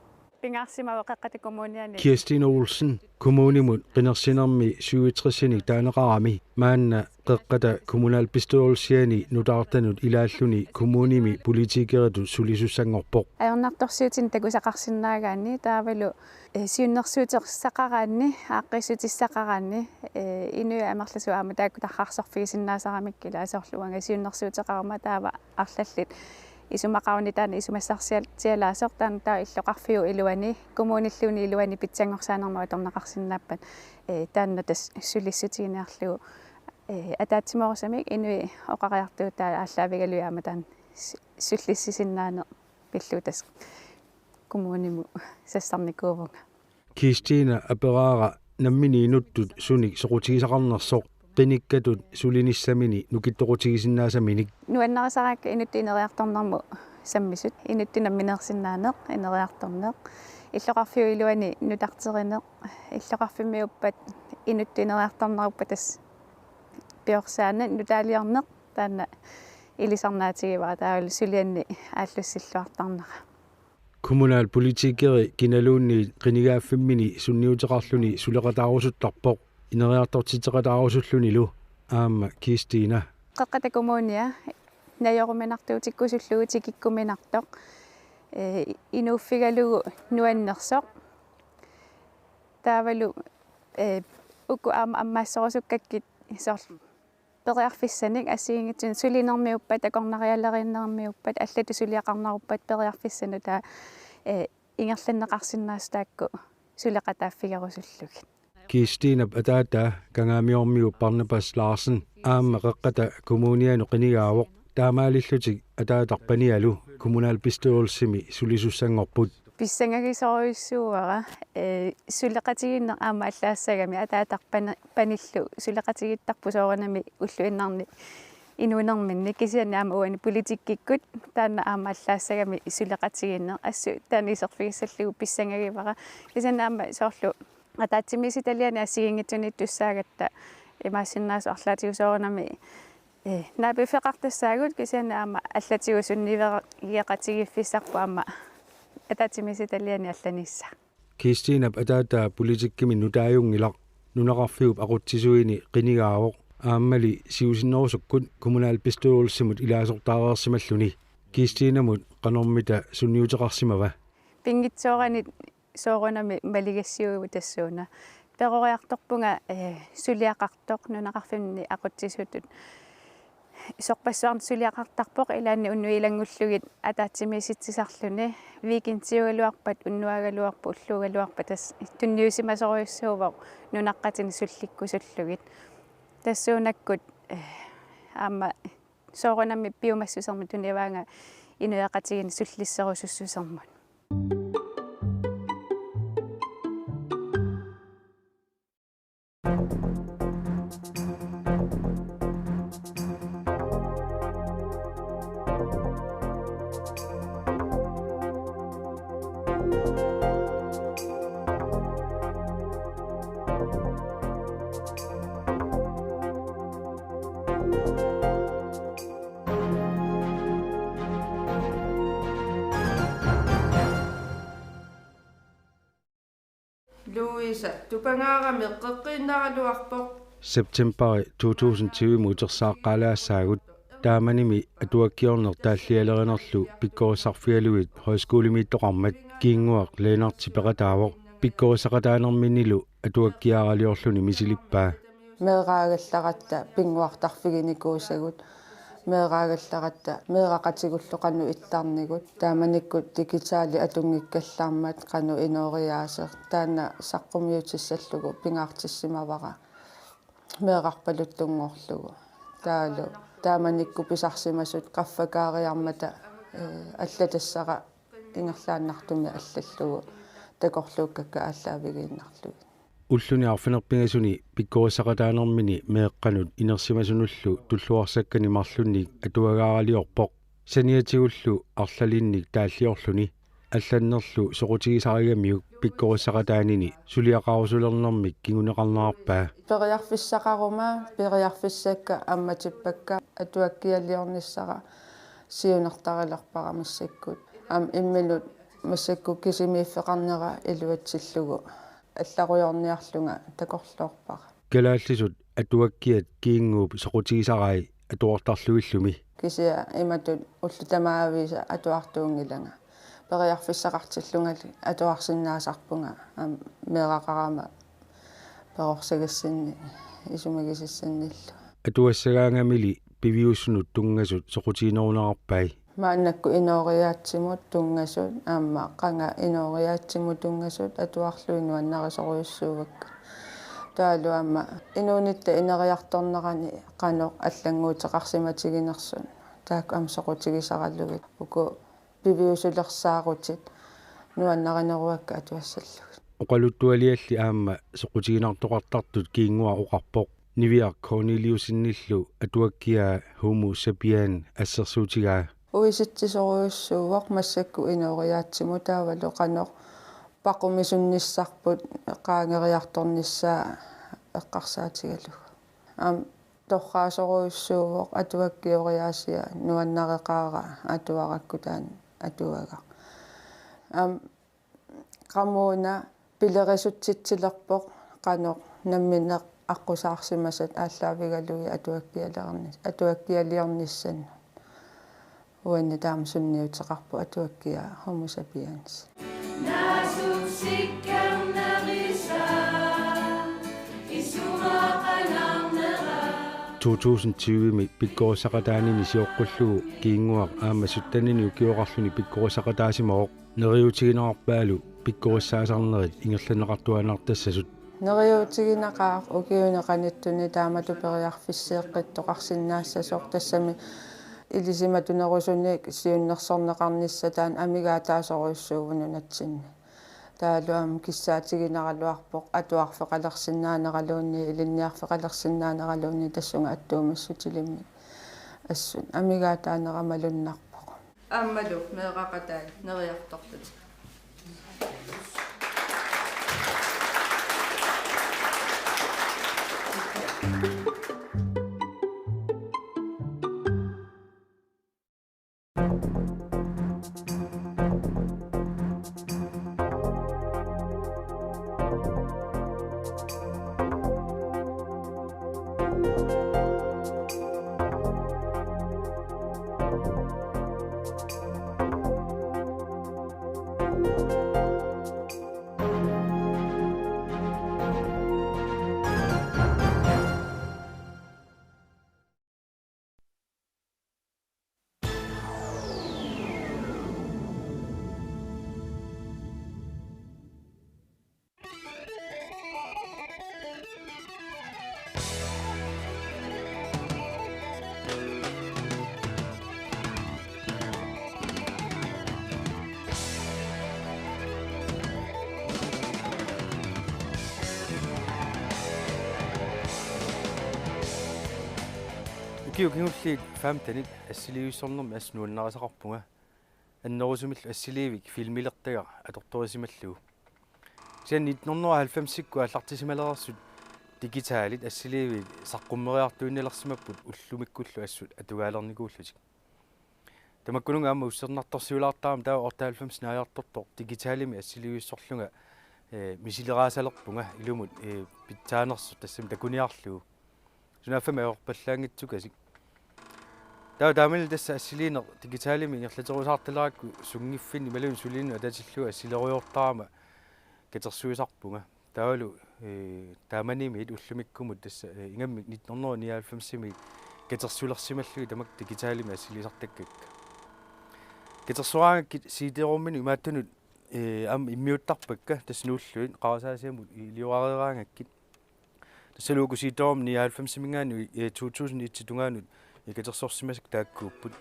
Pingaarsimavoq Qeqqata Kommuniani. Kirstine Olsen, kommunimut qinersinermi syvogtresinik taaneqarami, maanna Qeqqata kommunalbestyrelsiani nutaartanut ilaalluni kommunimi politikeritut sulisussanngorpoq. Ajornartorsiutinik takusaqarsinnaagaanni taavalu, eh, siunnersuuteqartaqaraanni, aaqqissutissaqaraanni, eh, inuit amerlasuut aamma taakku tarrarsorfigisinnaasaramikkit, ilaa soorlu uanga siunnersuuteqaruma taava arlallit isumaqaruni taanna isumassarsial-, sialaasoq taanna taava illoqarfiup iluani, kommunilluunniit iluani pitsanngorsaanermut atorneqarsinnaappat, eh, taanna tassa sulissutiginiarlugu, eh, ataatsimoorusumik inuit oqariartuutaat aallaavigalugit aamma taanna su-, sullissisinnaaneq pillugu tassa kommunimut sassarnikuuvunga. Kirstine aperaara nammineq inuttut sunik soqutigisaqarnersoq, qinikkatut sulinissamini nukittoqutigisinnaasaminik. Nuannarisaraakka inuttut ineriartornermut Sammisut: inuttut nammineersinnaaneq, ineriartorneq, illoqarfiup iluani nutarterineq, illoqarfimmiuppat inuttut ineriartorneruppat tassa piorsaaneq, nutaaliorneq taanna ilisarnaatigivara, taavalu suliannik aallussilluartarnera. Kommunalpolitikeri kinaluunniit qinigaaffimminni sunniuteqarluni suleqataarusuttarpoq, ineriartortitseqataarusullunilu aamma Kirstina. Qeqqata Kommunia najoruminartuutikkusullugu tikikkuminartoq, ee, inuuffigalugu nuannersoq. Taavalu, ee, uku aamma ammaassorusukkakkit soorlu periarfissanik assigiinngitsunik sulinermiuppat, takornarialerinermiuppat, allatut suliaqarneruppat periarfissanut taava, ee, ingerlanneqarsinnaasut taakku suleqataaffigerusullugit. Kirstinap ataataa Kangaamiormiut Barnabas Larsen aamma Qeqqata Kommunianut qinigaavoq, taamaalillutik ataatarput panialu kommunalbestyrelsimi sulisussanngorput. Pissangagisorujussuuara, ee, suleqatigiinneq aamma allaassagami, ataatarput pani-, panillu suleqatigiittarput soorunami ulluinnarni inuunerminni, kisianni aamma uani politikkikkut taanna aamma allaassagami suleqatigiinneq, assut taanna iserfigissallugu pissangagivara. Kisianni aamma soorlu ataatsimiititaliani assigiinngitsuniittussaagatta imaassinnaavoq arlaatigut soorunami, ee, naapiffeqartassaagut, kisianni aamma allatigut sunniuteqatigiiffissarput aamma ataatsimiititaliani allaniissaaq. Kirstinap ataataa politikkimi nutaajunngilaq, nunaqarfiup aqutsisuini qinigaavoq, aammali siusinnerusukkut kommunalbestyrelsimut ilaasortaareersimalluni. Kirstinamut qanormita sunniuteqarsimava? Pinngitsooranit soorunami maligassiuugut tassuuna. Peroriartorpunga, ee, suliaqartoq, nunaqarfinni aqutsisutut sorpassuarnik suliaqartarpoq, ilaanni unnuit ilanngullugit ataatsimiititsisarluni. Weekendiugaluarpat, unnuagaluarpat, ulluugaluarpat tassa tunniusimasorujussuuvoq nunaqqatinik sullikkusullugit. Tassuunakkut, ee, aamma soorunami piumassusermut tunivaanga inuiaqatigiinni sullisserusussusermut. Louisa tupangaarami qeqqiinnaraluarpoq. Septembari to tusind tyve-mi utersaaqqaalaassaagut. Taamanimi atuakkiorneq taallialerinerlu pikkorissarfigalugit højskolemiittoqarmat Kiinnguaq Lennert peqataavoq. Pikkorissaqataanerminnilu atuakkiaaraliorluni misilippaa. Meeraagallaratta pinnguartarfiginikuusagut, meeraagallaratta meeraqatigullu qanoq ittarnigut, taamanikkut digitali atunngikkallarmat qanoq inooriaaseq, taanna saqqummiutissallugu pingaartissimavara meerarpaluttunngorlugu. Taavalu taamanikkut pisarsimasut qaffakaariarmata, ee, allatassara ingerlaannartumik allallugu takorluukkakka aallaavigiinnarlugit. Ulluni arfineq-pingasuni pikkorissaqataanermini meeqqanut inersimasunullu tulluarsakkanik marlunnik atuagaaraliorpoq. Saniatigullu arlalinnik taalliorluni allannerlu soqutigisarigamiuk pikkorissaqataanini suliaqarusulernermik kinguneqarnerarpaa. Periarfissaqaruma, periarfissakka ammatippakka, atuakkialiornissara siunertarilerpara massakkut. Aamma imminut massakkut kisimiiffeqarnera iluatsillugu allarujoorniarlunga takorloorpara. Kalaallisut atuakkiat Kiinnguup soqutigisarai atuartarlugillumi. Kisianni imatut ullut tamaaviisa atuartuunngilanga. Periarfissaqartillungali atuarsinnaasarpunga, aamma meeraqarama perorsagassinni isumagisassannillu. Atuassagaangamili piviusunut tunngasut soqutiginerunerarpai. Maannakkut inooriaatsimut tunngasut, aamma qanga inooriaatsimut tunngasut atuarlugit nuannarisorujussuuakka. Taavalu aamma inuunitta ineriartornerani qanoq allannguuteqarsimatiginersut, taakku aamma soqutigisaralugit. Uku piviusulersaarutit nuannarineruakka atuassallugit. Oqaluttualialli aamma soqutiginartoqartartut Kiinnguaq oqarpoq. Niviaq Korneliussenillu atuakkiaa Homo Sapien assersuutigaa. Uisitsisorujussuuvoq massakkut inooriaatsimut taavalu qanoq paqumisunnissarput qaangeriartornissaa eqqarsaatigalugu. Aamma torraasorujussuuvoq atuakkioriaasia nuannareqaara atuarakku taanna atuagaq. Aamma qamuuna pilerisutsitsilerpoq qanoq namminneq aqqusaarsimasat aallaavigalugit atuakkialiornis-, atuakkialiornissannut. Uani taama sunniuteqarpoq atuakkiaa Homo sapiens. To tusind tyve-mi pikkorissaqataanini sioqqullugu Kiinnguaq aamma syttenini ukioqarluni pikkorissaqataasimavoq. Neriuutigineqarpaalu pikkorissaasarnerit ingerlanneqartuaannartassasut. Neriuutigineqaaq ukiuni qanittuni taamatut periarfisseeqqittoqarsinnaassasoq, tassami ilisimatunerusunik siunnersorneqarnissaq taanna amigaataasorujussuuvoq nunatsinni. Taavalu aamma kissaatigineraluarpoq atuarfeqalersinnaaneralluunniit ilinniarfeqalersinnaaneralluunniit tassunga attuumassutilimmik assut amigaataanera malunnarpoq. Aammalu meeraqatai neriartorlutik. Ukiut kingulliit femtenit assiliivissornermi assut nuannarisaqarpunga. Annerusumillu assiliivik filmilertagaq atortorisimallugu. Kisianni nitten hundrede og halvfemsikkut aallartisimalereersut digitalit assiliivik saqqummeriartuinnalersimapput ullumikkullu assut atugaalernikuullutik. Tamakkununnga aamma ussernartorsiulaartarama taava otteoghalvfems naajartortoq digitalimik assiliivissorlunga, eh, misileraasalerpunga ilumut, eh, pitsaanersoq tassami takuniarlugu. Sunaaffami ajorpallaanngitsukasik. Taava taamani tassa assiliineq digitalimik ingerlaterusaartalerakku sunngiffinni imaluunniit sulinnut atatillugu assilerujoortarama katersuisarpunga. Taavalu, eh, taamanimiit ullumikkumut tassa, eh, ingammik nitten hundrede og nioghalvfemsimiit katersulersimallugit tamakku digitalimik assiliisartakkakka. Katersoraangakkit C D-rumminut imaattunut, eh, aamma immiuttarpakka tassa nuullugit qarasaasiamut iliorareeraangakkit. Tassalu uku C D-rummit nioghalvfemsimiingaanniit, eh, to tusind et-ip tungaanut, eh, katersorsimasakka taakkuupput.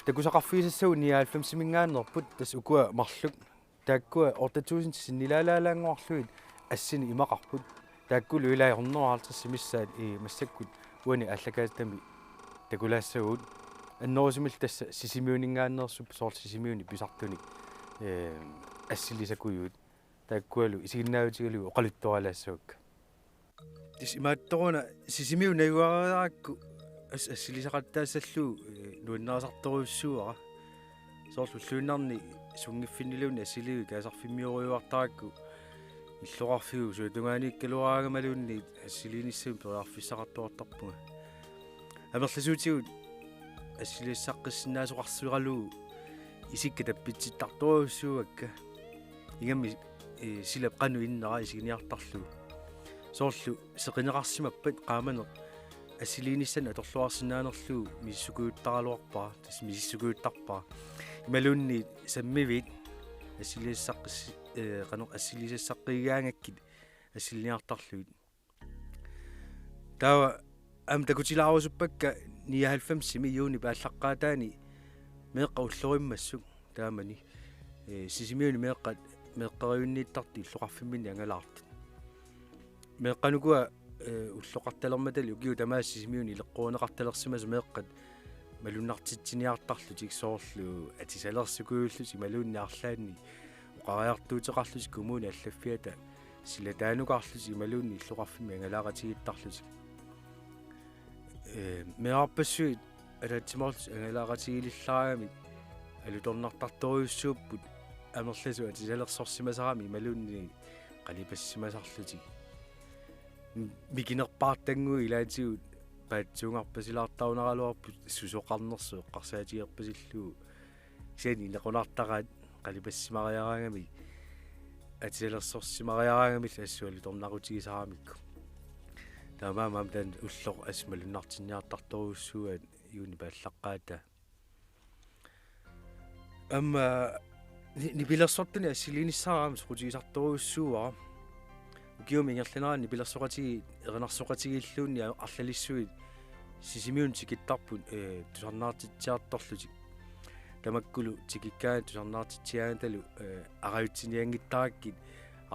Takusaqarfigisassagut nioghalvfemsimiingaanneerput tassa ukua marluk. Taakkua otte tusind sinnilaalaalaannguarlugit assinik imaqarput. Taakkulu ilai hundrede og halvtreds missaat, eh, massakkut uani aallakaatitami takulaassavagut. Annerusumillu tassa Sisimiuniingaanneersuupput soorlu Sisimiuni pisartunik, eh, assilisakujuit. Taakkualu isiginnaavatigalugit oqaluttualaassavakka. Tassa imaattoruna Sisimiut najugariarakku as-, assilisaqattaassallugu, eh, nuannarisartorujussuuara. Soorlu ulluinnarni sunngiffinniluunniit assiliivik kaasarfimmiorujuartarakku illoqarfiup suatungaaniikkaluaraangamaluunniit assiliinissamut periarfissaqartuartarpunga. Amerlasuutigut assilisassaqqissinnaasoqarsimagaluarlugu isikka tappitsittartorujussuuakka. Ingammik, eh, silap qanoq innera isiginiartarlugu. Soorlu seqineqarsimappat qaamaneq assiliinissannik atorluarsinnaanerlugu misissukujuttaraluarpara, tassa misissukujuttarpara. Imaluunniit sammiviit assilisassaqqiss-, eh, qanoq assilisassaqqigigaangakkit assiliniartarlugit. Taava aamma takutilaarusuppakka nioghalvfemsimi juunip aallaqqaataani meeqqat ullorimmassuk taamani. Eh, Sisimiuni meeqqat meeqqerivinniittartut illoqarfimminni angalaartut. Meeqqanukua, eh, ulloqartalermatali ukiut tamaasa Sisimiuni ileqqorineqartalersimasut meeqqat malunnartitsiniartarlutik soorlu atisalersukujuullutik imaluunniit arlaannik oqariartuuteqarlutik kommunip allaffiata silataanukarlutik imaluunniit illoqarfimmi angalaaqatigiittarlutik. Ee, meerarpassuit ataatsimoorlutik angalaaqatigiileraangamik alutornartartorujussuupput amerlasuut atisalersorsimasaramik imaluunniit qalipassimasarlutik. M-, mikinerpaartannguit ilaatigut paatsuungarpasilaartarunaraluarput susoqarnersoq eqqarsaatigerpasillugu. Kisianni inequnartaraat qalipassimariaraangamik atisalersorsimariaraangamik assut alutornaqutigisaramikku. Taamaammat taanna ulloq assut malunnartinniartartorujussuugaat juunip aallaqqaataani. Aamma ni-, nipilersortunik assiliinissara aamma soqutigisartorujussuuara. Ukiumi ingerlanerani nipilersoqatigiit erinarsoqatigiilluunniit arlalissuit Sisimiuni tikittarput, ee, tusarnaartitsiartorlutik. Tamakkulu tikikkaangat tusarnaartitsigaangatalu, ee, arajutsinianngittarakkit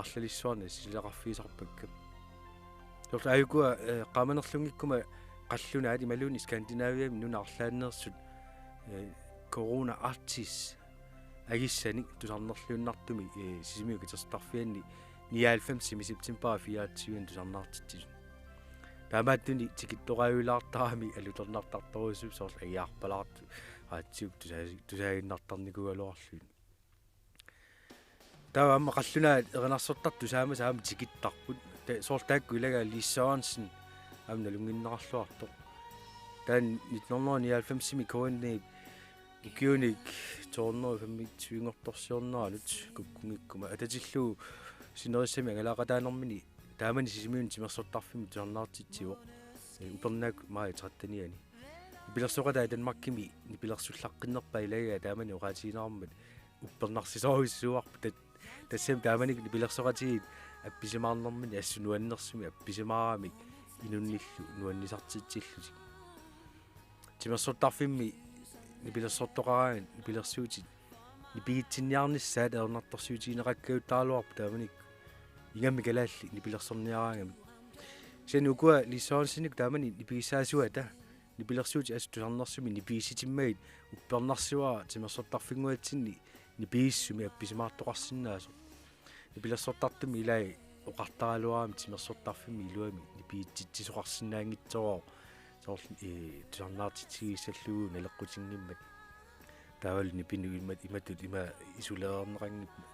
arlalissuarni assiliineqarfigisarpakka. Soorlu aajukua, ee, qaamanerlunngikkuma qallunaat imaluunniit Skandinaviami nunat arlaanneersut, ee, Corona Arctic agissanik tusarnerluinnartumik, ee, Sisimiut katersortarfianni nioghalvfemsimi september fireogtyve tusarnaartitsisut. Taamaattunik tikittoraajulaartarami alutornartartorujussuupput soorlu agiarpalaartut radiukkut tusaa-, tusaaginnartarnikuugaluarlugit. Taava aamma qallunaat erinarsortartut tusaamasat aamma tikittarput. Ta-, soorlu taakku ilagaat Lis Sørensen aamma nalunnginnerarluartoq. Taanna nitten hundrede nioghalvfemsimi K N-ip ukiunik to hundrede femogtyvengortorsiorneranut kukkunngikkuma atatillugu sinerissami angalaaqataanermini taamani Sisimiuni timersortarfimmi tusarnaartitsivoq. Ee, upernaaq maj trettenianni. Nipilersoqataat Danmarkimi nipilersullaqqinnerpaat ilagigaat taamani oqaatigineqarmat uppernarsisorujussuuarput tat-, tassami taamani nipilersoqatigiit appisimaarnermini assut nuannersumik appisimaaramik inunnillu nuannisartitsillutik. Timersortarfimmi nipilersortoqaraangat nipilersuutit nipigitsinniarnissaat ajornartorsiutigineqakkajuttaraluarpoq taamanikkut ingammik kalaallit nipilersorniaraangamik. Kisianni ukua Lis Sørensenip taamani nipigissaasuata nipilersuutit assut tusarnersumik nipigisitimmagit uppernarsivara timersortarfinnguatsinni nipigissumik appisimaartoqarsinnaasoq. Nipilersortartumi ilai oqartaraluarami timersortarfimmi iluamik nipigitsitsisoqarsinnaanngitsoq soorlu, ee, tusarnaartitsigissallugu naleqqutinngimmat. Taavalu nipinut imat-, imatut ima isulereerneqanngippat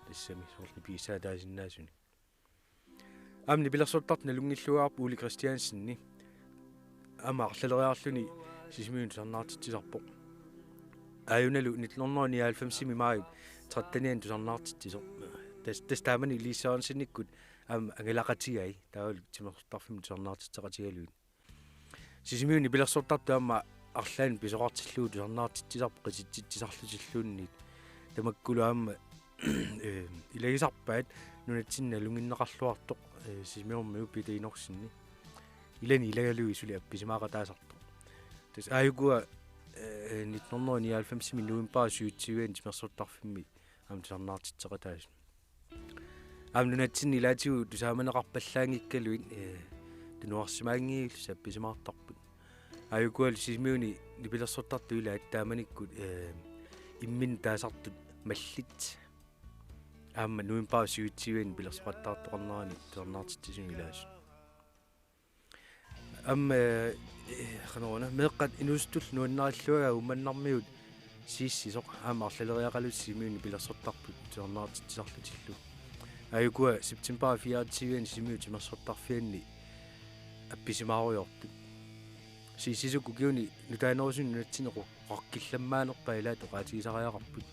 tassami soorlu nipigissaataasinnaasunik. Aamma nipilersortartut nalunngilluinnarput Ole Kristiansen. Aamma arlaleriarluni Sisimiuni tusarnaartitsisarpoq. Aajunalu nitten hundrede nioghalvfemsimi maj trettenianni tusarnaartitsisoq. Tas-, tassa taamani Lis Sørensenikkut aamma angalaqatigai taavalu timersortarfimmi tusarnaartitseqatigalugit. Sisimiuni nipilersortartut aamma arlaannik pisoqartillugu tusarnaartitsisarput qititsitsisarlutilluunniit. Tamakkulu aamma, ee, ilagisarpaat nunatsinni nalunnginneqarluartoq, ee, Sisimiormiu Peter Enoksenip. Ilani ilagalugit suli appisimaaqataasartoq. Tassa aajukua, ee, nitten hundrede nioghalvfemsimi november syvogtyve timersortarfimmi aamma tusarnaartitseqataasut. Aamma nunatsinni ilaatigut tusaamaneqarpallaanngikkaluit, ee, tunuarsimaanngillutik appisimaartarput. Aajukualu Sisimiuni nipilersortartut ilaat taamanikkut, ee, imminnut taasartut mallit. Aamma november syvogtyve nipilersoqattaartoqarnerani tusarnaartitsisunut ilaasut. Aamma, ee, qanoruna, meeqqat inuusuttullu nuannarilluagaat Uummannarmiut Siisisoq aamma arlaleriaqalutik Sisimiuni nipilersortarput tusarnaartitsisarlutillu. Aajukua september fireogtyve Sisimiut timersortarfianni appisimaarujoortut. Siisisukkut ukiuni nutaanerusuni nunatsinni qu-, qaqqillammaanerpaat ilaat oqaatigisariaqarput.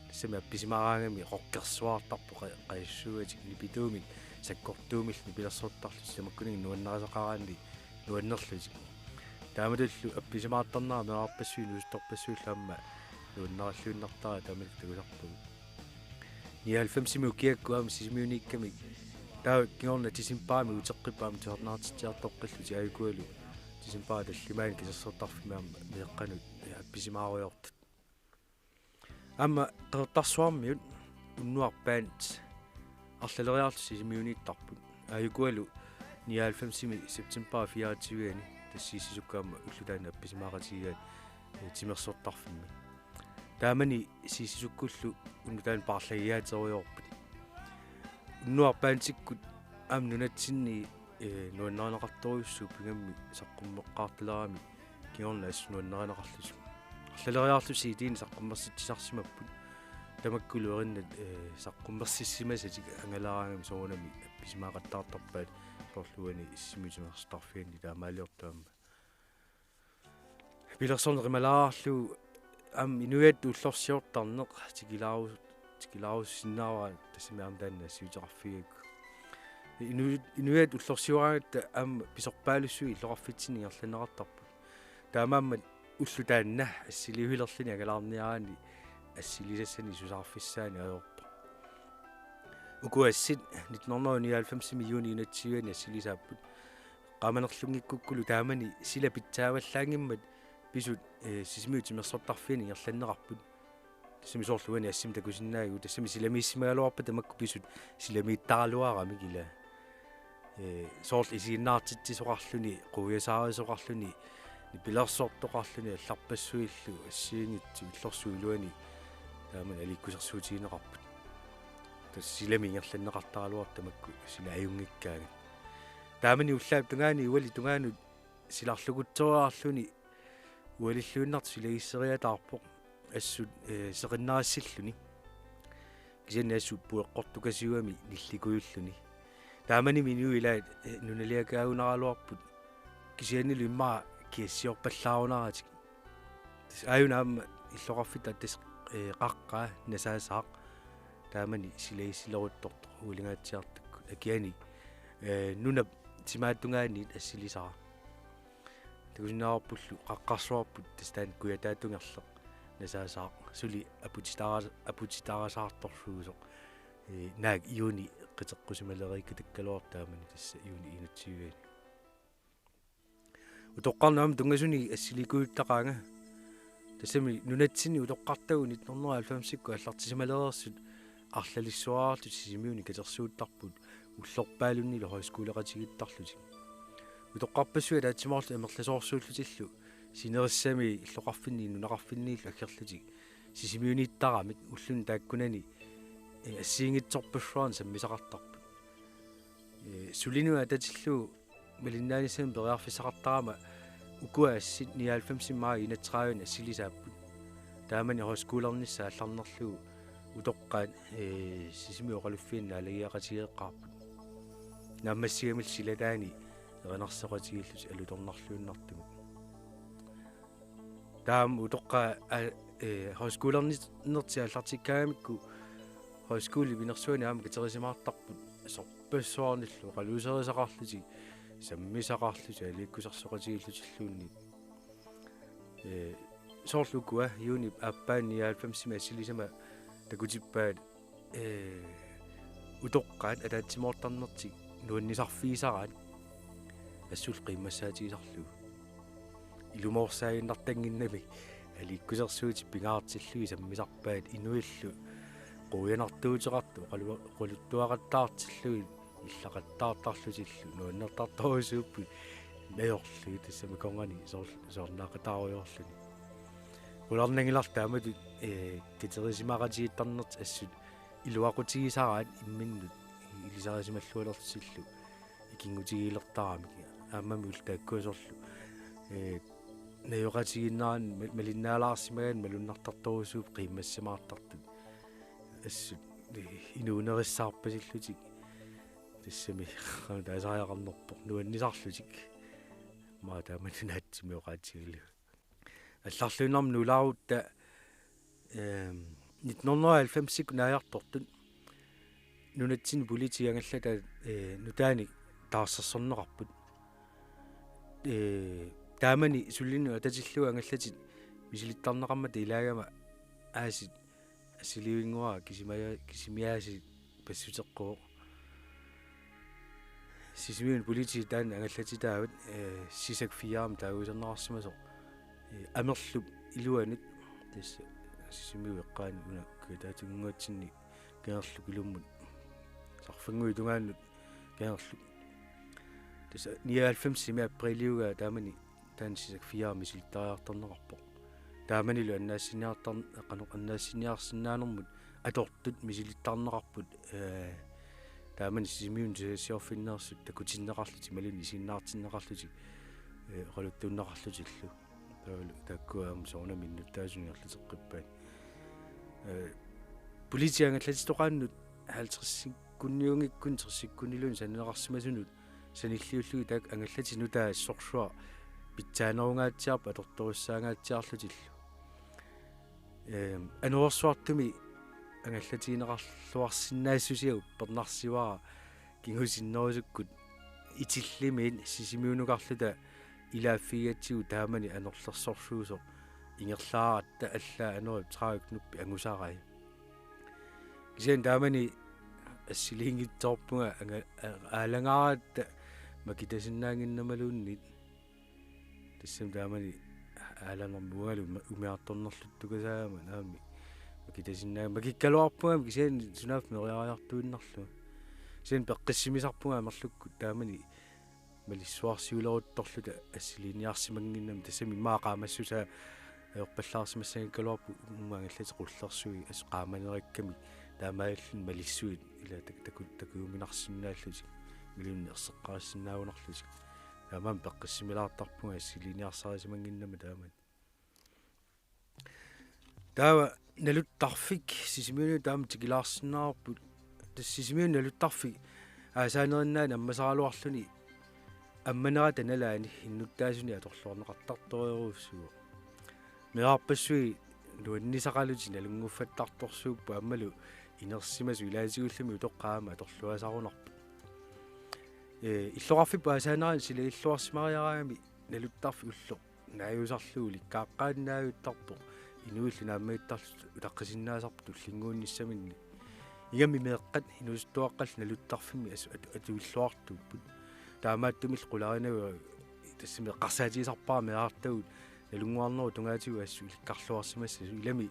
Tassami appisimaaraangami rockersuartarpoq qa-, qajassuatik nipituumik sakkortuumillu nipilersortarlutik tamakkununnga nuannarisaqaraanni nuannerlutik. Taamatullu appisimaartarnera meerarpassuit inuusuttorpassuillu aamma nuannarilluinnartaraat taamanikkut takusarpagut. Nioghalvfemsimi ukiakkut aamma Sisimiuniikkamik taava kingorna decembarimi uteqqippat aamma tusarnaartitsiartoqqillutik aajukualu decembarip tallimaanni katersortarfimmi aamma meeqqanut appisimaarujoortut. Aamma Qeqertarsuarmiut unnuarpaat arlaleriarlutik Sisimiuniittarput. Aajukualu nioghalvfemsimi september fireogtyve tassa Siisisukkut aamma ulloq taanna appisimaaqatigigaat eh, timersortarfimmi. Taamani Siisisukkullu unnuk taanna paarlagiaaterujoorput. Unnuarpaantikkut aamma nunatsinni, eh, nuannarineqartorujussuuvoq, pingaartumik saqqummeqqaartaleramik kingorna assut nuannarineqarlutik. Arlaleriarlutik C D-nik saqqummersitsisarsimapput. Tamakkulu erinnat, eh, saqqummersissimasatik angalaraangamik soorunami appisimaaqattaartarpaat, soorlu uani Sisimiut timersortarfianni taamaaliortoq aamma. Pilersorneq qimalaarlugu aamma inuiattut ullorsiortarneq tikilaaru-, tikilaarusinnaavara, tassami aamma taanna nassiuteqarfigigakku. Inu-, inuiattut ullorsioraangatta aamma pisorpaalussuit illoqarfitsinni ingerlanneqartarput. Taamaammat ulloq taanna assiliivilerluni angalaarniaraanni assilisassani susaarfissaani ajorpoq. Uku assit nitten hundrede og nioghalvfems-imi juuni enogtyve-ani assilisaapput. Eqqaamanerlunngikkukkulu taamani sila pitsaavallaanngimmat pisut, eh, Sisimiut timersortarfiani ingerlanneqarput. Tassami soorlu uani assimi takusinnaagigut, tassami silamiissimagaluarpata tamakku pisut silamiittaraluaramik ila. Eh, soorlu isiginnaartitsisoqarluni, quiasaarisoqarluni, nipilersortoqarluni allarpassuillu assigiinngitsut illorsuit iluanni taamani aliikkusersuutigineqarput. Tassa silami ingerlanneqartaraluartut tamakku sila ajunngikkaangat. Taamani ullaap tungaani uali tungaanut silarlukutsoorarluni ualilluinnartoq silagisseriataarpoq assut, eh, seqinnarissilluni. Kisianni assut pueqqortukasiugami nillikujulluni. Taamanimi inuit ilaat, eh, nunaliakaagunaraluarput. Kisiannilu immaqa kiassiorpallaarunaratik. Tassa aajuna aamma illoqarfitta tassa, eh, qaqqaa Nasaasaaq. Taamani silagissileruttortoq ualingaatsiartukkut. Akiani, eh, nunap timaata tungaaniit assilisara. Takusinnaavarpullu qaqqarsuarput tassa taanna kujataatungerleq Nasaasaaq, suli aputitara-, aputitarasaartorsuusoq. Eh, naak juuni qiteqqusimaleriikkatakkaluartoq taamani tassa juuni enogtyve-ani. Utoqqarnut aamma tunngasunik assilikujuttaqaanga. Tassami nunatsinni utoqqartagut nitten hundrede og halvfems-ikkut aallartisimalereersut arlalissuarartut Sisimiuni katersuuttarput ullorpaalunnilu højskoleqatigiittarlutik. Utoqqarpassuit ataatsimoorlutik amerlasoorsuullutillu sinerissami illoqarfinni nunaqarfinniillu aggerlutik Sisimiuniittaramik ulluni taakkunani, eh, assigiinngitsorpassuarnik sammisaqartarput. Eh, sulinut atatillugu malinnaanissamik periarfissaqartarama ukua assit nioghalvfems-imi maajip enogtredive-ani assilisaapput. Taamani højskolernissaa aallarnerlugu utoqqaat, eh, Sisimiut oqaluffianni naalagiaqatigeeqqaarput. Naammassigamillu silataani erinarsoqatigiillutik alutornarluinnartumik. Taama utoqqaat, a-, eh, højskolernertik aallartikkaangamikku højskolip inersuani aamma katerisimaartarput sorpassuarnillu oqaluuserisaqarlutik, sammisaqarlutik, aliikkusersoqatigiillutilluunniit. Eh, soorlu ukua juunip aappaani nioghalvfems-imi assilisama takutippaat, eh, utoqqaat ataatsimoortarnertik nuannisarfigisaraat assullu qiimmassaatigisarlugu. Ilumoorsaaginnartannginnami aliikkusersuutit pingaartillugit sammisarpaat inuillu quianartuuteqartut oqalu-, oqaluttuaqattaartillugit illaqattaartarlutillu nuannertartorusuupput najorlugit tassami kongani soor-, soorunaqataarujoorluni. Qularnanngilaq taamatut, eh, katerisimaaqatigiittarnertik assut iluaqutigisaraat imminnut ilisarisimallualerlutillu ikinngutigiilertaramik. Aammami ullut taakkua soorlu, eh, najoqatigiinnerani ma-, malinnaalaarsimagaanni malunnartartorusuupput qiimmassimaartartut. Assut, eh, inuunerissaarpasillutik. Tassami taasariaqarnerpoq nuannisarlutik. Maa taama nunatsinni oqaatigalugu. Allarluinnarmik nuulaarutta, ehm, nitten hundrede og halvfems-ikkut naajartortut nunatsinni politiit angallataat, eh, nutaanik taarsersorneqarput. Eh, taamani sulinut atatillugu angallatit misilittarneqarmata ilaagama aasiit assiliivinnguara kisima-, kisimiaasiit passuteqquvoq. Sisimiuni politiit taanna angallatitaavat, eh, Sisak fire-mik taaguuserneqarsimasoq, eh, Amerlup iluanut, tassa Sisimiut eqqaani una kujataatinnguatsinni kangerluk ilummut sarfannguit tungaannut kangerluk. Tassa nioghalvfems-imi apriiliugaa taamani taanna Sisak fire-mik misilittariartorneqarpoq. Taamanilu annaassiniartar-, qanoq annaassiniarsinnaanermut atortut misilittarneqarput, ee, taamani Sisimiuni tusagassiorfinneersut takutinneqarlutik imaluunniit isiginnaartinneqarlutik, ee, oqaluttuunneqarlutillu. Taavalu taakkua aamma soorunami innuttaasunik ingerlateqqippaat. Ee, politiit angallatitoqaannut halvtredsikkunniunngikkunik tressikkunniluunniit sananeqarsimasunut sanilliullugit taakku angallatit nutaat assorsuaq pitsaanerungaatsiarput atortorussaangaatsiarlutillu. Ehm, anorersuartumi angallatigineqarluarsinnaassusia uppernarsivara kingusinnerusukkut Itillimiit Sisimiunukarluta ilaaffigigatsigu taamani anorlersorsuusoq ingerlaaratta allaat anorip tredive knuppi angusarai. Kisianni taamani assiliinngitsoorpunga anga-, a-, aalangaaratta makitasinnaannginnamaluunniit. Tassami taamani aalanermik uangalu ma-, umiartornerluttukasaagama naammi makitasinnaagama makikkaluarpunga kisianni sunaaffa meriariartuinnarlunga. Kisianni peqqissimisarpunga amerlukkut taamani malissuarsiuleruttorluta assiliiniarsimannginnama tassami immaqa qaamassusaa ajorpallaarsimassagaluarpoq uuma angallatit qullersui assut qaamanerakkamik taamaalilluni malissuit ila tak-, taku-, takujuminarsinnaallutik imaluunniit erseqqarissinnaagunarlutik. Taamaammat peqqissimilaartarpunga assiliiniarsarisimannginnama taamani. Taava naluttarfik Sisimiuni taama tikilaarsinnaavarput. Tassa Sisimiuni naluttarfik aasaanerinnaani ammasaraluarluni ammanerata nalaani innuttaasunik atorluarneqartartorujussuuvoq. Meerarpassuit nuannisaqalutik nalunnguffattartorsuupput aammalu inersimasut ilaatigulluunniit utoqqaat aamma atorluasarunarput. Ee, illoqarfipput aasaanerani silagilluarsimariaraangami naluttarfik ulloq naajusarlugu ulikkaaqqaannaavittarpoq inuillu naammagittarlutik utaqqisinnaasarput tullinnguunnissaminnik. Ingammik meeqqat inuusuttuaqqallu naluttarfimmi as-, at-, atuilluartuupput. Taamaattumillu qularinagu tassami eqqarsaatigisarpara meerartagut nalunnguarnerup tungaatigut assut ilikkarluarsimassasut ilami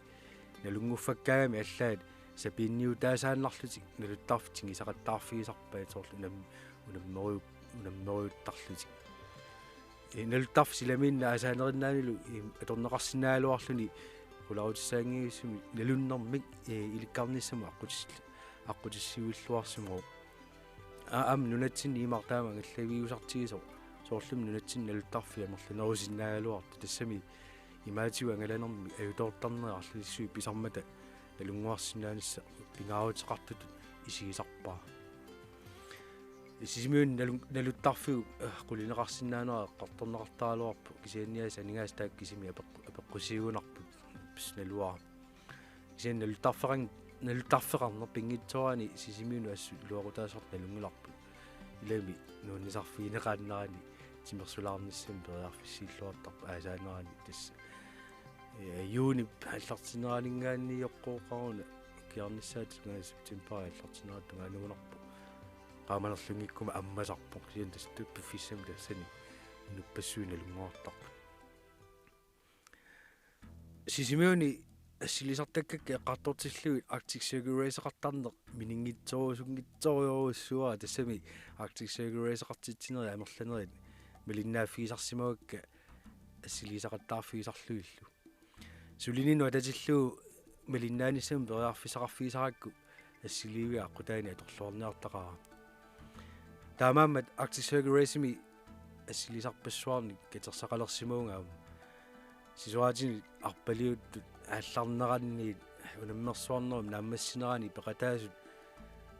nalunnguffakkaagamik allaat sapiinniutaasaannarlutik naluttarfik tigusaqattaarfigisarpaat soorlu unam-, unammeru-, unammerujuttarlutik. Ee, naluttarfik silamiinnaq aasaanerinnaanilu, ee, atorneqarsinnaagaluarluni qularutissaanngivissumik nalunnermik, ee, ilikkarnissamut aqqutis-, aqqutissiuilluarsimavoq. Aa, aamma nunatsinni imaq taama angallaviusartigisoq soorlumi nunatsinni naluttarfiit amerlanerusinnaagaluartut tassami imaatigut angalanermik ajutoortarnerit arlalissuit pisarmata nalunnguarsinnaanissaq pingaaruteqartutut isigisarpara. Sisimiuni nalu-, naluttarfiup, eh, qulineqarsinnaanera eqqartorneqartaraluarpoq kisianni aasiit aningaasat taakku kisimik apeq-, apeqqusiigunarput pissangaluarami. Kisianni naluttarfeqan-, naluttarfeqarneq pinngitsoorani Sisimiunut assut iluaqutaasartoq nalunngilarput. Ilami nuannisarfigineqaannarani timersulaarnissamut periarfissiilluartarpoq aasaanerani tassa. Ee, juunip aallartinneraninngaanniit eqqooqaruna kiarnissaata tungaanut septembarip aallartinnerata tungaanut nungunarpoq. Qaamanerlunngikkuma ammasarpoq kisianni tassa piffissami tassani inuppassuit nalunnguartarput. Sisimiuni assilisartakkakka eqqartortillugit Arctic Circle Race-eqartarneq mininngitsoorusunngitsoorujussuuara tassami Arctic Circle Race-eqartitsinerit amerlanerit malinnaaffigisarsimavakka assiliisaqattaarfigisarlugillu. Sulininnut atatillugu malinnaanissamut periarfissaqarfigisarakku assiliivik aqqutaani atorluarniartaqaara. Taamaammat Arctic Circle Race-imi assilisarpassuarnik katersaqalersimavunga aamma. Sisoraatinik arpaliuttut aallarneranniit unammersuarnerup naammassinerani peqataasut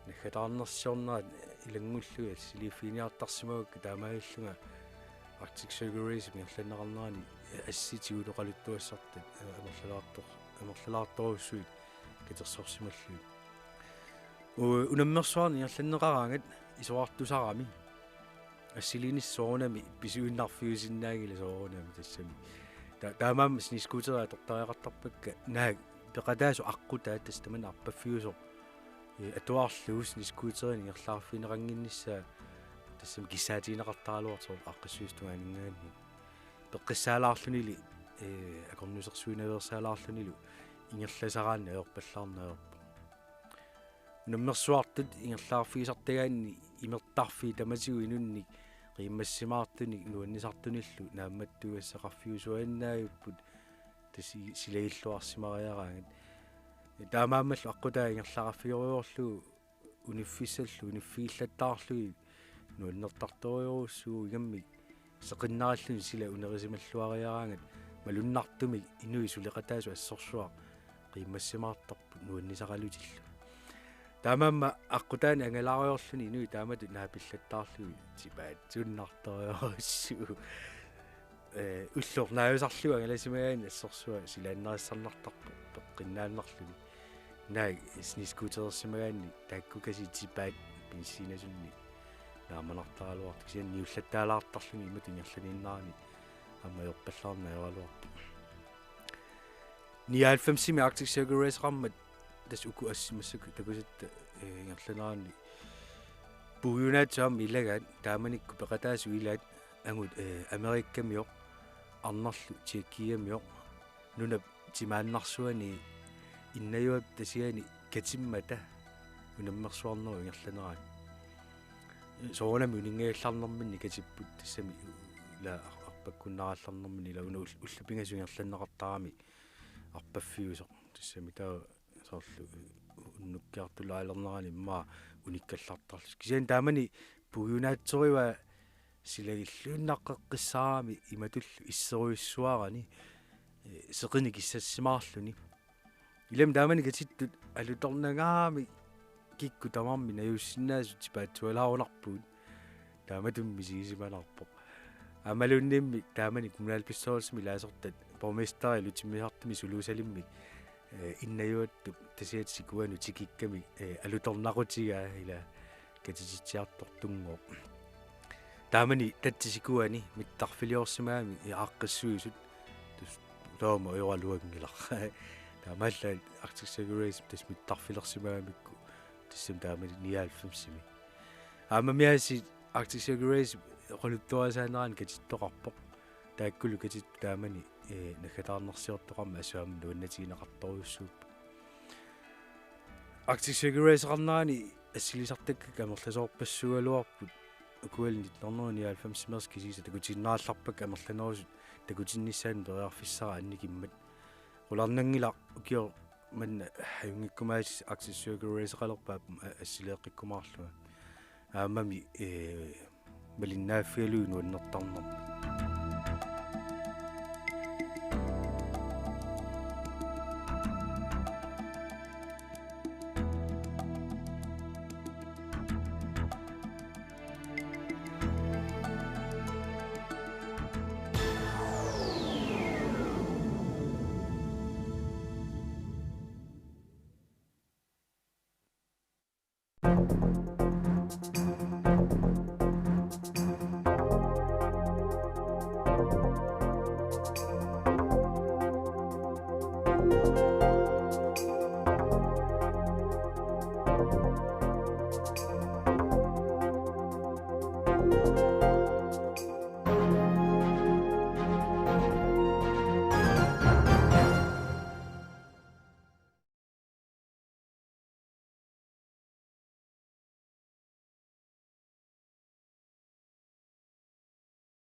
naggataarnersiornerat ilanngullugit assiliiffiginiartarsimavakka taamaalillunga Arctic Circle Race-ip ingerlanneqarnerani assitigut oqaluttuassartat, eh, amerlalaartor-, amerlalaartorujussuit katersorsimallugit. U-, unammersuarneq ingerlanneqaraangat isorartusarami assiliinissaq soorunami pisuinnarfiusinnaanngilaq soorunami tassami. Ta-, taamaammat snescooterit atortariaqartarpakka naak peqataasut aqqutaat tassa tamanna arpaffiusoq, eh, atuarlugu snescooterinik ingerlaarfigineqannginnissaa tassami kissaatigineqartaraluartoq aaqqissuissup tungaaninngaanniit. Peqqissaalaarlunili, ee, akornusersuinaveersaalaarlunilu ingerlasaraanni ajorpallaarneq ajorpoq. Unammersuartut ingerlaarfigisartagaanni imertarfiit tamatigut inunnik qiimmassimaartunik nuannisartunillu naammattuugassaqarfiusuaannaavipput tassa silagilluarsimariaraangat. Taamaammallu aqqutaa ingerlaqarfigerujoorlugu uniffissallu uniffigillattaarlugit nuannertartorujorujussuuvoq, ingammik seqinnarilluni sila unerisimalluariaraangat malunnartumik inuit suleqataasut assorsuaq qiimmassimaartarput nuannisaqalutillu. Taamaammat aqqutaani angalaarujoorluni inuit taamatut naapillattaarlugit tipaatsunnartorujussuuvoq. Ee, ulloq naajusarlugu angalasimagaanni assorsuaq silaannarissarnartarpoq peqqinnaannarluni. Naak snescooterersimagaanni taakkukasiit tipaat benzinasunik naammanartaraluartut, kisianni niullattaalaartarluni imatut ingerlaniinnarani aamma ajorpallaarneq ajoraluarpoq. Nioghalvfemsimi Arctic Circle Race-eqarmat, tassa uku assut massakkut takusatta, ee, ingerlanerani puigunaatsut aamma ilagaat, taamanikkut peqataasut ilaat, angut, ee, Amerikamioq, arnarlu Tjekkiamioq, nunap timaannarsuani Innajuat tasiani katimmata unammersuarnerup ingerlanerani. Soorunami uninngajallarnerminni katipput, tassami ila ar-, arpakkunnarallarnerminni ila una ull-, ullut pingasut ingerlanneqartarami arpaffiusoq. Tassami taava soorlu unnukkiartulaalernerani immaqa unikkallartarlutik. Kisianni taamani puigunaatsorivaat silagilluinnaqqeqqissaarami imatullu isserujussuarani, ee, seqineq kissassimaarluni. Ilami taamani katittut alutornangaarami kikkut tamarmik najussinnaasut tipaatsualaarunarpugut. Taamatut misigisimanarpoq. Aammaluunniimmi taamani kommunalbestyrelsimi ilaasortat borgmesteri Ilulissartumi suluusalimmik, ee, Innajuattup tasiata sikuanut tikikkamik, ee, alutornaqutigaa ila katititsiartortunngooq. Taamani tatsi sikuani mittarfiliorsimagami aaqqissuisut, tassa taama ajoraluanngilaq. Taamaallaat Arctic Circle Race tassa mittarfilersimagamikku, tassami taamani nioghalvfemsimi. Aammami aasiit Arctic Circle Race oqaluttuarisaanerani katittoqarpoq. Taakkulu katittut taamani, ee, naggataarnarsiortoqarmat assut aamma nuannatigineqartorujussuupput. Arctic Circle Race-eqarnerani assilisartakkakka amerlasoorpassuugaluarput, ukuali nitten hundrede nioghalvfemsimeersuit kisiisa takutiinnarallarpakka amerlanerusut takutinnissaannut periarfissara annikimmat. Qularnanngilaq ukioq manna ajunngikkumaassasoq Arctic Circle Race-eqalerpaapput a-, assileeqqikkumaarlunga. Aammami, ee, malinnaaffigalugu nuannertarnermi.